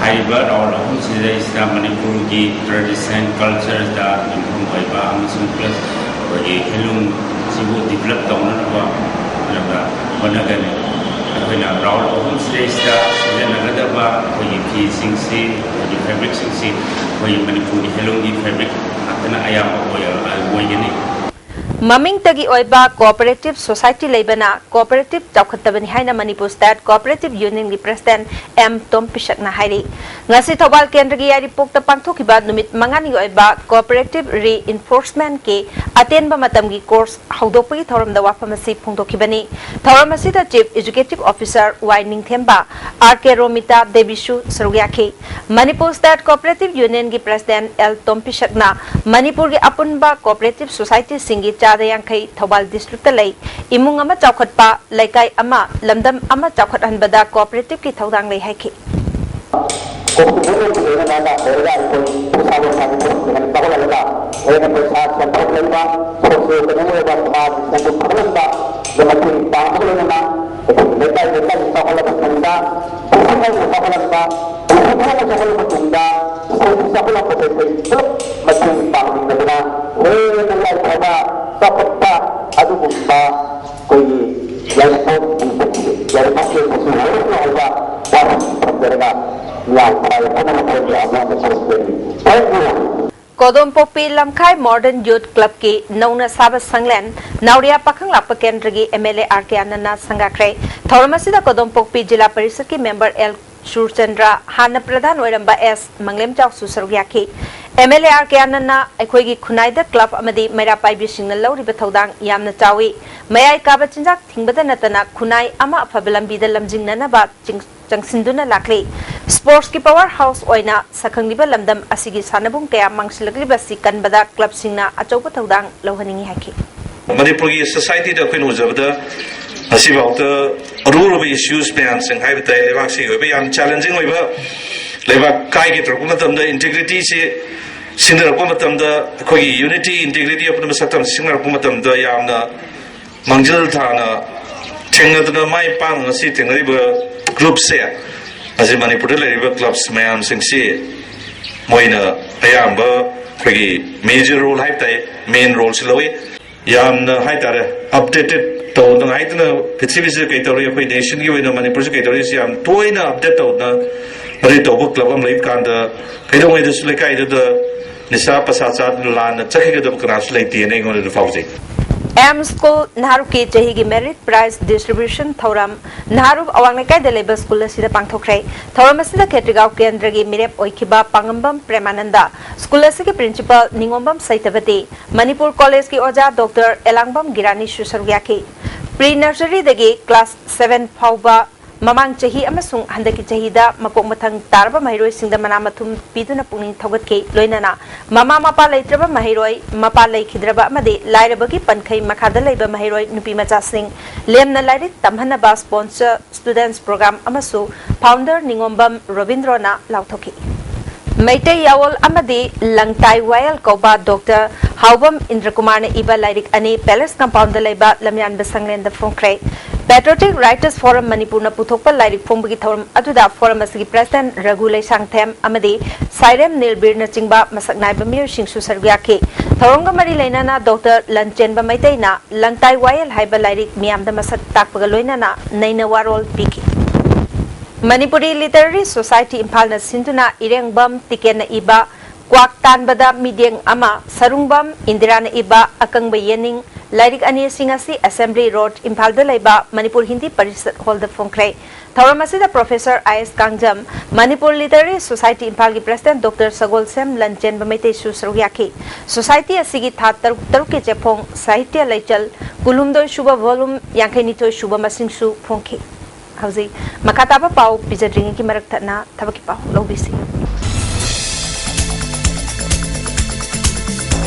ꯍꯥꯏꯔꯤꯕ round ꯑꯍꯨꯝꯁꯤꯗꯩꯁꯤꯗ ꯃꯅꯤꯄꯨꯔꯒꯤ tradition cultureꯗ ꯌꯨꯝꯐꯝ ꯑꯣꯏꯕ ꯑꯃꯁꯨꯡ plus ꯑꯩꯈꯣꯏꯒꯤ handloomꯁꯤꯕꯨ develop ꯇꯧꯅꯅꯕ ꯂꯝꯗ ꯍꯣꯠꯅꯒꯅꯤ꯫ ꯑꯩꯈꯣꯏꯅ round ꯑꯍꯨꯝꯁꯤꯗꯩꯁꯤꯗ ꯁꯤꯖꯤꯟꯅꯒꯗꯕ ꯑꯩꯈꯣꯏꯒꯤ ꯐꯤꯁꯤꯡꯁꯤ, ꯑꯩꯈꯣꯏꯒꯤ fabricꯁꯤꯡꯁꯤ ꯑꯩꯈꯣꯏꯒꯤ ꯃꯅꯤꯄꯨꯔꯒꯤ handloomꯒꯤ fabric ꯉꯥꯛꯇꯅ ꯑꯌꯥꯝꯕ ꯑꯣꯏ-, ꯑꯣꯏꯒꯅꯤ꯫ ꯃꯃꯤꯡꯇꯒꯤ ꯑꯣꯏꯕ ꯀꯣꯑꯣꯄꯔꯦꯇꯤꯚ ꯁꯣꯁꯥꯏꯇꯤ ꯂꯩꯕꯅ ꯀꯣꯑꯣꯄꯔꯦꯇꯤꯚ ꯆꯥꯎꯈꯠꯇꯕꯅꯤ ꯍꯥꯏꯅ ꯃꯅꯤꯄꯨꯔ ꯁ꯭ꯇꯦꯠ ꯀꯣꯑꯣꯄꯔꯦꯇꯤꯚ ꯌꯨꯅꯤꯌꯟꯒꯤ ꯄ꯭ꯔꯁꯤꯗꯦꯟꯠ ꯑꯦꯝ ꯇꯣꯝ ꯄꯤꯁꯛꯅ ꯍꯥꯏꯔꯤ꯫ ꯉꯁꯤ ꯊꯧꯕꯥꯜ ꯀꯦꯟꯗ꯭ꯔꯒꯤ ꯌꯥꯏꯔꯤꯄꯣꯛꯇ ꯄꯥꯡꯊꯣꯛꯈꯤꯕ ꯅꯨꯃꯤꯠ ꯃꯉꯥꯅꯤꯒꯤ ꯑꯣꯏꯕ ꯀꯣꯑꯣꯄꯔꯦꯇꯤꯚ ꯔꯤꯏꯟꯐꯣꯔꯁꯃꯦꯟꯠꯀꯤ ꯑꯇꯦꯟꯕ ꯃꯇꯝꯒꯤ ꯀꯣꯔꯁ ꯍꯧꯗꯣꯛꯄꯒꯤ ꯊꯧꯔꯝꯗ ꯋꯥꯐꯝ ꯑꯁꯤ ꯐꯣꯡꯗꯣꯛꯈꯤꯕꯅꯤ꯫ ꯊꯧꯔꯝ ꯑꯁꯤꯗ chief executive officer Y Ningthemba, R K Romita ꯗꯦꯕꯤꯁꯨ ꯁꯔꯨꯛ ꯌꯥꯈꯤ꯫ ꯃꯅꯤꯄꯨꯔ ꯁ꯭ꯇꯦꯠ ꯀꯣꯑꯣꯄꯔꯦꯇꯤꯚ ꯌꯨꯅꯤꯌꯟꯒꯤ ꯄ꯭ꯔꯁꯤꯗꯦꯟꯠ ꯑꯦꯜ ꯇꯣꯝ ꯄꯤꯁꯛꯅ ꯃꯅꯤꯄꯨꯔꯒꯤ ꯑꯄꯨꯟꯕ ꯀꯣꯑꯣꯄꯔꯦꯇꯤꯚ ꯁꯣꯁꯥꯏꯇꯤꯁꯤꯡꯒꯤ ꯆꯥꯗ ꯌꯥꯡꯈꯩ ꯊꯧꯕꯥꯜ ꯗꯤꯁꯇ꯭ꯔꯤꯛꯇ ꯂꯩ꯫ ꯏꯃꯨꯡ ꯑꯃ ꯆꯥꯎꯈꯠꯄ, ꯂꯩꯀꯥꯏ ꯑꯃ, ꯂꯝꯗꯝ ꯑꯃ ꯆꯥꯎꯈꯠꯍꯟꯕꯗ ꯀꯣꯑꯣꯄꯔꯦꯇꯤꯚꯀꯤ ꯊꯧꯗꯥꯡ ꯂꯩ ꯍꯥꯏꯈꯤ꯫ ꯀꯣꯑꯣꯄꯔꯦꯇꯤꯚ ꯂꯩꯕꯅ ꯂꯩꯔꯒ ꯑꯩꯈꯣꯏ ꯄꯩꯁꯥ ꯂꯣꯏꯁꯥꯒꯤ ꯊꯕꯛ ꯆꯥꯎꯈꯠꯍꯜꯂꯒ ꯍꯦꯟꯅ ꯄꯩꯁꯥ ꯁꯦꯟꯊꯣꯛ ꯂꯩꯕ, ꯁꯣꯁꯤꯑꯣ ꯏꯀꯣꯅꯣꯃꯤꯛ ꯑꯣꯏꯕ ꯁꯃꯥꯖ ꯁꯦꯟꯊꯣꯛ ꯐꯒꯠꯍꯟꯕꯗ ꯃꯇꯦꯡ ꯄꯥꯡꯕꯒ ꯂꯣꯏꯅꯅ ꯑꯩꯈꯣꯏ ꯂꯩꯀꯥꯏ ꯂꯩꯀꯥꯏꯒꯤ ꯆꯥꯎꯈꯠꯂꯕ ꯃꯇꯨꯡꯗ, ꯄꯨꯟꯁꯤ ꯆꯥꯎꯈꯠꯂꯛꯄ, ꯄꯨꯟꯁꯤ ꯆꯥꯎꯈꯠꯂꯕ ꯃꯇꯨꯡꯗ, ꯁ꯭ꯇꯦꯠꯀꯤ ꯆꯥꯎꯈꯠꯂꯛꯄꯗ ꯑꯩꯈꯣꯏ ꯄꯨꯂꯞ ꯃꯇꯦꯡ ꯄꯥꯡꯃꯤꯟꯅꯗꯨꯅ ꯍꯦꯟꯅ ꯌꯥꯏꯐꯕ, ꯆꯥꯎꯈꯠꯄ ꯑꯗꯨꯒꯨꯝꯕ ꯑꯩꯈꯣꯏꯒꯤ ꯌꯥꯏꯐꯕ ꯌꯥꯏꯐꯕ ꯍꯥꯏꯕ ꯋꯥꯐꯝ ꯊꯝꯖꯔꯒ ꯌꯥꯝ ꯐꯔꯦ ꯍꯥꯏꯅ ꯃꯈꯣꯏꯒꯤ ꯑꯃꯣꯟꯕ ꯊꯕꯛ ꯁꯤꯖꯤꯟꯅꯔꯤ꯫ Thank you. ꯀꯣꯗꯣꯝꯄꯣꯛꯄꯤ ꯂꯝꯈꯥꯏ ꯃꯣꯗꯔꯟ ꯌꯨꯠ ꯀ꯭ꯂꯕꯀꯤ ꯅꯧꯅ ꯁꯥꯕ ꯁꯪꯂꯦꯟ ꯅꯥꯎꯔꯤꯌꯥ ꯄꯥꯈꯪ ꯂꯥꯛꯄ ꯀꯦꯟꯗ꯭ꯔꯒꯤ ꯑꯦꯝ ꯑꯦꯜ ꯑꯦ ꯑꯥꯔ ꯀꯦ ꯑꯥꯅꯟꯗꯅ ꯁꯪꯒꯥꯈ꯭ꯔꯦ꯫ ꯊꯧꯔꯝ ꯑꯁꯤꯗ ꯀꯣꯗꯣꯝꯄꯣꯛꯄꯤ ꯖꯤꯂꯥ ꯄꯔꯤꯁꯠꯀꯤ ꯃꯦꯝꯕꯔ ꯑꯦꯜ ꯁꯨꯔꯆꯟꯗ꯭ꯔ, ꯍꯥꯟꯅ ꯄ꯭ꯔꯙꯥꯟ ꯑꯣꯏꯔꯝꯕ ꯑꯦꯁ ꯃꯪꯂꯦꯝꯆꯥꯎꯁꯨ ꯁꯔꯨꯛ ꯌꯥꯈꯤ꯫ ꯑꯦꯝ ꯑꯦꯜ ꯑꯦ ꯑꯥꯔ ꯀꯦ ꯑꯥꯅꯟꯗꯅ ꯑꯩꯈꯣꯏꯒꯤ ꯈꯨꯟꯅꯥꯏꯗ ꯀ꯭ꯂꯕ ꯑꯃꯗꯤ ꯃꯩꯔꯥ ꯄꯥꯏꯕꯤꯁꯤꯡꯅ ꯂꯧꯔꯤꯕ ꯊꯧꯗꯥꯡ ꯌꯥꯝꯅ ꯆꯥꯎꯏ꯫ ꯃꯌꯥꯏ ꯀꯥꯕ ꯆꯤꯟꯖꯥꯛ ꯊꯤꯡꯕꯗ ꯅꯠꯇꯅ ꯈꯨꯟꯅꯥꯏ ꯑꯃ ꯑꯐꯕ ꯂꯝꯕꯤꯗ ꯂꯝꯖꯤꯡꯅꯅꯕ ꯆꯤꯡ-, ꯆꯪꯁꯤꯟꯗꯨꯅ ꯂꯥꯛꯂꯤ꯫ ꯁ꯭ꯄꯣꯔꯠꯁꯀꯤ ꯄꯋꯥꯔ ꯍꯥꯎꯁ ꯑꯣꯏꯅ ꯁꯛꯈꯪꯂꯤꯕ ꯂꯝꯗꯝ ꯑꯁꯤꯒꯤ ꯁꯥꯟꯅꯕꯨꯡ ꯀꯌꯥ ꯃꯥꯡꯁꯤꯜꯂꯛꯂꯤꯕꯁꯤ ꯀꯟꯕꯗ ꯀ꯭ꯂꯕꯁꯤꯡꯅ ꯑꯆꯧꯕ ꯊꯧꯗꯥꯡ ꯂꯧꯍꯟꯅꯤꯡꯏ ꯍꯥꯏꯈꯤ꯫ ꯃꯅꯤꯄꯨꯔꯒꯤ ꯁꯣꯁꯥꯏꯇꯤꯗ ꯑꯩꯈꯣꯏꯅ ꯎꯖꯕꯗ ꯉꯁꯤꯐꯥꯎꯗ ꯑꯔꯨ ꯑꯔꯨꯕ ꯏꯁꯨꯁ ꯃꯌꯥꯝꯁꯤꯡ ꯍꯥꯏꯕ ꯇꯥꯏ, ꯂꯩꯕꯥꯛꯁꯤꯒꯤ ꯑꯣꯏꯕ ꯌꯥꯝ ꯆꯦꯂꯦꯟꯖꯤꯡ ꯑꯣꯏꯕ, ꯂꯩꯕꯥꯛ ꯀꯥꯏꯒꯦ ꯇꯧꯔꯛꯄ ꯃꯇꯝꯗ ꯏꯟꯇꯤꯒ꯭ꯔꯤꯇꯤꯁꯤ ꯁꯤꯡꯅꯔꯛꯄ ꯃꯇꯝꯗ, ꯑꯩꯈꯣꯏꯒꯤ ꯌꯨꯅꯤꯇꯤ, ꯏꯟꯇꯤꯒ꯭ꯔꯤꯇꯤ ꯑꯄꯨꯟꯕ ꯁꯛꯇꯝꯁꯤ ꯁꯤꯡꯅꯔꯛꯄ ꯃꯇꯝꯗ ꯌꯥꯝꯅ ꯃꯥꯡꯖꯤꯜ ꯊꯥꯅ ꯊꯦꯡꯅꯗꯨꯅ ꯃꯥꯏ ꯄꯥꯛꯅ ꯉꯁꯤ ꯊꯦꯡꯅꯔꯤꯕ ꯒ꯭ꯔꯨꯞꯁꯦ, ꯉꯁꯤ ꯃꯅꯤꯄꯨꯔꯗ ꯂꯩꯔꯤꯕ ꯀ꯭ꯂꯕꯁ ꯃꯌꯥꯝꯁꯤꯡꯁꯤ ꯃꯣꯏꯅ ꯑꯌꯥꯝꯕ ꯑꯩꯈꯣꯏꯒꯤ ꯃꯦꯖꯔ ꯔꯣꯜ ꯍꯥꯏꯕ ꯇꯥꯏ, ꯃꯦꯟ ꯔꯣꯜꯁꯤ ꯂꯧꯏ꯫ ꯌꯥꯝꯅ ꯍꯥꯏ ꯇꯥꯔꯦ, ꯑꯞꯗꯦꯇꯦꯠ ꯇꯧꯗꯅ ꯍꯥꯏꯗꯅ ꯄ꯭ꯔꯤꯊꯤꯕꯤꯁꯤꯗ ꯀꯩ ꯇꯧꯔꯤ, ꯑꯩꯈꯣꯏ ꯅꯦꯁꯟꯒꯤ ꯑꯣꯏꯅ ꯃꯅꯤꯄꯨꯔꯁꯤ ꯀꯩ ꯇꯧꯔꯤ, ꯁꯤ ꯌꯥꯝ ꯇꯣꯏꯅ ꯑꯞꯗꯦꯠ ꯇꯧꯗꯅ ꯑꯗꯨ ꯇꯧꯕ ꯀ꯭ꯂꯕ ꯑꯃ ꯂꯩꯕ ꯀꯥꯟꯗ ꯀꯩꯗꯧꯉꯩꯗꯁꯨ ꯂꯩꯀꯥꯏꯗꯨꯗ ꯅꯤꯁꯥ ꯄꯁꯥ ꯆꯥꯗꯨꯅ ꯂꯥꯟꯅ ꯆꯠꯈꯤꯒꯗꯕ ꯀꯅꯥꯁꯨ ꯂꯩꯇꯦꯅ ꯑꯩꯉꯣꯟꯗꯗꯤ ꯐꯥꯎꯖꯩ꯫ ꯑꯦꯝ ꯁ꯭ꯀꯨꯜ ꯅꯍꯥꯔꯨꯞꯀꯤ ꯆꯍꯤꯒꯤ ꯃꯦꯔꯤꯠ ꯄ꯭ꯔꯥꯏꯖ ꯗꯤꯁꯇ꯭ꯔꯤꯕ꯭ꯌꯨꯁꯟ ꯊꯧꯔꯝ ꯅꯍꯥꯔꯨꯞ ꯑꯋꯥꯡ ꯂꯩꯀꯥꯏꯗ ꯂꯩꯕ ꯁ꯭ꯀꯨꯜ ꯑꯁꯤꯗ ꯄꯥꯡꯊꯣꯛꯈ꯭ꯔꯦ꯫ ꯊꯧꯔꯝ ꯑꯁꯤꯗ ꯈꯦꯇ꯭ꯔꯤꯒꯥꯎ ꯀꯦꯟꯗ꯭ꯔꯒꯤ ꯃꯤꯔꯦꯞ ꯑꯣꯏꯈꯤꯕ ꯄꯥꯉꯝꯕꯝ ꯄ꯭ꯔꯦꯃꯥꯅꯟꯗ, ꯁ꯭ꯀꯨꯜ ꯑꯁꯤꯒꯤ ꯄ꯭ꯔꯤꯟꯁꯤꯄꯥꯜ ꯅꯤꯉꯣꯝꯕꯝ ꯁꯩꯇꯕꯇꯤ, ꯃꯅꯤꯄꯨꯔ ꯀꯣꯂꯦꯖꯀꯤ ꯑꯣꯖꯥ ꯗꯣꯛꯇꯔ ꯑꯦꯂꯥꯡꯕꯝ ꯒꯤꯔꯥꯅꯤꯁꯨ ꯁꯔꯨꯛ ꯌꯥꯈꯤ꯫ ꯄ꯭ꯔꯤ ꯅꯔꯁꯔꯤꯗꯒꯤ ꯀ꯭ꯂꯥꯁ ꯁꯚꯦꯟ ꯐꯥꯎꯕ ꯃꯃꯥꯡ ꯆꯍꯤ ꯑꯃꯁꯨꯡ ꯍꯟꯗꯛꯀꯤ ꯆꯍꯤꯗ ꯃꯀꯣꯛ ꯃꯊꯪ ꯇꯥꯔꯕ ꯃꯍꯩꯔꯣꯏꯁꯤꯡꯗ ꯃꯅꯥ ꯃꯊꯨꯝ ꯄꯤꯗꯨꯅ ꯄꯨꯛꯅꯤꯡ ꯊꯧꯒꯠꯈꯤ꯫ ꯂꯣꯏꯅꯅ ꯃꯃꯥ ꯃꯄꯥ ꯂꯩꯇ꯭ꯔꯕ ꯃꯍꯩꯔꯣꯏ, ꯃꯄꯥ ꯂꯩꯈꯤꯗ꯭ꯔꯕ ꯑꯃꯗꯤ ꯂꯥꯏꯔꯕꯒꯤ ꯄꯟꯈꯩ ꯃꯈꯥꯗ ꯂꯩꯕ ꯃꯍꯩꯔꯣꯏ ꯅꯨꯄꯤ ꯃꯆꯥꯁꯤꯡ ꯂꯦꯝꯅ ꯂꯥꯏꯔꯤꯛ ꯇꯝꯍꯟꯅꯕ ꯁ꯭ꯄꯣꯟꯁꯔ ꯁ꯭ꯇꯨꯗꯦꯟꯠꯁ ꯄ꯭ꯔꯣꯒ꯭ꯔꯥꯝ ꯑꯃꯁꯨ ꯐꯥꯎꯟꯗꯔ ꯅꯤꯉꯣꯝꯕꯝ ꯔꯣꯕꯤꯟꯗ꯭ꯔꯣꯅ ꯂꯥꯎꯊꯣꯛꯈꯤ꯫ ꯃꯩꯇꯩ ꯌꯥꯋꯣꯜ ꯑꯃꯗꯤ ꯂꯪꯇꯥꯏ ꯋꯥꯌꯦꯜ ꯀꯧꯕ ꯗꯣꯛꯇꯔ ꯍꯥꯎꯕꯝ ꯏꯟꯗ꯭ꯔꯀꯨꯃꯥꯔꯅ ꯏꯕ ꯂꯥꯏꯔꯤꯛ ꯑꯅꯤ ꯄꯦꯂꯦꯁ ꯀꯝꯄꯥꯎꯟꯗ ꯂꯩꯕ ꯂꯝꯌꯥꯟꯕ ꯁꯪꯂꯦꯟꯗ ꯐꯣꯡꯈ꯭ꯔꯦ꯫ ꯄꯦꯇ꯭ꯔꯣꯇꯤꯛ ꯔꯥꯏꯇꯔꯁ ꯐꯣꯔꯝ ꯃꯅꯤꯄꯨꯔꯅ ꯄꯨꯊꯣꯛꯄ ꯂꯥꯏꯔꯤꯛ ꯐꯣꯡꯕꯒꯤ ꯊꯧꯔꯝ ꯑꯗꯨꯗ ꯐꯣꯔꯝ ꯑꯁꯤꯒꯤ ꯄ꯭ꯔꯦꯁꯤꯗꯦꯟꯠ ꯔꯘꯨ ꯂꯩꯁꯥꯡꯊꯦꯝ ꯑꯃꯗꯤ ꯁꯥꯏꯔꯦꯝ ꯅꯤꯜꯕꯤꯔꯅꯆꯤꯡꯕ ꯃꯁꯛ ꯅꯥꯏꯕ ꯃꯤꯑꯣꯏꯁꯤꯡꯁꯨ ꯁꯔꯨꯛ ꯌꯥꯈꯤ꯫ ꯊꯧꯔꯝꯒ ꯃꯔꯤ ꯂꯩꯅꯅ ꯗꯣꯛꯇꯔ ꯂꯟꯆꯦꯟꯕ ꯃꯩꯇꯩꯅ ꯂꯪꯇꯥꯏ ꯋꯥꯌꯦꯜ ꯍꯥꯏꯕ ꯂꯥꯏꯔꯤꯛ ꯃꯤꯌꯥꯝꯗ ꯃꯁꯛ ꯇꯥꯛꯄꯒ ꯂꯣꯏꯅꯅ ꯅꯩꯅ ꯋꯥꯔꯣꯜ ꯄꯤꯈꯤ꯫ ꯃꯅꯤꯄꯨꯔꯤ ꯂꯤꯇꯔꯦꯔꯤ ꯁꯣꯁꯥꯏꯇꯤ ꯏꯝꯐꯥꯜꯅ ꯁꯤꯟꯗꯨꯅ ꯏꯔꯦꯡꯕꯝ ꯇꯤꯀꯦꯟꯅ ꯏꯕ ꯀ꯭ꯋꯥꯛ ꯇꯥꯟꯕꯗ ꯃꯤꯠꯌꯦꯡ ꯑꯃ, ꯁꯔꯨꯡꯕꯝ ꯏꯟꯗꯤꯔꯥꯅ ꯏꯕ ꯑꯀꯪꯕ ꯌꯦꯅꯤꯡ, ꯂꯥꯏꯔꯤꯛ ꯑꯅꯤꯁꯤꯡ ꯑꯁꯤ ꯑꯦꯁꯦꯝꯕ꯭ꯂꯤ ꯔꯣꯗ, ꯏꯝꯐꯥꯜꯗ ꯂꯩꯕ ꯃꯅꯤꯄꯨꯔ ꯍꯤꯟꯗꯤ ꯄꯔꯤꯁꯠ ꯍꯣꯜꯗ ꯐꯣꯡꯈ꯭ꯔꯦ꯫ ꯊꯧꯔꯝ ꯑꯁꯤꯗ ꯄ꯭ꯔꯣꯐꯦꯁꯔ ꯑꯥꯏ ꯑꯦꯁ ꯀꯥꯡꯖꯝ, ꯃꯅꯤꯄꯨꯔ ꯂꯤꯇꯔꯦꯔꯤ ꯁꯣꯁꯥꯏꯇꯤ ꯏꯝꯐꯥꯜꯒꯤ ꯄ꯭ꯔꯦꯁꯤꯗꯦꯟꯠ ꯗꯣꯛꯇꯔ ꯁꯒꯣꯜꯁꯦꯝ ꯂꯟꯆꯦꯟꯕ ꯃꯩꯇꯩꯁꯨ ꯁꯔꯨꯛ ꯌꯥꯈꯤ꯫ ꯁꯣꯁꯥꯏꯇꯤ ꯑꯁꯤꯒꯤ ꯊꯥ ꯇꯔꯨꯛ ꯇꯔꯨꯛꯀꯤ ꯆꯦꯐꯣꯡ ꯁꯥꯍꯤꯇ꯭ꯌ ꯂꯩꯆꯜ ꯀꯨꯟꯍꯨꯝꯗꯣꯏ ꯁꯨꯕ ꯚꯣꯂꯨꯝ ꯌꯥꯡꯈꯩꯅꯤꯊꯣꯏ ꯁꯨꯕ ꯃꯁꯤꯡꯁꯨ ꯐꯣꯡꯈꯤ꯫ ꯍꯧꯖꯤꯛ ꯃꯈꯥ ꯇꯥꯕ ꯄꯥꯎ ꯄꯤꯖꯗ꯭ꯔꯤꯉꯩꯒꯤ ꯃꯔꯛ ꯊꯠꯅ ꯊꯕꯛꯀꯤ ꯄꯥꯎ ꯂꯧꯕꯤꯁꯤ꯫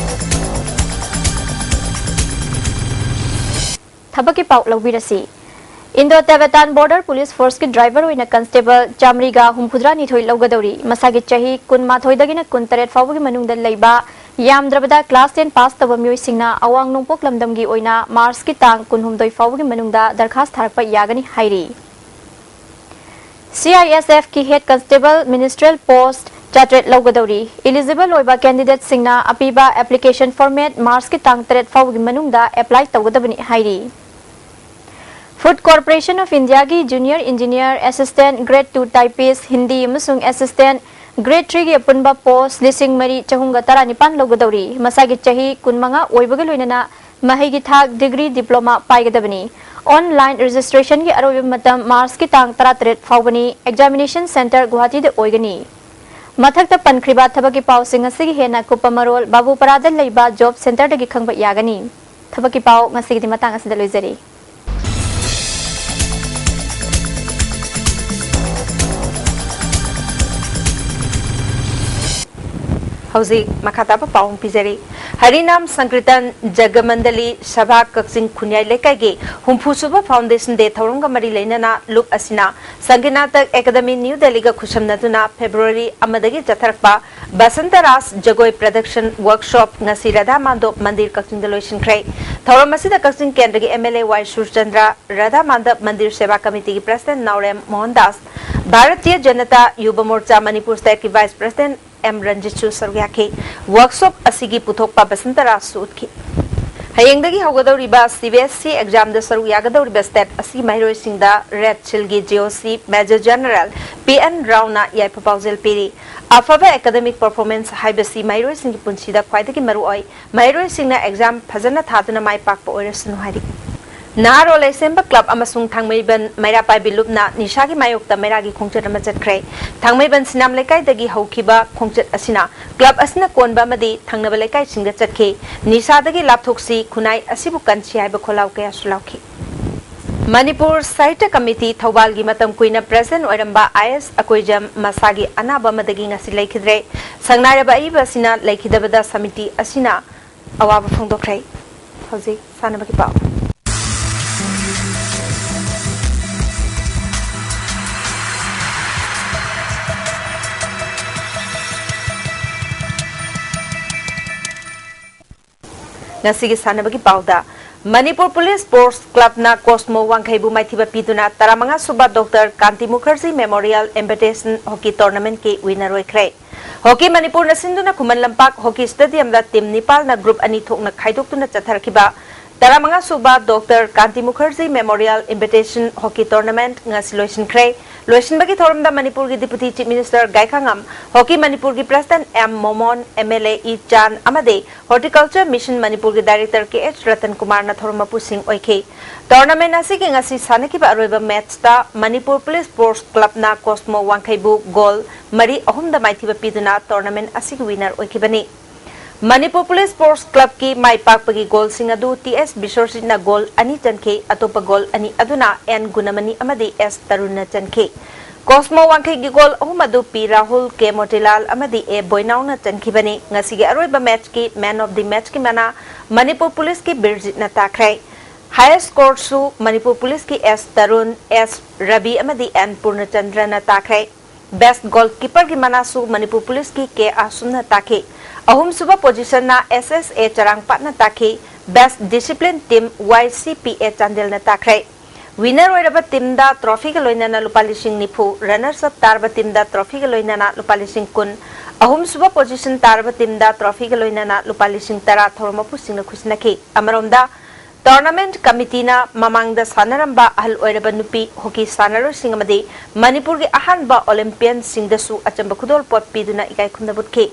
ꯊꯕꯛꯀꯤ ꯄꯥꯎ ꯂꯧꯕꯤꯔꯁꯤ꯫ ꯏꯟꯗꯣ ꯇꯦꯕꯦꯇꯥꯟ ꯕꯣꯔꯗꯔ ꯄꯨꯂꯤꯁ ꯐꯣꯔꯁꯀꯤ ꯗ꯭ꯔꯥꯏꯚꯔ ꯑꯣꯏꯅ ꯀꯟꯁꯇꯦꯕꯜ ꯆꯥꯃꯔꯤꯒ ꯍꯨꯝꯐꯨꯇꯔꯥꯅꯤꯊꯣꯏ ꯂꯧꯒꯗꯧꯔꯤ꯫ ꯃꯁꯥꯒꯤ ꯆꯍꯤ ꯀꯨꯟꯃꯥꯊꯣꯏꯗꯒꯤꯅ ꯀꯨꯟꯇꯔꯦꯠ ꯐꯥꯎꯕꯒꯤ ꯃꯅꯨꯡꯗ ꯂꯩꯕ ꯌꯥꯝꯗ꯭ꯔꯕꯗ ꯀ꯭ꯂꯥꯁ ꯇꯦꯟ ꯄꯥꯁ ꯇꯧꯕ ꯃꯤꯑꯣꯏꯁꯤꯡꯅ ꯑꯋꯥꯡ ꯅꯣꯡꯄꯣꯛ ꯂꯝꯗꯝꯒꯤ ꯑꯣꯏꯅ ꯃꯥꯔꯆꯀꯤ ꯇꯥꯡ ꯀꯨꯟꯍꯨꯝꯗꯣꯏ ꯐꯥꯎꯕꯒꯤ ꯃꯅꯨꯡꯗ ꯗꯔꯈꯥꯁ ꯊꯥꯔꯛꯄ ꯌꯥꯒꯅꯤ ꯍꯥꯏꯔꯤ꯫ C I S ꯑꯦꯐꯀꯤ head constable ꯃꯤꯅꯤꯁꯇ꯭ꯔꯦꯜ ꯄꯣꯁ ꯆꯥꯇ꯭ꯔꯦꯠ ꯂꯧꯒꯗꯧꯔꯤ꯫ ꯏꯂꯤꯖꯤꯕꯜ ꯑꯣꯏꯕ ꯀꯦꯟꯗꯤꯗꯦꯠꯁꯤꯡꯅ ꯑꯄꯤꯕ ꯑꯦꯄ꯭ꯂꯤꯀꯦꯁꯟ ꯐꯣꯔꯃꯦꯠ ꯃꯥꯔꯆꯀꯤ ꯇꯥꯡ ꯇꯔꯦꯠ ꯐꯥꯎꯕꯒꯤ ꯃꯅꯨꯡꯗ ꯑꯦꯄ꯭ꯂꯥꯏ ꯇꯧꯒꯗꯕꯅꯤ ꯍꯥꯏꯔꯤ꯫ ꯐꯨꯗ ꯀꯣꯔꯄꯣꯔꯦꯁꯟ ꯑꯣꯐ ꯏꯟꯗꯤꯌꯥꯒꯤ junior engineer, assistant grade two typist, Hindi ꯑꯃꯁꯨꯡ ꯑꯦꯁꯤꯁꯇꯦꯟꯠ Grade three ꯒꯤ ꯑꯄꯨꯟꯕ post ꯂꯤꯁꯤꯡ ꯃꯔꯤ ꯆꯍꯨꯝꯒ ꯇꯔꯥꯅꯤꯄꯥꯟ ꯂꯧꯒꯗꯧꯔꯤ꯫ ꯃꯁꯥꯒꯤ ꯆꯍꯤ ꯀꯨꯟꯃꯉꯥ ꯑꯣꯏꯕꯒ ꯂꯣꯏꯅꯅ ꯃꯍꯩꯒꯤ ꯊꯥꯛ degree diploma ꯄꯥꯏꯒꯗꯕꯅꯤ꯫ Online registration ꯒꯤ ꯑꯔꯣꯏꯕ ꯃꯇꯝ March ꯀꯤ ꯇꯥꯡ ꯇꯔꯥꯇꯔꯦꯠ ꯐꯥꯎꯕꯅꯤ꯫ Examination center ꯒꯨꯋꯥꯍꯥꯇꯤꯗ ꯑꯣꯏꯒꯅꯤ꯫ ꯃꯊꯛꯇ ꯄꯟꯈ꯭ꯔꯤꯕ ꯊꯕꯛꯀꯤ ꯄꯥꯎꯁꯤꯡ ꯑꯁꯤꯒꯤ ꯍꯦꯟꯅ ꯀꯨꯞꯄ ꯃꯔꯣꯜ ꯕꯥꯕꯨꯄꯥꯔꯥꯗ ꯂꯩꯕ job center ꯗꯒꯤ ꯈꯪꯕ ꯌꯥꯒꯅꯤ꯫ ꯊꯕꯛꯀꯤ ꯄꯥꯎ ꯉꯁꯤꯒꯤꯗꯤ ꯃꯇꯥꯡ ꯑꯁꯤꯗ ꯂꯣꯏꯖꯔꯦ꯫ ꯍꯧꯖꯤꯛ ꯃꯈꯥ ꯇꯥꯕ ꯄꯥꯎ ꯑꯃ ꯄꯤꯖꯔꯤ꯫ ꯍꯔꯤꯅꯥꯝ ꯁꯪꯀ꯭ꯔꯤꯇꯟ ꯖꯒꯃꯟꯗꯂꯤ ꯁꯚꯥ ꯀꯛꯆꯤꯡ ꯈꯨꯟꯌꯥꯏ ꯂꯩꯀꯥꯏꯒꯤ ꯍꯨꯝꯐꯨ ꯁꯨꯕ Foundation Day ꯊꯧꯔꯝꯒ ꯃꯔꯤ ꯂꯩꯅꯅ ꯂꯨꯞ ꯑꯁꯤꯅ ꯁꯪꯒꯤꯅꯥꯇꯛ ꯑꯦꯀꯥꯗꯃꯤ ꯅ꯭ꯌꯨ ꯗꯦꯜꯂꯤꯒ ꯈꯨꯠꯁꯝꯅꯗꯨꯅ February ꯑꯃꯗꯒꯤ ꯆꯠꯊꯔꯛꯄ ꯕꯁꯟꯇ ꯔꯥꯁ ꯖꯒꯣꯏ production workshop ꯉꯁꯤ ꯔꯥꯙꯥ ꯃꯥꯟꯗꯣꯞ ꯃꯟꯗꯤꯔ ꯀꯛꯆꯤꯡꯗ ꯂꯣꯏꯁꯤꯟꯈ꯭ꯔꯦ꯫ ꯊꯧꯔꯝ ꯑꯁꯤꯗ ꯀꯛꯆꯤꯡ ꯀꯦꯟꯗ꯭ꯔꯒꯤ MLA ꯋꯥꯏ ꯁꯨꯔꯆꯟꯗ꯭ꯔ, ꯔꯥꯙꯥ ꯃꯥꯟꯗꯞ ꯃꯟꯗꯤꯔ ꯁꯦꯕꯥ ꯀꯃꯤꯇꯤꯒꯤ president ꯅꯥꯎꯔꯦꯝ ꯃꯣꯍꯟ ꯗꯥꯁ, ꯚꯥꯔꯇꯤꯌ ꯖꯅꯇꯥ ꯌꯨꯕ ꯃꯣꯔꯆꯥ ꯃꯅꯤꯄꯨꯔ state ꯀꯤ vice president ꯑꯦꯝ ꯔꯟꯖꯤꯠꯁꯨ ꯁꯔꯨꯛ ꯌꯥꯈꯤ꯫ Workshop ꯑꯁꯤꯒꯤ ꯄꯨꯊꯣꯛꯄ ꯕꯁꯟꯇ ꯔꯥꯖꯁꯨ ꯎꯠꯈꯤ꯫ ꯍꯌꯦꯡꯗꯒꯤ ꯍꯧꯒꯗꯧꯔꯤꯕ CBSE exam ꯗ ꯁꯔꯨꯛ ꯌꯥꯒꯗꯧꯔꯤꯕ state ꯑꯁꯤꯒꯤ ꯃꯍꯩꯔꯣꯏꯁꯤꯡꯗ REDSHIL ꯒꯤ JOC Major General P N ꯔꯥꯎꯅ ꯌꯥꯏꯐ ꯄꯥꯎꯖꯦꯜ ꯄꯤꯔꯤ꯫ ꯑꯐꯕ academic performance ꯍꯥꯏꯕꯁꯤ ꯃꯍꯩꯔꯣꯏꯁꯤꯡꯒꯤ ꯄꯨꯟꯁꯤꯗ ꯈ꯭ꯋꯥꯏꯗꯒꯤ ꯃꯔꯨꯑꯣꯏ꯫ ꯃꯍꯩꯔꯣꯏꯁꯤꯡꯅ exam ꯐꯖꯅ ꯊꯥꯗꯨꯅ ꯃꯥꯏ ꯄꯥꯛꯄ ꯑꯣꯏꯔꯁꯅꯨ ꯍꯥꯏꯔꯤ꯫ ꯅꯍꯥꯔꯣꯜ ꯂꯩꯁꯦꯝꯕ club ꯑꯃꯁꯨꯡ ꯊꯥꯡꯃꯩꯕꯟ ꯃꯩꯔꯥ ꯄꯥꯏꯕꯤ ꯂꯨꯞꯅ ꯅꯤꯁꯥꯒꯤ ꯃꯥꯌꯣꯛꯇ ꯃꯩꯔꯥꯒꯤ ꯈꯣꯡꯆꯠ ꯑꯃ ꯆꯠꯈ꯭ꯔꯦ꯫ ꯊꯥꯡꯃꯩꯕꯟ ꯁꯤꯅꯥꯝ ꯂꯩꯀꯥꯏꯗꯒꯤ ꯍꯧꯈꯤꯕ ꯈꯣꯡꯆꯠ ꯑꯁꯤꯅ club ꯑꯁꯤꯅ ꯀꯣꯟꯕ ꯑꯃꯗꯤ ꯊꯪꯅꯕ ꯂꯩꯀꯥꯏꯁꯤꯡꯗ ꯆꯠꯈꯤ꯫ ꯅꯤꯁꯥꯗꯒꯤ ꯂꯥꯞꯊꯣꯛꯁꯤ, ꯈꯨꯟꯅꯥꯏ ꯑꯁꯤꯕꯨ ꯀꯟꯁꯤ ꯍꯥꯏꯕ ꯈꯣꯜꯂꯥꯎ ꯀꯌꯥꯁꯨ ꯂꯥꯎꯈꯤ꯫ ꯃꯅꯤꯄꯨꯔ ꯁꯥꯍꯤꯇ꯭ꯌ ꯀꯃꯤꯇꯤ ꯊꯧꯕꯥꯜꯒꯤ ꯃꯇꯝ ꯀꯨꯏꯅ president ꯑꯣꯏꯔꯝꯕ ꯑꯥꯏ ꯑꯦꯁ ꯑꯀꯣꯏꯖꯝ ꯃꯁꯥꯒꯤ ꯑꯅꯥꯕ ꯑꯃꯗꯒꯤ ꯉꯁꯤ ꯂꯩꯈꯤꯗ꯭ꯔꯦ꯫ ꯁꯪꯅꯥꯏꯔꯕ ꯑꯏꯕ ꯑꯁꯤꯅ ꯂꯩꯈꯤꯗꯕꯗ ꯁꯃꯤꯇꯤ ꯑꯁꯤꯅ ꯑꯋꯥꯕ ꯐꯣꯡꯗꯣꯛꯈ꯭ꯔꯦ꯫ ꯍꯧꯖꯤꯛ ꯁꯥꯟꯅꯕꯒꯤ ꯄꯥꯎ꯫ ꯉꯁꯤꯒꯤ ꯁꯥꯟꯅꯕꯒꯤ ꯄꯥꯎꯗ, ꯃꯅꯤꯄꯨꯔ ꯄꯨꯂꯤꯁ ꯁ꯭ꯄꯣꯔꯠꯁ ꯀ꯭ꯂꯕꯅ ꯀꯣꯁꯃꯣ ꯋꯥꯡꯈꯩꯕꯨ ꯃꯥꯏꯊꯤꯕ ꯄꯤꯗꯨꯅ ꯇꯔꯥꯃꯉꯥ ꯁꯨꯕ doctor Kanti Mukherjee memorial invitation hockey ꯇꯣꯔꯅꯥꯃꯦꯟꯠꯀꯤ ꯋꯤꯟꯅꯔ ꯑꯣꯏꯈ꯭ꯔꯦ꯫ ꯍꯣꯀꯤ ꯃꯅꯤꯄꯨꯔꯅ ꯁꯤꯟꯗꯨꯅ ꯈꯨꯃꯟ ꯂꯝꯄꯥꯛ ꯍꯣꯀꯤ ꯁ꯭ꯇꯦꯗꯤꯌꯝꯗ ꯇꯤꯝ ꯅꯤꯄꯥꯜꯅ ꯒ꯭ꯔꯨꯞ ꯑꯅꯤ ꯊꯣꯛꯅ ꯈꯥꯏꯗꯣꯛꯇꯨꯅ ꯆꯠꯊꯔꯛꯈꯤꯕ ꯇꯔꯥꯃꯉꯥ ꯁꯨꯕ doctor Kanti Mukherjee memorial invitation hockey tournament ꯉꯁꯤ ꯂꯣꯏꯁꯤꯟꯈ꯭ꯔꯦ꯫ ꯂꯣꯏꯁꯤꯟꯕꯒꯤ ꯊꯧꯔꯝꯗ ꯃꯅꯤꯄꯨꯔꯒꯤ Deputy Chief Minister Gaikhangam, hockey ꯃꯅꯤꯄꯨꯔꯒꯤ President M Momon, MLA E Chan ꯑꯃꯗꯤ Horticulture Mission ꯃꯅꯤꯄꯨꯔꯒꯤ Director ꯀꯦ ꯑꯩꯆ ꯔꯇꯟ ꯀꯨꯃꯥꯔꯅ ꯊꯧꯔꯝ ꯃꯄꯨꯁꯤꯡ ꯑꯣꯏꯈꯤ꯫ Tournament ꯑꯁꯤꯒꯤ ꯉꯁꯤ ꯁꯥꯟꯅꯈꯤꯕ ꯑꯔꯣꯏꯕ matchꯇ Manipur Police Sports Clubꯅ cosmos ꯋꯥꯡꯈꯩꯕꯨ goal ꯃꯔꯤ ꯑꯍꯨꯝꯗ ꯃꯥꯏꯊꯤꯕ ꯄꯤꯗꯨꯅ tournament ꯑꯁꯤꯒꯤ winner ꯑꯣꯏꯈꯤꯕꯅꯤ꯫ ꯃꯅꯤꯄꯨꯔ Police Sports Clubꯀꯤ ꯃꯥꯏ ꯄꯥꯛꯄꯒꯤ goalꯁꯤꯡ ꯑꯗꯨ ꯇꯤ ꯑꯦꯁ ꯕꯤꯁ꯭ꯋꯖꯤꯠꯅ goal ꯑꯅꯤ ꯆꯟꯈꯤ꯫ ꯑꯇꯣꯞꯄ goal ꯑꯅꯤ ꯑꯗꯨꯅ ꯑꯦꯟ ꯒꯨꯅꯃꯅꯤ ꯑꯃꯗꯤ ꯑꯦꯁ ꯇꯔꯨꯟꯅ ꯆꯟꯈꯤ꯫ ꯀꯣꯁꯃꯣ ꯋꯥꯡꯈꯩꯒꯤ goal ꯑꯍꯨꯝ ꯑꯗꯨ ꯄꯤ ꯔꯥꯍꯨꯜ, ꯀꯦ ꯃꯣꯇꯤꯂꯥꯜ ꯑꯃꯗꯤ ꯑꯦ ꯕꯣꯏꯅꯥꯎꯅ ꯆꯟꯈꯤꯕꯅꯤ꯫ ꯉꯁꯤꯒꯤ ꯑꯔꯣꯏꯕ matchꯀꯤ Man of the Matchꯀꯤ ꯃꯅꯥ ꯃꯅꯤꯄꯨꯔ Policeꯀꯤ ꯕꯤꯔꯖꯤꯠꯅ ꯇꯥꯈ꯭ꯔꯦ꯫ Highest scoreꯁꯨ ꯃꯅꯤꯄꯨꯔ Policeꯀꯤ ꯑꯦꯁ ꯇꯔꯨꯟ, ꯑꯦꯁ ꯔꯕꯤ ꯑꯃꯗꯤ ꯑꯦꯟ ꯄꯨꯔꯅꯆꯟꯗ꯭ꯔꯅ ꯇꯥꯈ꯭ꯔꯦ꯫ Best goalkeeperꯒꯤ ꯃꯅꯥꯁꯨ ꯃꯅꯤꯄꯨꯔ Policeꯀꯤ ꯀꯦ ꯑꯥꯁꯨꯝꯅ ꯇꯥꯈꯤ꯫ ꯑꯍꯨꯝꯁꯨꯕ positionꯅ ꯑꯦꯁ ꯑꯦꯁ ꯑꯦ ꯆꯔꯥꯡꯄꯥꯠꯅ ꯇꯥꯈꯤ꯫ Best discipline team ꯋꯥꯏ ꯁꯤ ꯄꯤ ꯑꯦ ꯆꯥꯟꯗꯦꯜꯅ ꯇꯥꯈ꯭ꯔꯦ꯫ Winner ꯑꯣꯏꯔꯕ teamꯗ trophyꯒ ꯂꯣꯏꯅꯅ ꯂꯨꯄꯥ ꯂꯤꯁꯤꯡ ꯅꯤꯐꯨ, runners up ꯇꯥꯔꯕ teamꯗ trophyꯒ ꯂꯣꯏꯅꯅ ꯂꯨꯄꯥ ꯂꯤꯁꯤꯡ ꯀꯨꯟ, ꯑꯍꯨꯝꯁꯨꯕ position ꯇꯥꯔꯕ teamꯗ trophyꯒ ꯂꯣꯏꯅꯅ ꯂꯨꯄꯥ ꯂꯤꯁꯤꯡ ꯇꯔꯥ ꯊꯧꯔꯝ ꯃꯄꯨꯁꯤꯡꯅ ꯈꯨꯠꯁꯤꯟꯅꯈꯤ꯫ ꯑꯃꯔꯣꯝꯗ, tournament committeeꯅ ꯃꯃꯥꯡꯗ ꯁꯥꯟꯅꯔꯝꯕ ꯑꯍꯜ ꯑꯣꯏꯔꯕ ꯅꯨꯄꯤ hockey ꯁꯥꯟꯅꯔꯣꯏꯁꯤꯡ ꯑꯃꯗꯤ ꯃꯅꯤꯄꯨꯔꯒꯤ ꯑꯍꯥꯟꯕ Olympianꯁꯤꯡꯗꯁꯨ ꯑꯆꯝꯕ ꯈꯨꯗꯣꯜꯄꯣꯠ ꯄꯤꯗꯨꯅ ꯏꯀꯥꯏ ꯈꯨꯝꯅꯕ ꯎꯠꯈꯤ꯫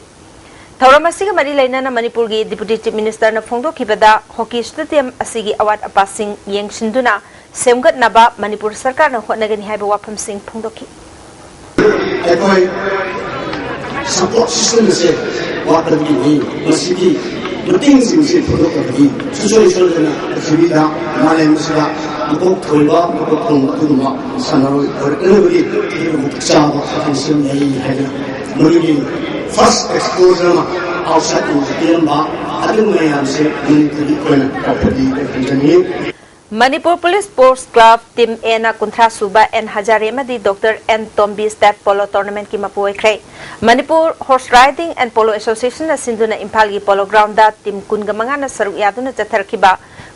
ꯊꯧꯔꯝ ꯑꯁꯤꯒ ꯃꯔꯤ ꯂꯩꯅꯅ ꯃꯅꯤꯄꯨꯔꯒꯤ Deputy Chief Ministerꯅ ꯐꯣꯡꯗꯣꯛꯈꯤꯕꯗ, hockey stadium ꯑꯁꯤꯒꯤ ꯑꯋꯥꯠ ꯑꯄꯥꯁꯤꯡ ꯌꯦꯡꯁꯤꯟꯗꯨꯅ ꯁꯦꯝꯒꯠꯅꯕ ꯃꯅꯤꯄꯨꯔ ꯁꯔꯀꯥꯔꯅ ꯍꯣꯠꯅꯒꯅꯤ ꯍꯥꯏꯕ ꯋꯥꯐꯝꯁꯤꯡ ꯐꯣꯡꯗꯣꯛꯈꯤ꯫ ꯑꯩꯈꯣꯏ support system ꯑꯁꯦ ꯋꯥꯠꯄꯗꯒꯤꯅꯤ꯫ ꯃꯁꯤꯒꯤ ꯃꯇꯦꯡꯁꯤꯡꯁꯦ ꯐꯣꯡꯗꯣꯛꯄꯗꯒꯤ ꯁꯨꯡꯁꯣꯏ ꯁꯣꯏꯗꯅ ꯄ꯭ꯔꯤꯊꯤꯕꯤꯗ, ꯃꯥꯂꯦꯝ ꯑꯁꯤꯗ ꯃꯀꯣꯛ ꯊꯣꯏꯕ, ꯃꯀꯣꯛ ꯊꯣꯡꯕ ꯑꯗꯨꯒꯨꯝꯕ ꯁꯥꯟꯅꯔꯣꯏ ꯑꯣꯏꯔꯛꯅꯕꯒꯤ ꯃꯇꯤꯛ ꯆꯥꯕ ꯄꯣꯇꯦꯟꯁꯤꯌꯦꯜ ꯂꯩ ꯍꯥꯏꯗꯅ ꯃꯗꯨꯒꯤ first exposure ꯑꯃ outside ꯗ ꯄꯤꯔꯝꯕ ꯑꯗꯨ ꯃꯌꯥꯝꯁꯦ ꯃꯅꯤꯄꯨꯔꯒꯤ ꯑꯣꯏꯅ ꯀꯧꯕꯗꯤ ꯑꯩ ꯍꯟꯖꯅꯤꯡꯉꯤ꯫ Manipur Police Sports Club Team Aꯅ ꯀꯨꯟꯊ꯭ꯔꯥ ꯁꯨꯕ ꯑꯦꯟ ꯍꯖꯥꯔꯦ ꯑꯃꯗꯤ doctor N Tombi State Polo Tournamentꯀꯤ ꯃꯄꯨ ꯑꯣꯏꯈ꯭ꯔꯦ꯫ Manipur Horse Riding and Polo Associationꯅ ꯁꯤꯟꯗꯨꯅ ꯏꯝꯐꯥꯜꯒꯤ polo groundꯗ team ꯀꯨꯟꯒ ꯃꯉꯥꯅ ꯁꯔꯨꯛ ꯌꯥꯗꯨꯅ ꯆꯠꯊꯔꯛꯈꯤꯕ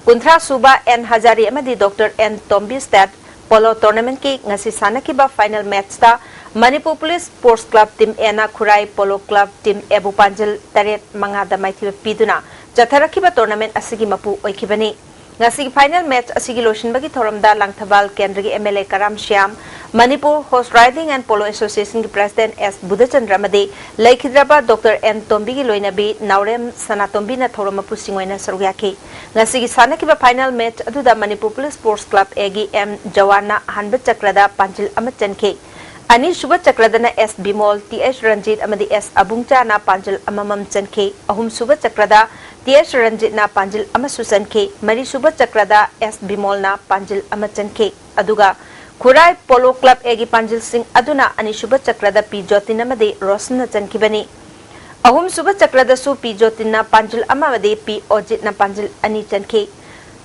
ꯀꯨꯟꯊ꯭ꯔꯥ ꯁꯨꯕ ꯑꯦꯟ ꯍꯖꯥꯔꯦ ꯑꯃꯗꯤ doctor N Tombi State Polo Tournamentꯀꯤ ꯉꯁꯤ ꯁꯥꯟꯅꯈꯤꯕ final matchꯇ Manipur Police Sports Club Team Aꯅ ꯈꯨꯔꯥꯏ Polo Club Team Aꯕꯨ ꯄꯥꯟꯖꯜ ꯇꯔꯦꯠ ꯃꯉꯥꯗ ꯃꯥꯏꯊꯤꯕ ꯄꯤꯗꯨꯅ ꯆꯠꯊꯔꯛꯈꯤꯕ tournament ꯑꯁꯤꯒꯤ ꯃꯄꯨ ꯑꯣꯏꯈꯤꯕꯅꯤ꯫ ꯉꯁꯤꯒꯤ final match ꯑꯁꯤꯒꯤ ꯂꯣꯏꯁꯤꯟꯕꯒꯤ ꯊꯧꯔꯝꯗ ꯂꯥꯡꯊꯕꯥꯜ ꯀꯦꯟꯗ꯭ꯔꯒꯤ MLA Karam Shyam, Manipur Horse Riding and Polo Association ꯒꯤ President S ꯕꯨꯙꯆꯟꯗ꯭ꯔ ꯑꯃꯗꯤ ꯂꯩꯈꯤꯗ꯭ꯔꯕ Doctor N ꯇꯣꯝꯕꯤꯒꯤ ꯂꯣꯏꯅꯕꯤ ꯅꯥꯎꯔꯦꯝ ꯁꯅꯥꯇꯣꯝꯕꯤꯅ ꯊꯧꯔꯝ ꯃꯄꯨꯁꯤꯡ ꯑꯣꯏꯅ ꯁꯔꯨꯛ ꯌꯥꯈꯤ꯫ ꯉꯁꯤꯒꯤ ꯁꯥꯟꯅꯈꯤꯕ final match ꯑꯗꯨꯗ Manipur Police Sports Club A ꯒꯤ M ꯖꯋꯥꯟꯅ ꯑꯍꯥꯟꯕ ꯆꯀ꯭ꯔꯗ ꯄꯥꯟꯖꯤꯜ ꯑꯃ ꯆꯟꯈꯤ꯫ ꯑꯅꯤꯁꯨꯕ ꯆꯀ꯭ꯔꯗꯅ S Bimol, T H Ranjit ꯑꯃꯗꯤ S ꯑꯕꯨꯡꯆꯥꯅ ꯄꯥꯟꯖꯤꯜ ꯑꯃꯃꯝ ꯆꯟꯈꯤ꯫ ꯑꯍꯨꯝꯁꯨꯕ ꯆꯀ꯭ꯔꯗ T H ꯔꯟꯖꯤꯠꯅ ꯄꯥꯟꯖꯤꯜ ꯑꯃꯁꯨ ꯆꯟꯈꯤ꯫ ꯃꯔꯤꯁꯨꯕ ꯆꯀ꯭ꯔꯗ S ꯕꯤꯃꯣꯜꯅ ꯄꯥꯟꯖꯤꯜ ꯑꯃ ꯆꯟꯈꯤ꯫ ꯑꯗꯨꯒ ꯈꯨꯔꯥꯏ Polo Club A ꯒꯤ ꯄꯥꯟꯖꯤꯜꯁꯤꯡ ꯑꯗꯨꯅ ꯑꯅꯤꯁꯨꯕ ꯆꯀ꯭ꯔꯗ P ꯖꯣꯇꯤꯟ ꯑꯃꯗꯤ ꯔꯣꯁꯟꯅ ꯆꯟꯈꯤꯕꯅꯤ꯫ ꯑꯍꯨꯝꯁꯨꯕ ꯆꯀ꯭ꯔꯗꯁꯨ P ꯖꯣꯇꯤꯟꯅ ꯄꯥꯟꯖꯤꯜ ꯑꯃ ꯑꯃꯗꯤ P ꯑꯣꯖꯤꯠꯅ ꯄꯥꯟꯖꯤꯜ ꯑꯅꯤ ꯆꯟꯈꯤ꯫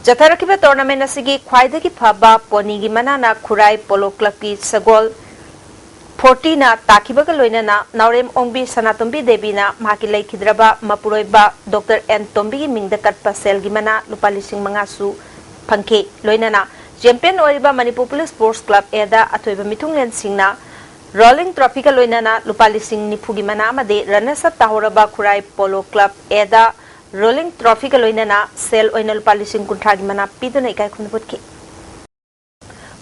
ꯆꯠꯊꯔꯛꯈꯤꯕ tournament ꯑꯁꯤꯒꯤ ꯈ꯭ꯋꯥꯏꯗꯒꯤ ꯐꯕ ponyꯒꯤ ꯃꯅꯥꯅ ꯈꯨꯔꯥꯏ Polo Clubꯀꯤ ꯁꯒꯣꯜ fortyꯅ ꯇꯥꯈꯤꯕꯒ ꯂꯣꯏꯅꯅ ꯅꯥꯎꯔꯦꯝ ꯑꯣꯡꯕꯤ ꯁꯅꯥꯇꯣꯝꯕꯤ ꯗꯦꯕꯤꯅ ꯃꯍꯥꯛꯀꯤ ꯂꯩꯈꯤꯗ꯭ꯔꯕ ꯃꯄꯨꯔꯣꯏꯕ Doctor N ꯇꯣꯝꯕꯤꯒꯤ ꯃꯤꯡꯗ ꯀꯠꯄ ꯁꯦꯜꯒꯤ ꯃꯅꯥ ꯂꯨꯄꯥ ꯂꯤꯁꯤꯡ ꯃꯉꯥꯁꯨ ꯐꯪꯈꯤ꯫ ꯂꯣꯏꯅꯅ champion ꯑꯣꯏꯔꯤꯕ ꯃꯅꯤꯄꯨꯔ Police Sports Club Aꯗ ꯑꯊꯣꯏꯕ ꯃꯤꯊꯨꯡꯂꯦꯟꯁꯤꯡꯅ rolling trophyꯒ ꯂꯣꯏꯅꯅ ꯂꯨꯄꯥ ꯂꯤꯁꯤꯡ ꯅꯤꯐꯨꯒꯤ ꯃꯅꯥ ꯑꯃꯗꯤ runners up ꯇꯥꯍꯧꯔꯕ ꯈꯨꯔꯥꯏ Polo Club Aꯗ rolling trophyꯒ ꯂꯣꯏꯅꯅ ꯁꯦꯜ ꯑꯣꯏꯅ ꯂꯨꯄꯥ ꯂꯤꯁꯤꯡ ꯀꯨꯟꯊ꯭ꯔꯥꯒꯤ ꯃꯅꯥ ꯄꯤꯗꯨꯅ ꯏꯀꯥꯏ ꯈꯨꯝꯅꯕ ꯎꯠꯈꯤ꯫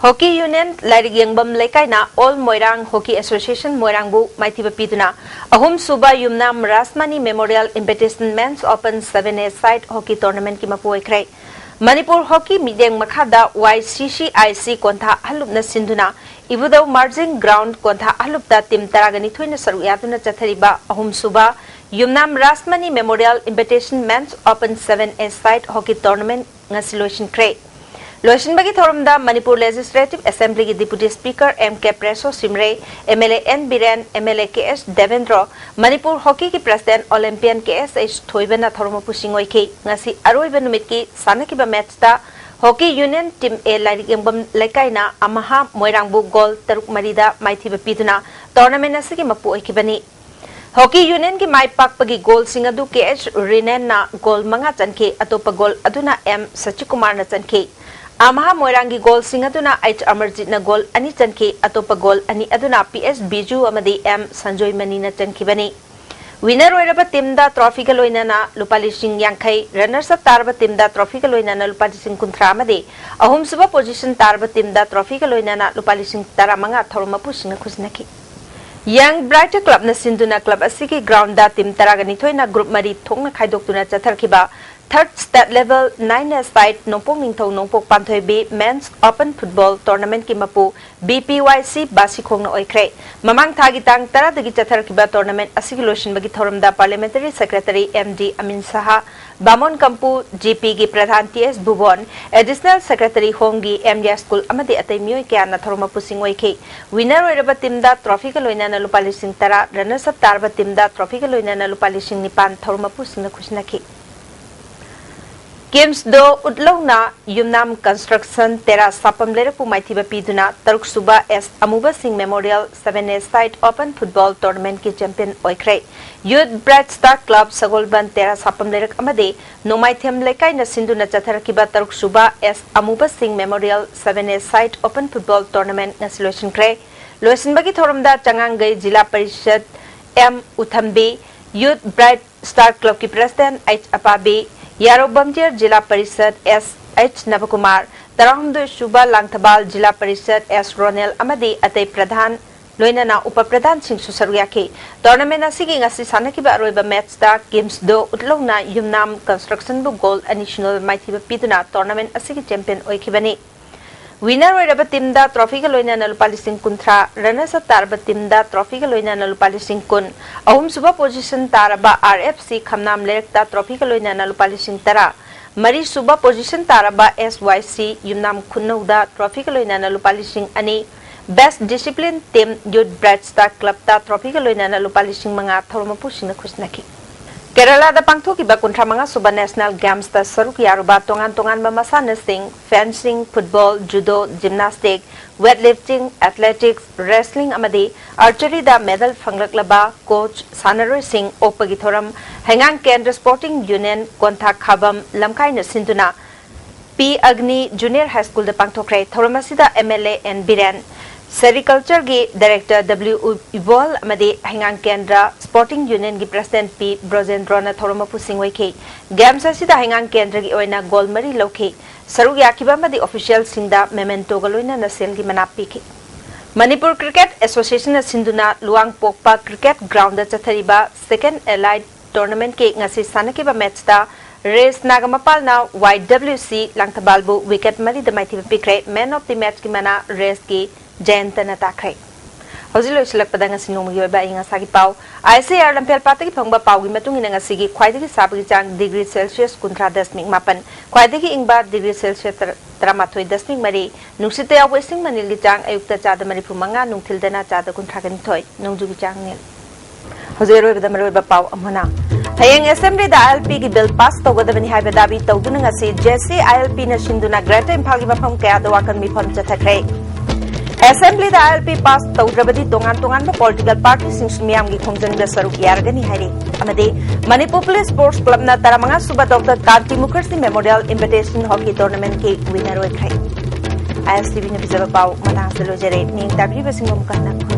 Hockey Union ꯂꯥꯏꯔꯤꯛ ꯌꯦꯡꯕꯝ ꯂꯩꯀꯥꯏꯅ All Moirang Hockey Association ꯃꯣꯏꯔꯥꯡꯕꯨ ꯃꯥꯏꯊꯤꯕ ꯄꯤꯗꯨꯅ ꯑꯍꯨꯝꯁꯨꯕ ꯌꯨꯝꯅꯥꯝ Rajmani Memorial Invitation Men's Open seven A side hockey tournamentꯀꯤ ꯃꯄꯨ ꯑꯣꯏꯈ꯭ꯔꯦ꯫ ꯃꯅꯤꯄꯨꯔ ꯍꯣꯀꯤ ꯃꯤꯠꯌꯦꯡ ꯃꯈꯥꯗ YCCIC ꯀꯣꯟꯊꯥ ꯑꯍꯜꯂꯨꯞꯅ ꯁꯤꯟꯗꯨꯅ ꯏꯕꯨꯙꯧ margin ground ꯀꯣꯟꯊꯥ ꯑꯍꯜꯂꯨꯞꯇ team ꯇꯔꯥꯒ ꯅꯤꯊꯣꯏꯅ ꯁꯔꯨꯛ ꯌꯥꯗꯨꯅ ꯆꯠꯊꯔꯤꯕ ꯑꯍꯨꯝꯁꯨꯕ ꯌꯨꯝꯅꯥꯝ Rajmani Memorial Invitation Men's Open seven A side hockey tournament ꯉꯁꯤ ꯂꯣꯏꯁꯤꯟꯈ꯭ꯔꯦ꯫ ꯂꯣꯏꯁꯤꯟꯕꯒꯤ ꯊꯧꯔꯝꯗ Manipur Legislative Assemblyꯒꯤ Deputy Speaker M K ꯄ꯭ꯔꯦꯁꯣ ꯁꯤꯝꯔꯦ, MLA N Biren, MLA K H Devendro, Manipur ꯍꯣꯀꯤꯒꯤ President Olympian K S H ꯊꯣꯏꯕꯅ ꯊꯧꯔꯝ ꯃꯄꯨꯁꯤꯡ ꯑꯣꯏꯈꯤ꯫ ꯉꯁꯤ ꯑꯔꯣꯏꯕ ꯅꯨꯃꯤꯠꯀꯤ ꯁꯥꯟꯅꯈꯤꯕ matchꯇ Hockey Union Team A ꯂꯥꯏꯔꯤꯛ ꯌꯦꯡꯕꯝ ꯂꯩꯀꯥꯏꯅ ꯑꯃꯍꯥ ꯃꯣꯏꯔꯥꯡꯕꯨ goal ꯇꯔꯨꯛ ꯃꯔꯤꯗ ꯃꯥꯏꯊꯤꯕ ꯄꯤꯗꯨꯅ tournament ꯑꯁꯤꯒꯤ ꯃꯄꯨ ꯑꯣꯏꯈꯤꯕꯅꯤ꯫ Hockey Unionꯒꯤ ꯃꯥꯏ ꯄꯥꯛꯄꯒꯤ goalꯁꯤꯡ ꯑꯗꯨ K H ꯔꯤꯅꯦꯟꯅ goal ꯃꯉꯥ ꯆꯟꯈꯤ, ꯑꯇꯣꯞꯄ goal ꯑꯗꯨꯅ M ꯁꯆꯤꯀꯨꯃꯥꯔꯅ ꯆꯟꯈꯤ꯫ ꯑꯃꯍꯥ ꯃꯣꯏꯔꯥꯡꯒꯤ goalꯁꯤꯡ ꯑꯗꯨꯅ H ꯑꯃꯔꯖꯤꯠꯅ goal ꯑꯅꯤ ꯆꯟꯈꯤ, ꯑꯇꯣꯞꯄ goal ꯑꯅꯤ ꯑꯗꯨꯅ P S ꯕꯤꯖꯨ ꯑꯃꯗꯤ M ꯁꯟꯖꯣꯏꯃꯅꯤꯅ ꯆꯟꯈꯤꯕꯅꯤ꯫ Winner ꯑꯣꯏꯔꯕ ꯇꯤꯝꯗ ꯇ꯭ꯔꯣꯐꯤꯒ ꯂꯣꯏꯅꯅ ꯂꯨꯄꯥ ꯂꯤꯁꯤꯡ ꯌꯥꯡꯈꯩ, runners up ꯇꯥꯔꯕ ꯇꯤꯝꯗ ꯇ꯭ꯔꯣꯐꯤꯒ ꯂꯣꯏꯅꯅ ꯂꯨꯄꯥ ꯂꯤꯁꯤꯡ ꯀꯨꯟꯊ꯭ꯔꯥ ꯑꯃꯗꯤ ꯑꯍꯨꯝꯁꯨꯕ position ꯇꯥꯔꯕ ꯇꯤꯝꯗ ꯇ꯭ꯔꯣꯐꯤꯒ ꯂꯣꯏꯅꯅ ꯂꯨꯄꯥ ꯂꯤꯁꯤꯡ ꯇꯔꯥꯃꯉꯥ ꯊꯧꯔꯝ ꯃꯄꯨꯁꯤꯡꯅ ꯈꯨꯠꯁꯤꯟꯅꯈꯤ꯫ Young Bright Clubꯅ ꯁꯤꯟꯗꯨꯅ club ꯑꯁꯤꯒꯤ groundꯗ team ꯇꯔꯥꯒ ꯅꯤꯊꯣꯏꯅ group ꯃꯔꯤ ꯊꯣꯛꯅ ꯈꯥꯏꯗꯣꯛꯇꯨꯅ ꯆꯠꯊꯔꯛꯈꯤꯕ third state level nine-a-side ꯅꯣꯡꯄꯣꯛ ꯅꯤꯡꯊꯧ ꯅꯣꯡꯄꯣꯛ ꯄꯥꯟꯊꯣꯏꯕꯤ men's open football tournamentꯀꯤ ꯃꯄꯨ B P Y C ꯕꯥꯁꯤꯈꯣꯡꯅ ꯑꯣꯏꯈ꯭ꯔꯦ꯫ ꯃꯃꯥꯡ ꯊꯥꯒꯤ ꯇꯥꯡ ꯇꯔꯥꯗꯒꯤ ꯆꯠꯊꯔꯛꯈꯤꯕ tournament ꯑꯁꯤꯒꯤ ꯂꯣꯏꯁꯤꯟꯕꯒꯤ ꯊꯧꯔꯝꯗ Parliamentary Secretary M D ꯑꯃꯤꯟ ꯁꯍꯥ, ꯕꯥꯃꯣꯟ ꯀꯝꯄꯨ G Pꯒꯤ ꯄ꯭ꯔꯙꯥꯟ T S ꯚꯨꯕꯣꯟ, Additional Secretary Homeꯒꯤ M D School ꯑꯃꯗꯤ ꯑꯇꯩ ꯃꯤꯑꯣꯏ ꯀꯌꯥꯅ ꯊꯧꯔꯝ ꯃꯄꯨꯁꯤꯡ ꯑꯣꯏꯈꯤ꯫ Winner ꯑꯣꯏꯔꯕ ꯇꯤꯝꯗ ꯇ꯭ꯔꯣꯐꯤꯒ ꯂꯣꯏꯅꯅ ꯂꯨꯄꯥ ꯂꯤꯁꯤꯡ ꯇꯔꯥ, runners up ꯇꯥꯔꯕ ꯇꯤꯝꯗ ꯇ꯭ꯔꯣꯐꯤꯒ ꯂꯣꯏꯅꯅ ꯂꯨꯄꯥ ꯂꯤꯁꯤꯡ ꯅꯤꯄꯥꯟ ꯊꯧꯔꯝ ꯃꯄꯨꯁꯤꯡꯅ ꯈꯨꯠꯁꯤꯟꯅꯈꯤ꯫ ꯀꯤꯝꯁꯗꯣ ꯎꯠꯂꯧꯅ ꯌꯨꯝꯅꯥꯝ construction ꯇꯦꯔꯥ ꯁꯥꯄꯝ ꯂꯩꯔꯛꯄꯨ ꯃꯥꯏꯊꯤꯕ ꯄꯤꯗꯨꯅ ꯇꯔꯨꯛ ꯁꯨꯕ S ꯑꯃꯨꯕ ꯁꯤꯡ Memorial seven-a-side open football tournamentꯀꯤ champion ꯑꯣꯏꯈ꯭ꯔꯦ꯫ Youth Bright Star Club ꯁꯒꯣꯜꯕꯟ ꯇꯦꯔꯥ ꯁꯥꯄꯝ ꯂꯩꯔꯛ ꯑꯃꯗꯤ ꯅꯣꯡꯃꯥꯏꯊꯦꯝ ꯂꯩꯀꯥꯏꯅ ꯁꯤꯟꯗꯨꯅ ꯆꯠꯊꯔꯛꯈꯤꯕ ꯇꯔꯨꯛ ꯁꯨꯕ S ꯑꯃꯨꯕ ꯁꯤꯡ Memorial seven-a-side open football tournament ꯉꯁꯤ ꯂꯣꯏꯁꯤꯟꯈ꯭ꯔꯦ꯫ ꯂꯣꯏꯁꯤꯟꯕꯒꯤ ꯊꯧꯔꯝꯗ ꯆꯉꯥꯡꯒꯩ ꯖꯤꯂꯥ parishad M ꯎꯊꯝꯕꯤ, Youth Bright Star Clubꯀꯤ President H ꯑꯄꯥꯕꯤ, ꯌꯥꯔꯧꯕꯝꯖꯦꯔ ꯖꯤꯂꯥ ꯄꯔꯤꯁꯠ S H ꯅꯕꯀꯨꯃꯥꯔ, ꯇꯔꯥꯍꯨꯝꯗꯣꯏ ꯁꯨꯕ ꯂꯥꯡꯊꯕꯥꯜ ꯖꯤꯂꯥ ꯄꯔꯤꯁꯠ S ꯔꯣꯅꯦꯜ ꯑꯃꯗꯤ ꯑꯇꯩ ꯄ꯭ꯔꯙꯥꯟ ꯂꯣꯏꯅꯅ ꯎꯄ ꯄ꯭ꯔꯙꯥꯟꯁꯤꯡꯁꯨ ꯁꯔꯨꯛ ꯌꯥꯈꯤ꯫ Tournament ꯑꯁꯤꯒꯤ ꯉꯁꯤ ꯁꯥꯟꯅꯈꯤꯕ ꯑꯔꯣꯏꯕ matchꯇ ꯀꯤꯝꯁꯗꯣ ꯎꯠꯂꯧꯅ ꯌꯨꯝꯅꯥꯝ constructionꯕꯨ goal ꯑꯅꯤ ꯁꯤꯅꯣ ꯃꯥꯏꯊꯤꯕ ꯄꯤꯗꯨꯅ tournament ꯑꯁꯤꯒꯤ champion ꯑꯣꯏꯈꯤꯕꯅꯤ꯫ Winner ꯑꯣꯏꯔꯕ ꯇꯤꯝꯗ ꯇ꯭ꯔꯣꯐꯤꯒ ꯂꯣꯏꯅꯅ ꯂꯨꯄꯥ ꯂꯤꯁꯤꯡ ꯀꯨꯟꯊ꯭ꯔꯥ, runners up ꯇꯥꯔꯕ ꯇꯤꯝꯗ ꯇ꯭ꯔꯣꯐꯤꯒ ꯂꯣꯏꯅꯅ ꯂꯨꯄꯥ ꯂꯤꯁꯤꯡ ꯀꯨꯟ, ꯑꯍꯨꯝꯁꯨꯕ position ꯇꯥꯔꯕ R F C ꯈꯝꯅꯥꯝ ꯂꯩꯔꯛꯇ ꯇ꯭ꯔꯣꯐꯤꯒ ꯂꯣꯏꯅꯅ ꯂꯨꯄꯥ ꯂꯤꯁꯤꯡ ꯇꯔꯥ, ꯃꯔꯤꯁꯨꯕ position ꯇꯥꯔꯕ S Y C ꯌꯨꯝꯅꯥꯝ ꯈꯨꯟꯅꯧꯗ ꯇ꯭ꯔꯣꯐꯤꯒ ꯂꯣꯏꯅꯅ ꯂꯨꯄꯥ ꯂꯤꯁꯤꯡ ꯑꯅꯤ, Best Discipline Team Youth Bright Star Clubꯇ ꯇ꯭ꯔꯣꯐꯤꯒ ꯂꯣꯏꯅꯅ ꯂꯨꯄꯥ ꯂꯤꯁꯤꯡ ꯃꯉꯥ ꯊꯧꯔꯝ ꯃꯄꯨꯁꯤꯡꯅ ꯈꯨꯠꯁꯤꯟꯅꯈꯤ꯫ ꯀꯦꯔꯂꯥꯗ ꯄꯥꯡꯊꯣꯛꯈꯤꯕ ꯀꯨꯟꯊ꯭ꯔꯥ ꯃꯉꯥ ꯁꯨꯕ national gamesꯇ ꯁꯔꯨꯛ ꯌꯥꯔꯨꯕ ꯇꯣꯉꯥꯟ ꯇꯣꯉꯥꯟꯕ ꯃꯁꯥꯟꯅꯁꯤꯡ, fencing, football, judo, gymnastic, weightlifting, athletics, wrestling ꯑꯃꯗꯤ archeryꯗ medal ꯐꯪꯂꯛꯂꯕ coach ꯁꯥꯟꯅꯔꯣꯏꯁꯤꯡ ꯑꯣꯛꯄꯒꯤ ꯊꯧꯔꯝ ꯍꯩꯉꯥꯡ ꯀꯦꯟꯗ꯭ꯔ Sporting Union ꯀꯣꯟꯊꯥ ꯈꯥꯕꯝ ꯂꯝꯈꯥꯏꯅ ꯁꯤꯟꯗꯨꯅ P Agni Junior High Schoolꯗ ꯄꯥꯡꯊꯣꯛꯈ꯭ꯔꯦ꯫ ꯊꯧꯔꯝ ꯑꯁꯤꯗ M L A N Biren, ꯁꯦꯔꯤꯀꯜꯆꯔꯒꯤ ꯗꯥꯏꯔꯦꯛꯇꯔ ꯗꯕ꯭ꯂꯤꯎ ꯏꯕꯣꯜ ꯑꯃꯗꯤ ꯍꯩꯉꯥꯡ ꯀꯦꯟꯗ꯭ꯔ ꯁ꯭ꯄꯣꯔꯇꯤꯡ ꯌꯨꯅꯤꯌꯟꯒꯤ ꯄ꯭ꯔꯁꯤꯗꯦꯟꯠ ꯄꯤ ꯕ꯭ꯔꯣꯖꯦꯟꯗ꯭ꯔꯣꯅ ꯊꯧꯔꯝ ꯃꯄꯨ ꯁꯤꯡ ꯑꯣꯏꯈꯤ꯫ ꯒꯦꯝꯁ ꯑꯁꯤꯗ ꯍꯩꯉꯥꯡ ꯀꯦꯟꯗ꯭ꯔꯒꯤ ꯑꯣꯏꯅ ꯒꯣꯜ ꯃꯔꯤ ꯂꯧꯈꯤ꯫ ꯁꯔꯨꯛ ꯌꯥꯈꯤꯕ ꯑꯃꯗꯤ ꯑꯣꯐꯤꯁꯤꯌꯦꯜꯁꯤꯡꯗ ꯃꯦꯃꯦꯟꯇꯣꯒ ꯂꯣꯏꯅꯅ ꯁꯦꯜꯒꯤ ꯃꯅꯥ ꯄꯤꯈꯤ꯫ ꯃꯅꯤꯄꯨꯔ ꯀ꯭ꯔꯤꯀꯦꯠ ꯑꯦꯁꯣꯁꯤꯌꯦꯁꯟꯅ ꯁꯤꯟꯗꯨꯅ ꯂꯨꯋꯥꯡꯄꯣꯛꯄ ꯀ꯭ꯔꯤꯀꯦꯠ ꯒ꯭ꯔꯥꯎꯟꯗ ꯆꯠꯊꯔꯤꯕ ꯁꯦꯀꯦꯟ ꯑꯦꯂꯥꯏꯠ ꯇꯣꯔꯅꯥꯃꯦꯟꯠꯀꯤ ꯉꯁꯤ ꯁꯥꯟꯅꯈꯤꯕ ꯃꯦꯠꯆꯇ ꯔꯦꯁ ꯅꯥꯒꯥꯃꯄꯥꯜꯅ ꯋꯥꯏ ꯗꯕ꯭ꯂꯤꯎ ꯁꯤ ꯂꯥꯡꯊꯕꯥꯜꯕꯨ ꯋꯤꯀꯦꯠ ꯃꯔꯤꯗ ꯃꯥꯏꯊꯤꯕ ꯄꯤꯈ꯭ꯔꯦ꯫ ꯃꯦꯟ ꯑꯣꯐ ꯗꯤ ꯃꯦꯠꯆꯀꯤ ꯃꯅꯥ ꯔꯦꯁꯀꯤ ꯖꯌꯟꯇꯅ ꯇꯥꯈ꯭ꯔꯦ꯫ ꯍꯧꯖꯤꯛ ꯂꯣꯏꯁꯤꯜꯂꯛꯄꯗ ꯉꯁꯤ ꯅꯣꯡꯃꯒꯤ ꯑꯣꯏꯕ ꯑꯏꯪ ꯑꯁꯥꯒꯤ ꯄꯥꯎ꯫ ꯑꯥꯏ ꯑꯦꯁ ꯑꯥꯏ ꯑꯥꯔ ꯂꯝꯐꯦꯜ ꯄꯥꯠꯇꯒꯤ ꯐꯪꯕ ꯄꯥꯎꯒꯤ ꯃꯇꯨꯡ ꯏꯟꯅ ꯉꯁꯤꯒꯤ ꯈ꯭ꯋꯥꯏꯗꯒꯤ ꯁꯥꯕꯒꯤ ꯆꯥꯡ ꯗꯤꯒ꯭ꯔꯤ ꯁꯦꯜꯁꯤꯌꯁ ꯀꯨꯟꯊ꯭ꯔꯥ ꯗꯁꯃꯤꯛ ꯃꯥꯄꯟ, ꯈ꯭ꯋꯥꯏꯗꯒꯤ ꯏꯪꯕ ꯗꯤꯒ꯭ꯔꯤ ꯁꯦꯜꯁꯤꯌꯁ ꯇꯔꯥꯃꯥꯊꯣꯏ ꯗꯁꯃꯤꯛ ꯃꯔꯤ, ꯅꯨꯡꯁꯤꯠꯇ ꯌꯥꯎꯕ ꯏꯁꯤꯡ ꯃꯅꯤꯜꯒꯤ ꯆꯥꯡ ꯑꯌꯨꯛꯇ ꯆꯥꯗ ꯃꯔꯤꯐꯨ ꯃꯉꯥ, ꯅꯨꯡꯊꯤꯜꯗꯅ ꯆꯥꯗ ꯀꯨꯟꯊ꯭ꯔꯥꯒ ꯅꯤꯊꯣꯏ, ꯅꯣꯡꯖꯨꯒꯤ ꯆꯥꯡ ꯅꯤꯜ꯫ ꯍꯧꯖꯤꯛ ꯑꯔꯣꯏꯕꯗ ꯃꯔꯨꯑꯣꯏꯕ ꯄꯥꯎ ꯑꯃꯅ, ꯍꯌꯦꯡ ꯑꯦꯁꯦꯝꯕ꯭ꯂꯤꯗ ꯑꯥꯏ ꯑꯦꯜ ꯄꯤꯒꯤ ꯕꯤꯜ ꯄꯥꯁ ꯇꯧꯒꯗꯕꯅꯤ ꯍꯥꯏꯕ ꯗꯥꯕꯤ ꯇꯧꯗꯨꯅ ꯉꯁꯤ ꯖꯦ ꯁꯤ ꯑꯥꯏ ꯑꯦꯜ ꯄꯤꯅ ꯁꯤꯟꯗꯨꯅ ꯒ꯭ꯔꯦꯇꯔ ꯏꯝꯐꯥꯜꯒꯤ ꯃꯐꯝ ꯀꯌꯥꯗ ꯋꯥꯀꯟ ꯃꯤꯐꯝ ꯆꯠꯊꯈ꯭ꯔꯦ꯫ ꯑꯦꯁꯦꯝꯕ꯭ꯂꯤꯗ ꯑꯥꯏ ꯑꯦꯜ ꯄꯤ ꯄꯥꯁ ꯇꯧꯗ꯭ꯔꯕꯗꯤ ꯇꯣꯉꯥꯟ ꯇꯣꯉꯥꯟꯕ ꯄꯣꯂꯤꯇꯤꯀꯦꯜ ꯄꯥꯔꯇꯤꯁꯤꯡꯁꯨ ꯃꯤꯌꯥꯝꯒꯤ ꯈꯣꯡꯖꯪꯗ ꯁꯔꯨꯛ ꯌꯥꯔꯒꯅꯤ ꯍꯥꯏꯔꯤ꯫ ꯑꯃꯗꯤ ꯃꯅꯤꯄꯨꯔ ꯄꯨꯂꯤꯁ ꯁ꯭ꯄꯣꯔꯠꯁ ꯀ꯭ꯂꯕꯅ ꯇꯔꯥꯃꯉꯥ ꯁꯨꯕ doctor Kanti Mukherjee memorial invitation hockey ꯇꯣꯔꯅꯥꯃꯦꯟꯠꯀꯤ ꯋꯤꯅꯔ ꯑꯣꯏꯈ꯭ꯔꯦ꯫ ꯑꯥꯏ ꯑꯦꯁ ꯇꯤ ꯚꯤꯅ ꯄꯤꯖꯕ ꯄꯥꯎ ꯃꯇꯥꯡ ꯑꯁꯤꯗ ꯂꯣꯏꯖꯔꯦ꯫ ꯅꯤꯡ ꯇꯥꯕꯤꯔꯤꯕꯁꯤꯡꯕꯨ ꯑꯃꯨꯛ ꯍꯟꯅ